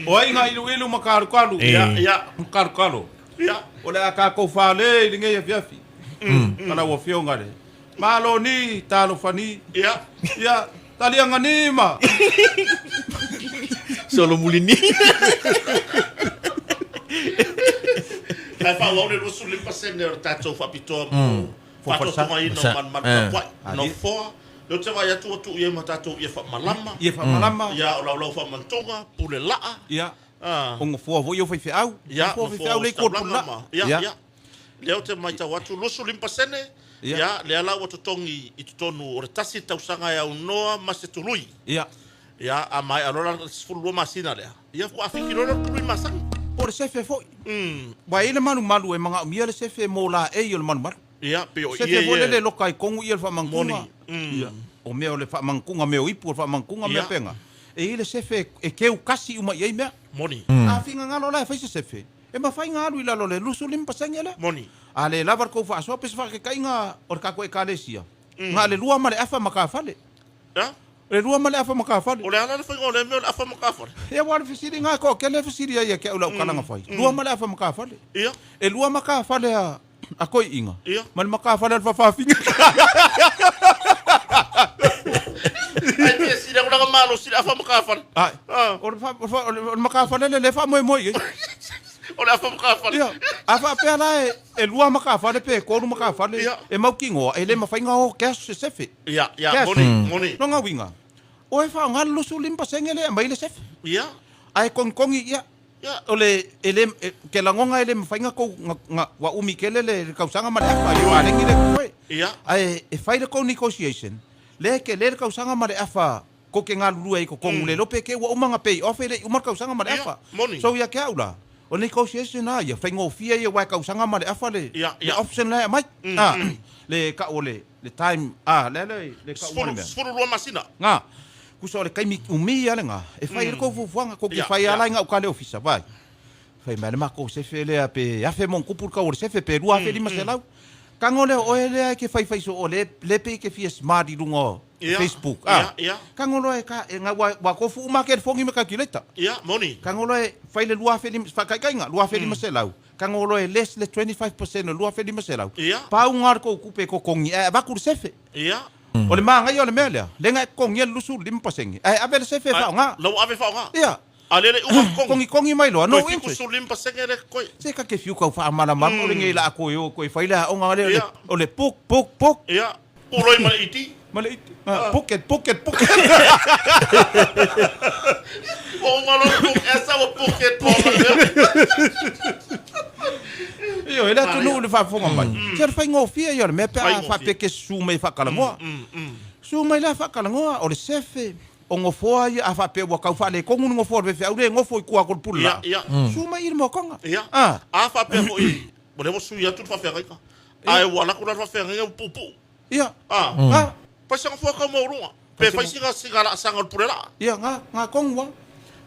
O ai ngā iluilu ma kalukalu. Ia, ia. Kalukalu. Ia. O le a kākou fale i lenei afiafi. Kana ua afioga le. Malo ni, talofa ni. Ia. Ia, taliaga ni ma. Solo mulini. Ae faaauau le 25% o le tatou faapitoa mo faatoatogaina o malumalu tapuai. Nofoa, lea ou te vaai atu ua tuu i ai ma tatou ie faamalama. Ie faamalama. Ia, o laulau faamantuga, pule laa. Ia. Ah. O nofoa foi o faifeau. Ia, Nofoa nofoa faifeau o le i taulaga kua ma. pule Ia, laa. ia. Lea ou te matau atu, 25%, Ia. ia, lea la ua totogi i totonu o le tasi tausaga e aunoa ma se tului. Ia. Ia, a maea loa la 12 masina lea. Ia, faatoa fiki loa le tului masani. Po o le sefe foi. Ua i ai le malumalu e magaomia le sefe mo laei o le malumalu. Ia, pei o Sefe ie foi ie. lele loka i kongu ia le faamantuga. Moni. Ia. O mea o le faamantuga, mea o ipu o le faamantuga, mea Ia. penga. E i ai le sefe e keu kasi uma i ai mea. Moni. A figagalo la e fai se sefe. E mafai ga alu i lalo le 25% lea. Moni. A le lava le kou faasoa pe se faakekaiga o le kākou ekalesia. Ga le lua ma le afa ma kafale. Ia? Le lua ma le afa ma kafale. O le ala le faiga o le mea o le afa ma kafale. Ia ua le fesili ngā ko ke le fesili ai ke au lau kalanga fai. Lua ma le afa ma kafale. Ia. E lua ma kafale a koi inga. Ia. Ma le makafale al fafafinga. Ai te sila kula malo sila afa ma kafale. Ai. Ah. O le fa o le makafale le le fa moe moe. Ia. O le afa ma kafale. Ia. A fa pe la e lua makafale pe ko lu makafale. Ia. E mau kingoa e le mafainga o cash se sefe. Ia, ia, Cash. moni, moni. No ngā winga. O e wha ngā lusu limpa senge le mai le sefe. Ia. Ai kongi ia. Ia. O le ele ke langonga ele mafainga ko nga wa umi kele le kausanga ma le afa i wa lengi le koe. Ia. Ai e fai le kou negotiation. Le ke le kausanga ma le afa ko ke ngā lulua i ko kongu le lope ke ua umanga pay off le uma kausanga ma le Ia, afa. moni. So ia ke au la. O negotiation a ia whaingofia ia wa kausanga ma le afa le Ia, le ia. option le mai. Ah, le ka o le le time ah le le le ka o le mea. 12 masina. Ngā, kusa o le kaimi umi ia le ngā. E whai mm. kou fufuanga, ko ki Ia, whai ia. ala i ngā ukale ofisa, vai. Whai mea le mako sefe lea pe afe mong kupu ka o le sefe pe rua afe lima se lau. Kango lea oe lea e ke whai whai so o le, le pe i ke fia smart i runga o Ia, Facebook. ia, Ah. ia. Kango loa e ka, e ngā wa, wa kofu uma ke le fongi me calculator. Ia, moni. Kango loa e whai le rua afe lima, whakaikainga, rua afe lima se lau. Kango loa e less le 25% o rua afe lima se lau. Ia. Pau ngā kou kupe ko kongi, e vaku le sefe. Ia. O le maangai o le mea lea, le ngai kongi le lusu lima pasenge. Ai ave le sefe Ai, whaonga. Lau ave whaonga. Ia, A lele uma kongi. kongi kongi mai loa, no Toe interest. fiku limpa senge le koe. Se ka ke fiu kau whaamalamalama o le ngei la ako e o koe whai lea onga le, Ia. o le puk, puk, puk. Ia. Puloi ma le iti. Ma le iti. Ah, Pocket, pocket, pocket. O ngalo puk esa o puket po ma le. Io, e le atunu le whaafonga mai. Se le whaingofia ia le mea pe a Whaingofia. whapeke su mai whakalangoa. Su mai la whakalangoa, o le sefe. O ngofoa ia a whapea ua kau whaale kongu ni ngofoa le whewhea, ure ngofo i kua kore pula. Ia, ia. Su mai i le mokonga. Ia. Ah. A whapea fo i. Mo le mo sui atu le whawhengaika. A e wala kura le whawhengaika pupu. Ia. Ah. Ah. Fai se nofoa tau maualuga. Pe fai sina sina laasaga o le pule laa. Ia, ga, ga tonu lava.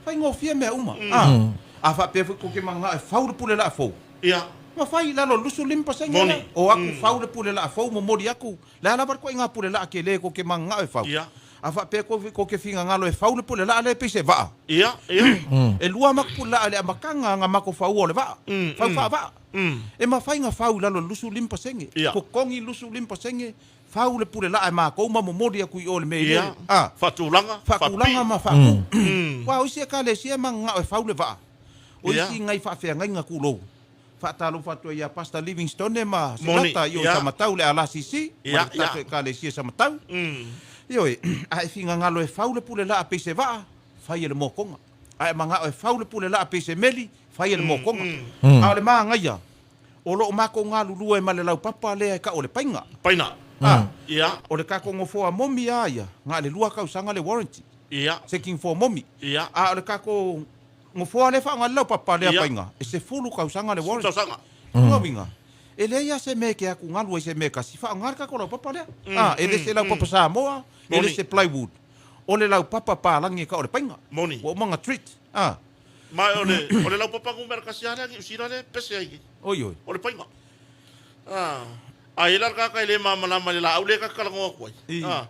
Faigofie mea uma. A, a faapea foi tou te mananao e fau le pule laa fou. Ia. Na fai i lalo o le 25% lea. O atu fau le pule laa fou, momoli atu. Le a lava le ituaiga pule laa tele tou te mananao e fau. Ia. A faapea tou te finagalo e fau le pule laa lea e pei se vaa. Ia, ia. E lua matou pule laa i le amataga na matou faua o le vaa. Fau faavaa. E mafai na fau i lalo o le 25%. Ia. Totogi le 25%, fau le pule laa e matou ma momoli atu i o i le mea i le, Ia. a. Faatulaga, Faatulaga faapipii. ma faapu. Aua o isi ekalesia e mananao e fau le vaa. O Ia. isi nai faafeagaiga tulou. Faatalofa atu ai ia Pastor Livingstone ma Moni, Silata i o i ia. Samatau le LRCC ma Ia, le tatou ia. ekalesia i Samatau. Ioe, a e finagalo e fau le pule laa pei se vaa, fai e le mokoga. A e manao e fau le pule laa pei se meli, fai e le mokoga. A o le magaia, o loo matou galulue ma le laupapa lea e tau o le paina. Paina. A, Ia. o le tatou nofoa momi lava ia, na o le lua tausaga le warranty. Ia. Seking for momi. Ia. A o le tatou nofoa lea e faaaoga e le laupapa lea Ia. paina, e 10 tausaga le warranty. Tausaga. Lona uiga, e leai lava se mea e te atugalu ai i se mea e tasi, faaaoga le tatou laupapa lea. A, e le se laupapa Samoa, e le Moni. se plywood. O le laupapa palagi e tau o le paina. Moni. Ua uma ona treat. A. Ma o le o le laupapa numera kasi lava lea Niu Sila lea e pese ai i. Oi oi. O le paina. Ah. A i la le tagata e le malamalama i le laau lea e talanoa atu ai. I. Ah.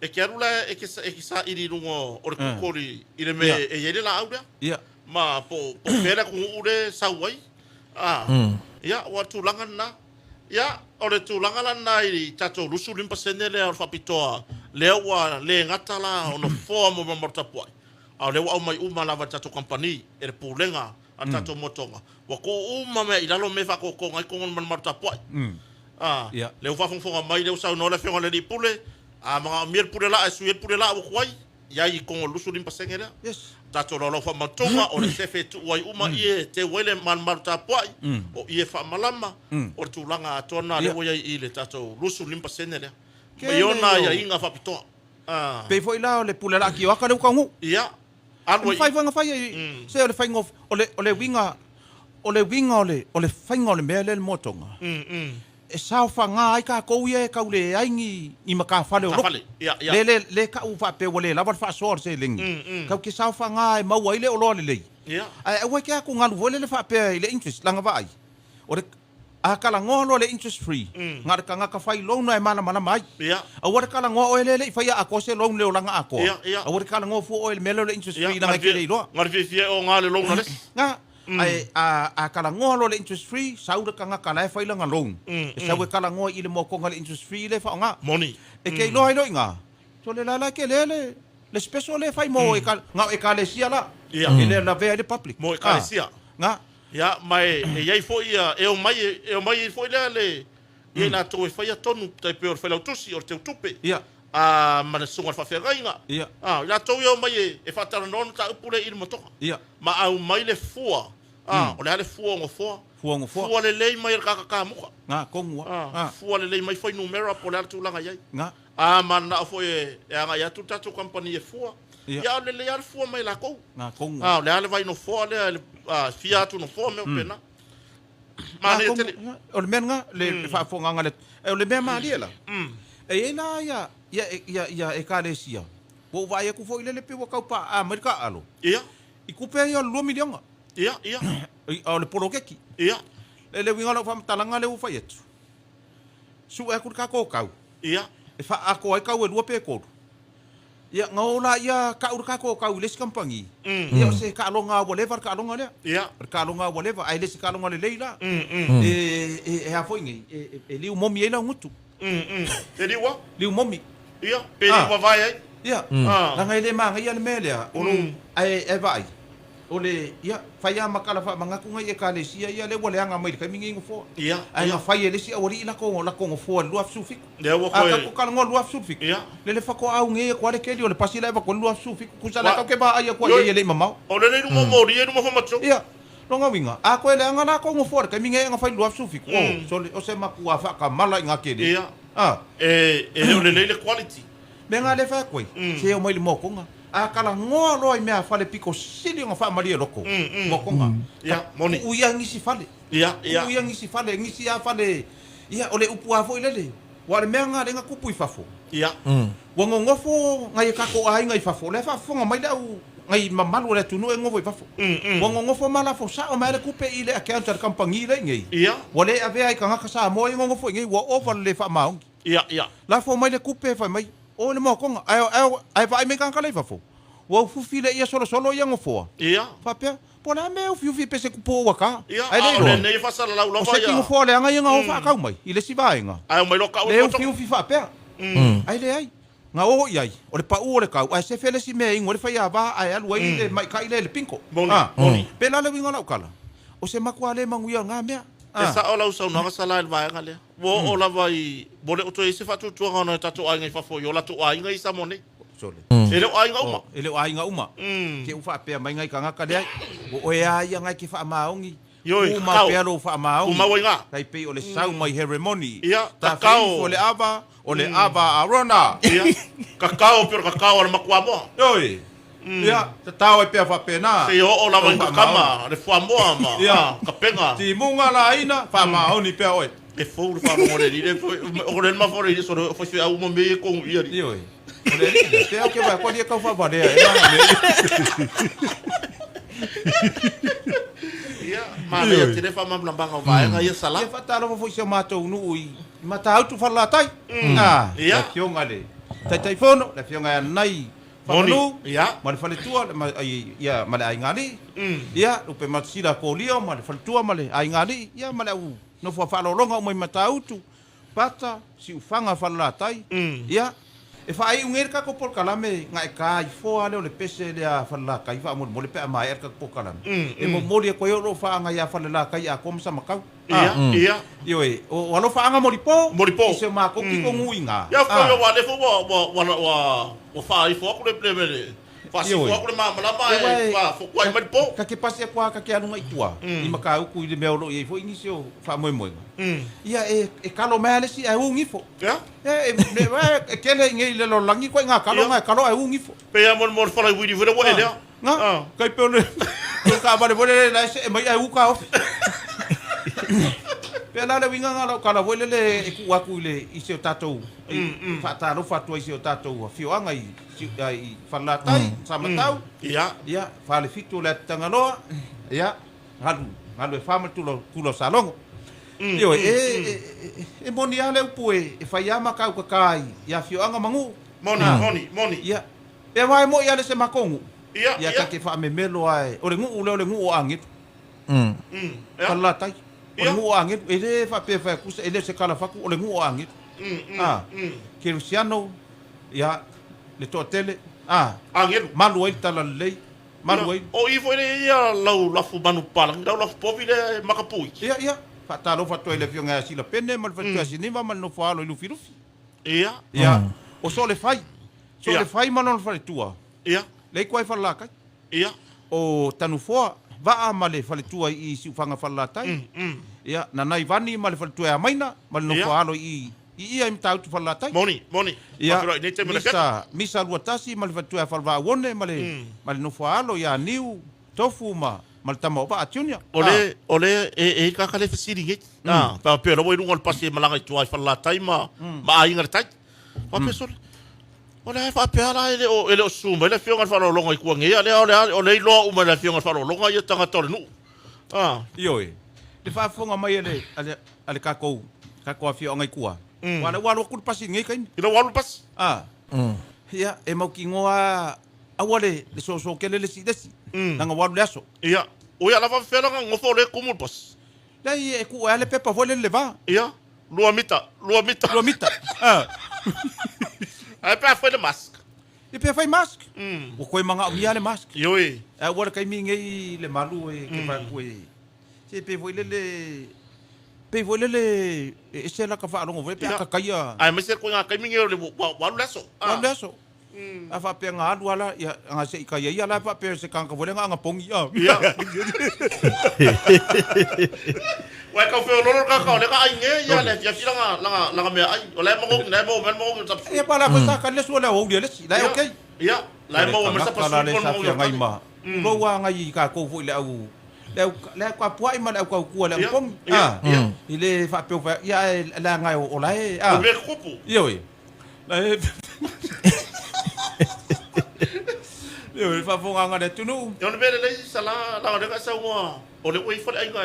E te alu la e te e te saili i luga o le Ah. Google i le mea Ia. e i ai le laau lea. Ia. Ma po po o fea le atunuu lea e sau ai. Ah. Ia, ua tulaga lena. Ia, o le tulaga la lena i tatou 25% lea o le faapitoa lea ua le gata la o nofoa mo mamalu tapuai. A o lea ua aumai uma lava e le tatou kamupani e le pulega a le tatou motoga. Ua tuu uma mea i lalo mea e faatotoga ai totonu o le malumalu tapuai. Ah, Ia. lea ua faafogafoga mai lea ua saunoa le afioga i le alii pule, a manaomia le pule laa e sui ai le pule laa ua tuai, i ai i totonu o le 25% lea. Yes. Tatou laulau faamautoga, o le sefe e tuu ai uma ie e teu ai le malumalu tapuai, o ie faamalama, o le tulaga atoa lena lea Ia. ua i ai i le tatou 25% lea. Ke Ma i ona lea o- aiaiga faapitoa. Ah, Pei foi la o le pule laa kioaka lea ua taunuu. ia, alu ai. Mafai foi ona fai ai. Se o le faiga o le o le uiga o le uiga o le o le faiga o le mea lea i le motoga. E saofaga ai tatou ia e tau leai ni ni matafale o loko. Matafale, ia, ia. Le le le kau faapea ua le lava le faasoa o le seleni. Tau ke saofaga e maua ai le oloa lelei. Ia. Ae aua ke atu galu foi lele faapea i le interest laga vaai. O le a talanoa loa le interest free. Na o le tagata fai loan e malamalama ai. Ia. Aua le talanoa oe lea e le i faia atoa se loan le olaga atoa. Ia, ia. Aua le talanoa fua oe i le mea lea o le interest Ia, free laga e te le iloa. Ga le fiafia e oga le loan a le isi. Ga, ae a a talanoa loa le interest free, sau le tagata la e fai lana loan. E sau e talanoa i le mokoga le interest free le faaaoga. Moni. E ke iloa ai loa i ina. Sole la la ke lea le le special le fai mo e ka ga o ekalesia la. Ia. E le lavea i le public. Mo ekalesia. Ga. Ia, ma e e i ai foi ia, e omai e omai ai foi lea le ia i latou e faia tonu tai pei o le failautusi o le teutupe. Ia. A ma le susuga i le faafeagaiga. Ia. A, i latou ia omai e e faatalanoa le mataupu lea i le motoga. Ia. Ma aumai le fua. A, o le a le fua o nofoa. Fua o nofoa. Fua lelei mai e le kakakamuka. Ga tonu lava. A, fua lelei mai fuainumera po o le a le tulaga i ai. Ga. A, ma manao foi e e agai atu le tatou kamupani e fua. Ia. Ia, o lelei lava le fua mai lakou. Ga tonu A, o le a le vai nofoa lea, le, a, fia atu nofoa mea faapena. Manaia tele. O le mea lena, le faafofogaaga a le, o le mea malie la. E i ai la ia, ia, ia, ia ekalesia. Ua ou vaai atu foi lele pei ua tau paaa mai le taaalo. Ia. I tupe ia o le 2 miliona. Ia, ia. O le poloketi. Ia. Le le uiga o lau faamatalaga lea ua fai atu. Sue atu le tatou kau. Ia. E faaatoa ai kau e lua pe tolu. Ia, na o la ia kau le tatou kau i le isi kamupani. Ia o se taaloga ua leva le taaloga lea. Ia. O le taaloga ua leva, ae le se taaloga lelei la. E, e, e a foi nei, e, e, e liu momi ai lau gutu. E liu a? Liu momi. Ia, pe liu vavae ai. Ia, laga e le magaia le mea lea, o lou, ae, ae vaai. O le, ia, fai lava ma tala faamanatu nai ekalesia ia lea ua leaga mai i le taimi nei nofoa. Ia, Ae ia. na fai e le isi aualii lako, lako nofoa i le 2017. Lea ua A koe- tatou talanoa i le 2017. Ia. Lele faatoa nei atu lava le keli o le pasi la e avatu ai le 2017. Tusa la Wa- tatou ke vaai atu ai e le i mamao. O le lei luma moli e luma whamatou. Ia, lona uiga, a koe leaga la kou nofoa i le taimi nei e gafai i le 2017. O, sole, o se matua faakamala i ngā kele. Ia. Ah. E, e le o lelei le quality. Mea ngā le whai koe, se o mai le mokonga. A talanoa loa i mea fale piko sili o ngā faamalie loko. Mokonga. Ia, moni. Tuu ia ngisi fale. Ia, ia. Tuu ia ngisi fale, ngisi a fale. Ia, o le upu a foi lele. Ua o le mea lena lea na tupu i fafo. Ia. Ua nonofo nai o tatou aiga i fafo, o lea e faafofoga mai le au nai mamalu o le atunuu e nonofo i fafo. Ua nonofo ma lafo sao mai le tupe i le account a le kamupani lea i inei. Ia. Ua le avea ai tagata Samoa ia e nonofo i inei, ua ova le le faamaoni. Ia, ia. Lafo mai le tupe fai mai, o le moatoga, ae, ae, ae vaai mai tagata la i fafo, ua ufiufi lea ia solosolo ia nofoa. Ia. Faapea, Po o le a mea e ufiufi pe se kupu ua ka. Ia, Ae le a o iloa. lenei e faasalalau O lava se ia. tino foaleaga ia na o faatau mai i le isi vaega. Ae omai loa kau Le le motoga. ufiufi faapea. Ae leai. Na o i ai, o le pau o le kau, ae sefe le isi mea e inu ai le faiava ae alu ai le maita'i lea i le pingo. Moni, A. moni. Pēlā le uiga o lau tala, o se matua le manuia o lena mea. E A. sao lau saunoaga Sala i le vaega lea. Ua oo lava i, ua le o toe i ai se faatuatuaga ona o tatou aiga i fafo i o latou aiga i Samoa nei. Sole. E le o aiga uma. E le o aiga uma. Ke u faapea mai ngai tagata leai, ua oe a ia ngai ke faamaoni. Ioe, Tumau kakao. pea lou faamaoni. Tumau ai ngā. Tai pei o le sau mai Heremoni. Ia, Ta kakao. feifo le ava, o le ava a Arona. Ia, kakao pei o le kakao a le makuamoa. Ioe. Ia, tatao ai pea faapena. Seia oo lava i Lou kakama, faamaoni. le fuamoa ma Ia. kapega. Timuga laina, faamaoni pea oe. E fou le faalogo a le alii, o le mafa o le alii, sole o faifeau uma mea ia e kogu i alii. Ioe. O le alii lea, pea o ke vae koa lia kau faavalea e maha mea ia. Ia, manaia tele faamalamalamaga o vaega ia Sala. Ia faatalofa foi i si o matou nuu i Matautu Falelatai. Ah, Ia. le afioga i le Taitaifono, le afioga ia Nanai Moni. Faamanu, Ia. ma le faletua, ia, ma le aigaalii. Ia, Lupe Matasila Kolio ma le faletua ma le aigaalii, ia ma le au nofo a faaaloaloga uma i Matautu, Pata, Siufaga, Falelatai. Ia, e faaiu nei le tatou polokalame gaekaa ifoa lea o le pese lea a Falelatai faamolemole pe a maea le tatou polokalame. E momoli atu ai o loo faaga ia Falelatai atoa ma Samatau. Ia, ia. Ioe, o alofaaga molipo. Molipo. I se o matou titogu i ina. Ia, foi ua le foi ua ua ua ua ua faaifo atu le le le faasifo atu le malamalama e faafokuai mai le po. Ta te pasi atu lava ta te aluga i tua i Matautu i le mea o lo o i ai foi nisi o faamoemoega. Ia, e kalo mai lava le isi ae u gifo. Ia. E tele i nei i le lalolagi koe ngā kalo ngā e kalo ae u gifo. Pei lava mo le fala i uili foi lea ua e lea. Ngā, kai pe o le taavale foi lele la e see mai ae u kaofi. Pēlā le uiga ngā lau kala foi lele e tuu atu i le i si o tatou faatalofa atu ai i si o tatou afioaga i i Falelatai, Samatau. Ia. Ia, Falefitu o le Atitagaloa. Ia, galu galu e fa ma le tula tula o Salogo. Ioe, e e moni lava le upu e e fai lava ma kaukaka i i afioaga ma nuu. Moni, moni, moni. Ia, e aua e moi lava le se matou nuu. Ia, Ia, ta te faamemelo lava e o le nuu lea o le nuu o Agelu. Falelatai. O le nuu o Agelu, e le faapea fai atu e le o se kalafatu, o le nuu o Agelu. A, Kerisiano, ia, le toatele, a, Agelu. Malu ai le talalelei, malu ai. O i foi le ia lau lafu manu palangi, lau lafu povi le makapui. Ia, ia, faatalofa atu ai i le afioga ia Silapene ma le faletua Siniva ma le nofoaalo i Lufilufi. Ia. Ia, o Soolefai, Soolefai ma lona faletua. Ia. Lea i tua i Falelatai. Ia. O Tanufoa, Vaa ma le faletua i Siufaga Falelatai. Ia, Nanaivani ma le faletua ia Maina ma le nofoaalo i i ia i Matautu Falelatai. Moni, moni. Ia, Faafeiloai nei taimi o le Misa, Misa Luatasi ma le faletua ia Falevaauone ma le ma le nofoaalo ia Niu, Tofu ma ma le tama o Vaa Junior. O le, o le, e, e kaka le fesili nei. Ah, faapea lava i luga o le pasi e malaga i tua i Falelatai ma, ma aiga i le tai. Faapea sole, o le a e faapea la e le o, e le o susu mai le afioga i le faaaloaloga i Kuageia lea, o le a, o le iloa uma e le afioga i le faaaloaloga ia tagata o le nuu. Ah. Ioe, le faafofoga mai a le, a le, a le tatou, tatou afioaga i tua. Aua o lea ua alu atu le pasi i lenei taimi. Ina ua alu le pasi? Ah. Ia, e mautinoa aua le, le soso tele le isi i le isi. Leaga ua alu le aso. Ia, o ia lava fea lana nofo o lea e kumu le pasi. Leai, e tuu ai lava le pepa foi lele i le va. Ia, 2 mita, 2 mita. 2 mita. Ah. Ae pe a fai le mask. Ia pe fai mask. Ua toe manaomia le mask. Ioe. Ae ua le taimi nei le malu e ke fai atu e se pe foi lele pe foi lele e ese la ka faalogo foi pe a kakaia. Aemaise koe ngā taimi nei o le ua alu le aso. Ua alu le aso. A faapea nga alu ala ia nga se i kai ai ala faapea se kanaka foi lea nga pongi a. Ia. Ua e kau feololo le kaka o lea ka ai nge ia le afiafi langa langa langa mea ai. O la e magogi la e maua mai le magogi o le tapasu. Ia pa la foi sa kali le sua lea o uli le si. La e okay. Ia, la e maua mai le tapasu la le sa fia ngai ma. Lou a ngai i kākou foi le au le Le au le au kapua'i ma le au kaukua le agapogi. A, i le faapea ua fai atu, ia ae leaga o la e, a. O mea tutupu. Ioe. La e Ioe, le faafofogaaga a le atunuu. O le mea lelei Sala, leaga o lea na e saunoa, o lea ua i ai faleaiga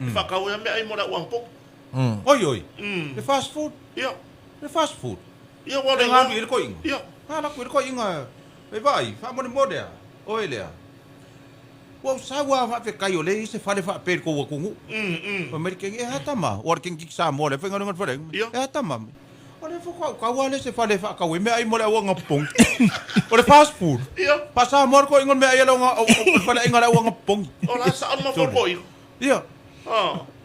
e faatau ai meaai mo le au agapogi. Oi oi, le fast food. Ia. Le fast food. Ia ua le galu i le koiga. Ia. Ga laku i le koiga e vaai, faamolemole a, oe lea. Ua ou sau lava faafetai o lea e i ai se fale faapea i le tou atunuu. Fai mai le kegi, e a tama? Ua le kegi kiki Samoa lea faigaluega i le faleaiga. E a tama? O lea faatoa ou tau lava lea i se fale e faatau ai meaai mo le au agapogi. O le fast food. Faa-Samoa le koiga o le meaai a le faleaiga a le au agapogi. O la e sao le matou koiga. Ia.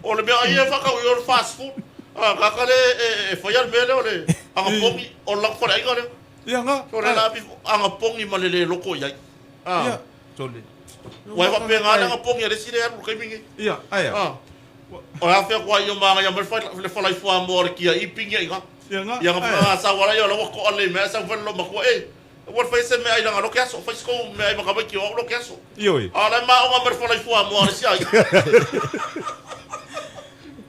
O le meaai e faatau i o le fast food. Tagata lea e faia le mea lea o le agapogi, o le latou faleaiga lea. Ia nga. O le la agapogi ma le le loto i ai. Ia. Sole. Ua e faapena le agapogi a le isi lea e alu i le taimi lenei. Ia, aea. O le a fea atu ai o magaia mai le falaifuamoa o le kia i pigi ai ina. Ia nga. Ia nga sau ala ia la ua to'a lelei mai ae sau fai le loomatua, e, ua fai se meaai leaga loke aso, fai se tou meaai ma tamaiti o au loke aso. Ioe. A o la e maoga mai le falaifuamoa a le isi aiga.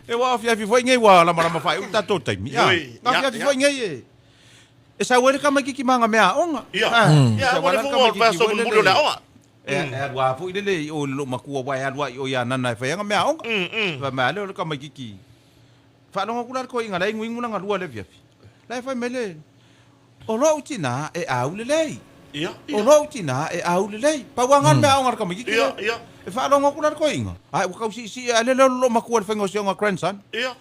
E ua afiafi foi nei ua lamalama faaiu le tatou taimi. Ioe. Afiafi foi nei e E sau ai le tamaititi ma ana meaaoga. Ia, Ah, ia, sau ua ai le la le fua o le tamaititi vaiaso foi mulimuli o le lele. aoga. E, e alu lava foi lele i o i le loomatua aua e alu lava i o i Anana e fai ai ana meaaoga. Fai mai lava lea o le tamaititi. Faalogo atu la le toeaina la e inuinu lana lua i le afiafi. La e fai mai le, O lou tinā e au lelei. Ia, O ia. lou tinā e au lelei. Pau lava lena o le meaaoga a le tamaititi Ia, lea. ia. E faalogo atu la le toeaina, ae ua tau siisii ae lele o le loomatua i le faiga o si ona grandson. Ia.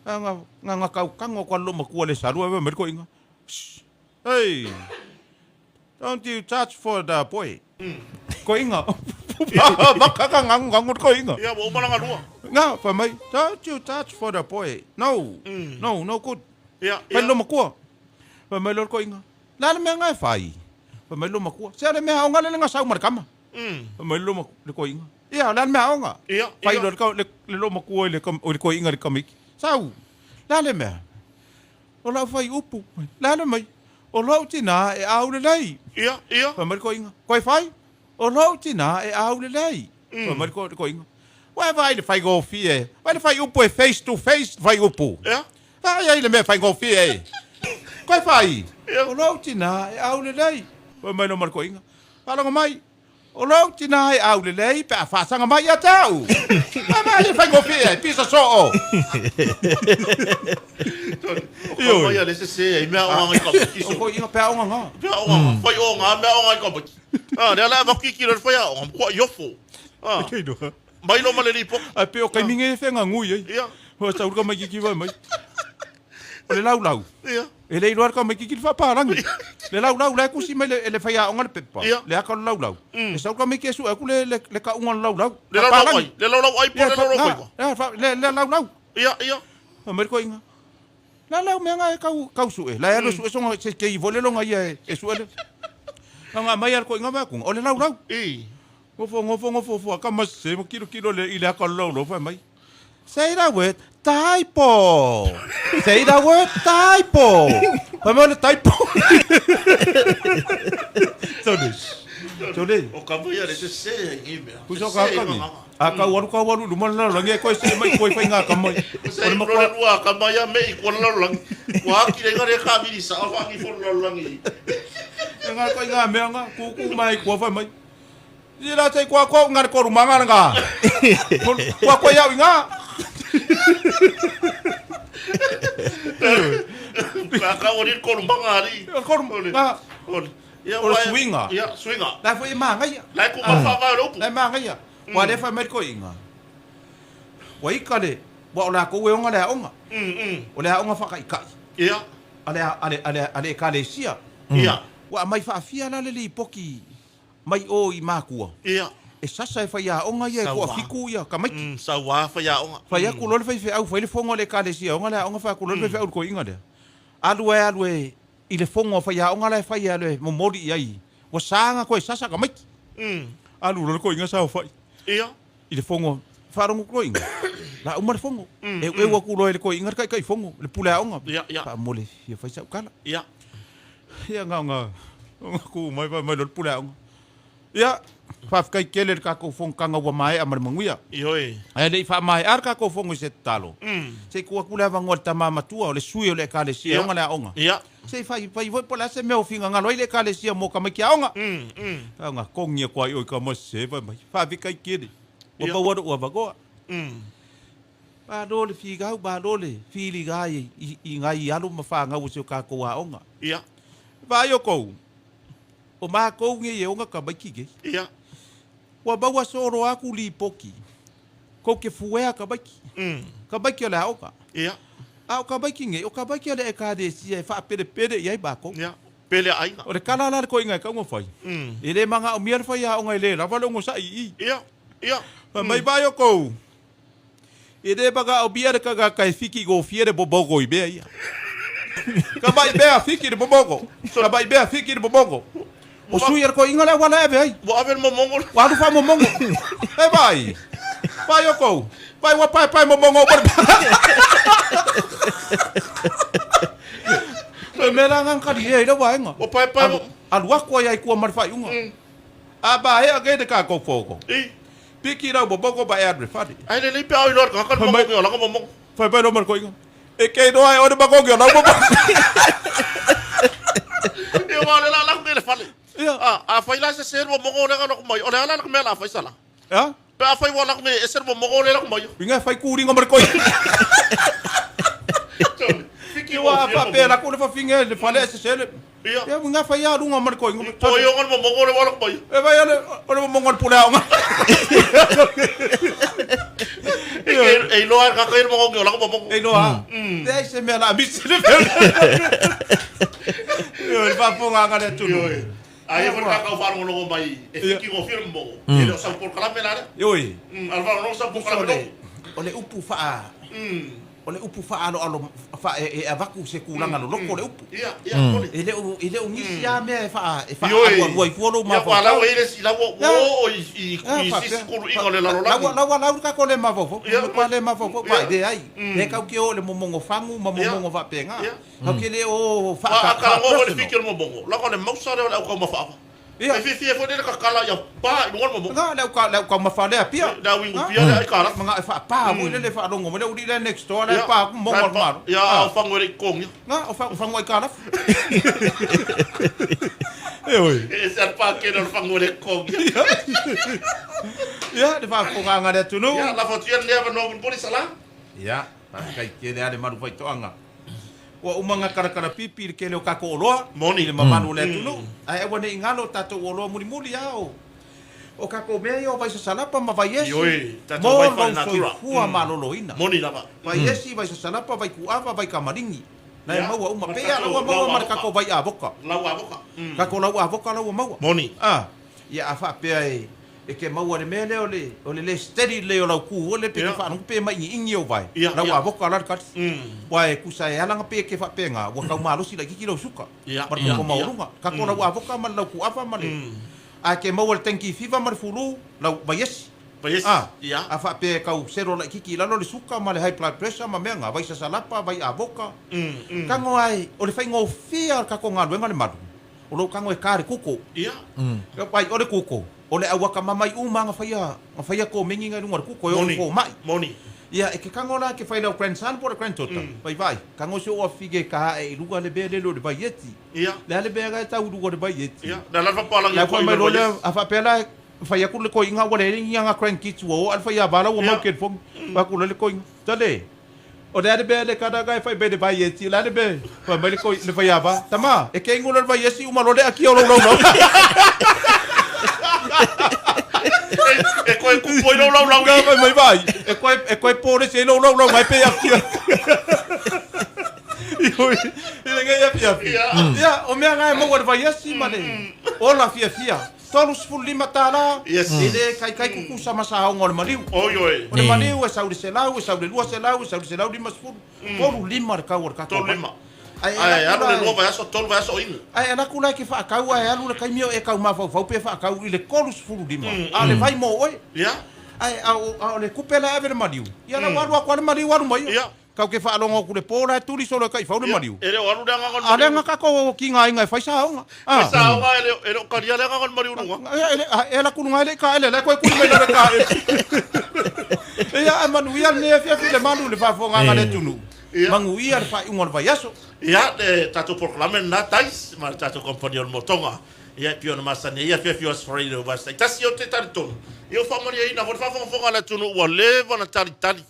Nga nga kau kago atu lava le loomatua le salu ae fai mai le toeaina, Shh! Hey! Don't you touch for the boy. Koiga. Maka ka ngagu ngagu le koiga. Ia, ua uma lana lua. Nga, fai mai, don't you touch for the boy. No, no, no good. Ia, Fai ia. le loomatua. Fai mai loa le koiga, le a le mea nga e fai? Fai mai le loomatua, se a le mea aoga lea nga sau ma le kama. Fai mai le looma le koiga, ia, o le a le mea aoga? Ia, Fai ia. loa le le le loomatua i le o le koiga i le kamiki, sau, le a le mea? O lau fuaiupu, le a le mai? O lou tinā e au lelei. Ia, ia. Fai mai le koiga, Koe fai? O lou tinā e au lelei. Fai mai le koiga, Ua e vaai i le faigofie, vaai le fuaiupu e face to face le fuaiupu. Ia. Vaai ai le mea faigofie e. Koe fai? Ia. O lou tinā e au lelei. Fai mai loa ma le koiga, Faalogo mai, O lou tinā e au lelei pe a faasaga mai ia te au. Vaai vaai le faigofie e, pisa soo. O ka mai a le sese ai mea o ngai ka maki O ko inga pe aoga ngā. Pe aoga ngā, whai o ngā mea o ngai ka maki. Ah, lea la avatu ki le whai aoga, kua i ofo. Ah. Kei noa. Mai lo ma le lipoki. Ai pe o kai minge e whenga ngui ai. Ia. Hoa sauru ka mai kiki vai mai. O le laulau. Ia. E le iloa le tamaititi le faapalangi. Le laulau la e kusi mai le, le faiaoga le pepa. Ia. Le aka o le laulau. E sau le tamaiti e sue atu le, le, le kauga o le laulau. Le laulau ai, le laulau ai po Ia, le laulau nga, faiva. ia, fa, le, le laulau. Ia, ia. Fai mai le toeaina. La lau mea nga e kau, kau sue. La e alu e sue songa, se kei foi le longa ia e, e sue le. Nga mai a le toeaina vae kuga, o le laulau. I. Gofo, gofo, gofo, fo, ka mase, mo kilo kilo le, i le aka o le laulau, fai mai. Say the word typo. Say the word typo. Fai mai o le typo. Sole. Sole. O ka mai a le sese ai ngi mea. Pusa ka ka ni. A kau alu kau alu luma le lalolagi e koe se mai koe fai ngā ka mai. O le makua lua ka mai a me i kua lalolagi. Ua aki le ngare ka miri sa o whangi fo lalolagi. E ngā koe ngā mea ngā kūkū mai kua fai mai. I la te kua kua ngā koru manga ngā. Kua kua iau i ngā. Ka ka o ni koru manga ari. Koru manga. Ia O le suiga. Ia, suiga. La foi e māngaia. La e ku mawha le upu. La e māngaia. Ua le whai mai koe inga. Ua ika le, ua o la kou e onga le aonga. O le aonga whakaikai. Ia. A le, a le, a le, a le ekalesia. Ia. Ua mai whaafia la le lipoki mai o i mākua. Ia. E sasa e whai aonga ia e kua fiku ia, ka maiki. Sauā whai aonga. Whai aku loa le whai wheau, whai le fongo le ekalesia onga le aonga whai aku loa le whai wheau le koe inga lea. Alu e alu e i le fongo whai aonga la e whai alu e momori i ai. Ua sānga koe sasa ka maiki. Alu loa le koe inga sa o whai. Ia. I le fongo, whaarongo koe inga. La uma le fongo. E e ua ku loa le koe inga le kai kai fongo, le pule aonga. Ia, ia. Wha mole, ia whai sau kala. Ia. Ia ngā ngā, ngā ku mai whai mai loa le pule aonga. Ia, faafetai tele i le tatou fonotaga ua maea ma le manuia. Ioe. Ae le i faamaea le tatou fono i se tatalo, se i tuu atu le avanoa i le tama matua o le sui o le Ekalesia e ona le aoga. Se i fai fai foi po o le a se mea o finagalo ai le Ekalesia mo tamaiti aoga. Aoga togi atu ai oi tama se fai mai. Faafetai tele. Ua maua lou avanoa. Malo le finau, malo le filiga i nai alo ma fanau o si o tatou aoga. Vaai outou. O matou nei e ona tamaiti nei. Ia. Ua maua solo atu lipoti. Kou te fuea tamaiti. Tamaiti o le aoga. Ia. A o tamaiti nei, o tamaiti a le Ekalesia e faapelepele i ai matou. Ia. Pele a aiga. O le tala la a le toeaina e tatau ona fai, e le manaomia le faiaoga e le lava le onosai i i. Ia. Ia. Fai mai vai outou, E le manaomia le tagata e fiki gofie le momogo i mea ia. Tamai mea fiki le momogo. Tamai mea fiki le momogo. O sui a le toeaina le auala e ave ai. Ua ave le momogo. Ua alu faamomogo. E vai. Vai outou. Vai ua paepae momogo uma le Le mea la nga kali e i le vaega. Ua paepae Alu, alu atu ai ai kua ma le faaiuga. A maea nei le tatou fono. Piki lau momogo ma e alu i le fale. Ai lelei pe a o iloa le tagata le momogi o lana momogo. Fai mai loa ma le toeaina, E ke iloa e oe le magogi o lau momogo. Ia aua o lea la a laku nei i le fale. Ia. A, afai la e sese le momogo lea na laku mai, o le a la le mea la a fai sala? A? Pe afai ua laku nei e ese le momogo lea laku mai. Uiga e fai kūliga ma le toeaina. Fiki Ia a faapea laku le fafine le fale ae sese le. Ia. Ia uiga fai a luga ma le toeaina. Po i onga le momogo le ua laku mai. E vai ale o le momogo o le pule aoga. E iloa e kaka i le momogo o laka momogo. E iloa. Leai se mea la misi le mea. Ioe, le faafofogaaga a le atunuu. Aia foi le kakau faalogologo mai e fiki gofie le momogo. E le o sau polokalame la lea. Ioe. A le faalogologo sau polokalame lo. O le upu faa O le upu faaaloalo e avatu se tulaga loloto le upu. E le o e le o nisi lava mea e faa e faaalualua ai fua lou mafaufau. Ia lau e i le isi lau ua oo i sisi kuluiga o le lalolagi. Lau lau le tatou le mafaufau. Ua le mafaufau ma e leai. E tatou te o i le momogo fagu ma momogo faapena. Tatou te le o faa. A talanoa foi i le fiki o le momogo, leaga o le mausa lea o le au taumafa ava. Ia. E fiafia ai foi lea le kakala ia pa i luga o le momogo. Na, le au ka, le au taumafa lea pia. Le au inu pia lea ai kalafi. Manao e faapa foi lele faalogo mai le uli lea next door la e pa atu momogo o le malo. Ia, a o fagu e le i totogia. Na, o fagu, fagu ai kalafi. Ioe. E ese a le pakele o le fagu e le i totogia. Ia, le faafofogaaga a le atunuu. Ia, lafo atu ia lenei avanoa mulimuli Sala. Ia, faafetai tele lava le malu faitoaga. Ua uma ona kalakala pipi i le tele o tatou oloa Moni. i le mamalu o le atunuu, ae aua ne i galo tatou oloa mulimuli lava o o tatou mea ia o vaisasalapa ma vaiesi Ioe, tatou mo vai lou faalenatura. soifua maloloina. Moni lava. Vaiesi, vaisasalapa, vaikuava, vaikamaligi, na e Ia, maua uma. ma Pei lava tatou ua maua lau ma le avoka. tatou vai avoka. Lau avoka. Tatou lau avoka la ua maua. Moni. Ah, ia a faapea e e ke maua le mea lea o le o le le steady lelei o lau ku o le pe ke faalogo pe maigiigi ou vae lau avoka la le kali. Ua e kusa e ala nga pe ke faapea ua tau malosi laitiiti lau suka ma le koko maualuga. Kako lau avoka ma le lau kuava ma le a ke maua le tenki fiva ma le fulu lau vaiesi. Vaiesi. A a faapea e tau sero laitiiti i lalo le suka ma le high blood pressure ma mea nga vai sasalapa vai avoka. Tago ai o le faigofie o le kako galuega le malu. O lou tago e ka le kuko. Vai o le kuko, o le au akamamai uma na faia, na faia komeni ngai luga o le kuko e oo i fomai. Moni. Ia, e ke tago la ke fai lau grandson po o le granddaughter. Vai vai, tago si ou afike e ka ae i luga le mea lele o le vaieti. Le a le mea la e tau i luga o le vaieti. Ia, le a la le faapalagi Le a fai mai loa lea, a faapea la, fai atu le toeaina ua leai ni ana grandkids ua oo a le faiava la ua mau telefoni. Fai atu loa le toeaina, Tale, O le a le mea le kanaka e fai mai le vai esi, o le a le mea fai mai le koi le faiava, tama, e ke ingola le vai esi uma loa le akia o lou laulau. E koe kupu ai lou laulau i. Fai mai vai, e koe e koe pōresi ai lou laulau mai pe akia. Ioi, i le ngai afiafi. Ia, o mea nga e maua le vai esi ma le ola fiafia. $35, Yes. e le kaikai kukusa ma saoga o le maliu. Oi oi. O le maliu e sau i le 100, e sau i le 200, e sau i le 150, 35 le kau o le tatou vai. 35. Ae Ae alu alu le la lua vaiaso, tolu vaiaso o inu. Ae alu atu la e ke faakau ae alu le taimi o e kau mafaufau pe faakau i le 35, a o le vai mo oe. Ia. Ae a o a o le kupe la e ave le maliu, ia la ua alu atu lava le maliu alu mai. Ia. Kau ke faalogo atu i le po la e tuli solo e taifau le maliu. E le o alu le agaga o le A lea maliu. na tatou tigaina e fai saoga. Fai saoga e le e le o talia le agaga o le maliu i luga. E alu atu luga e le i taele, la e toe tuli mai loa le taele. Ia, ae manuia lenei afiafi i le malu i le faafofogaaga a le atunuu. Manuia le faaiuga o le vaiaso. Ia, le tatou polokalame lena, Tais, ma le tatou kamupani o le Motoga. Ia, e pei ona masani ai afiafi o Aso Faraile o Vaiaso taitasi. Ou te talitonu, ia ua faamalieina foi le faafogafoga a le atunuu ua leva ona talitali.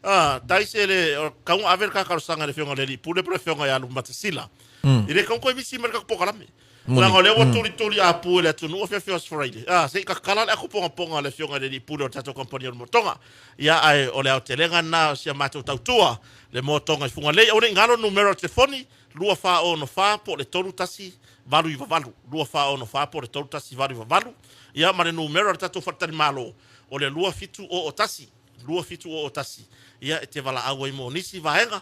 Ah, Tais, e le, o, tatau ona ave le ta talosaga i le Afioga i le Alii Pule po o le Afioga ia Lumatasila. E le tatau ona toe misi mai le tatou polokalame. Leaga o lea ua tulituli apu e le atunuu afiafi o Aso Faraile. Ah, se i tatala le ato pogapoga a le Afioga i le Alii Pule o le tatou kamupani o le Motoga. Ia, ae o le aotelega lena o si a matou tautua, le Motoga i Fugalei. Aua ne i galo le numera o le telefoni, 2464 po o le 3198, 2464 po o le 3198. Ia, ma le numera o le tatou faletalimalo, o le 2701, 2701. Ia, e te valaau ai mo nisi vaega.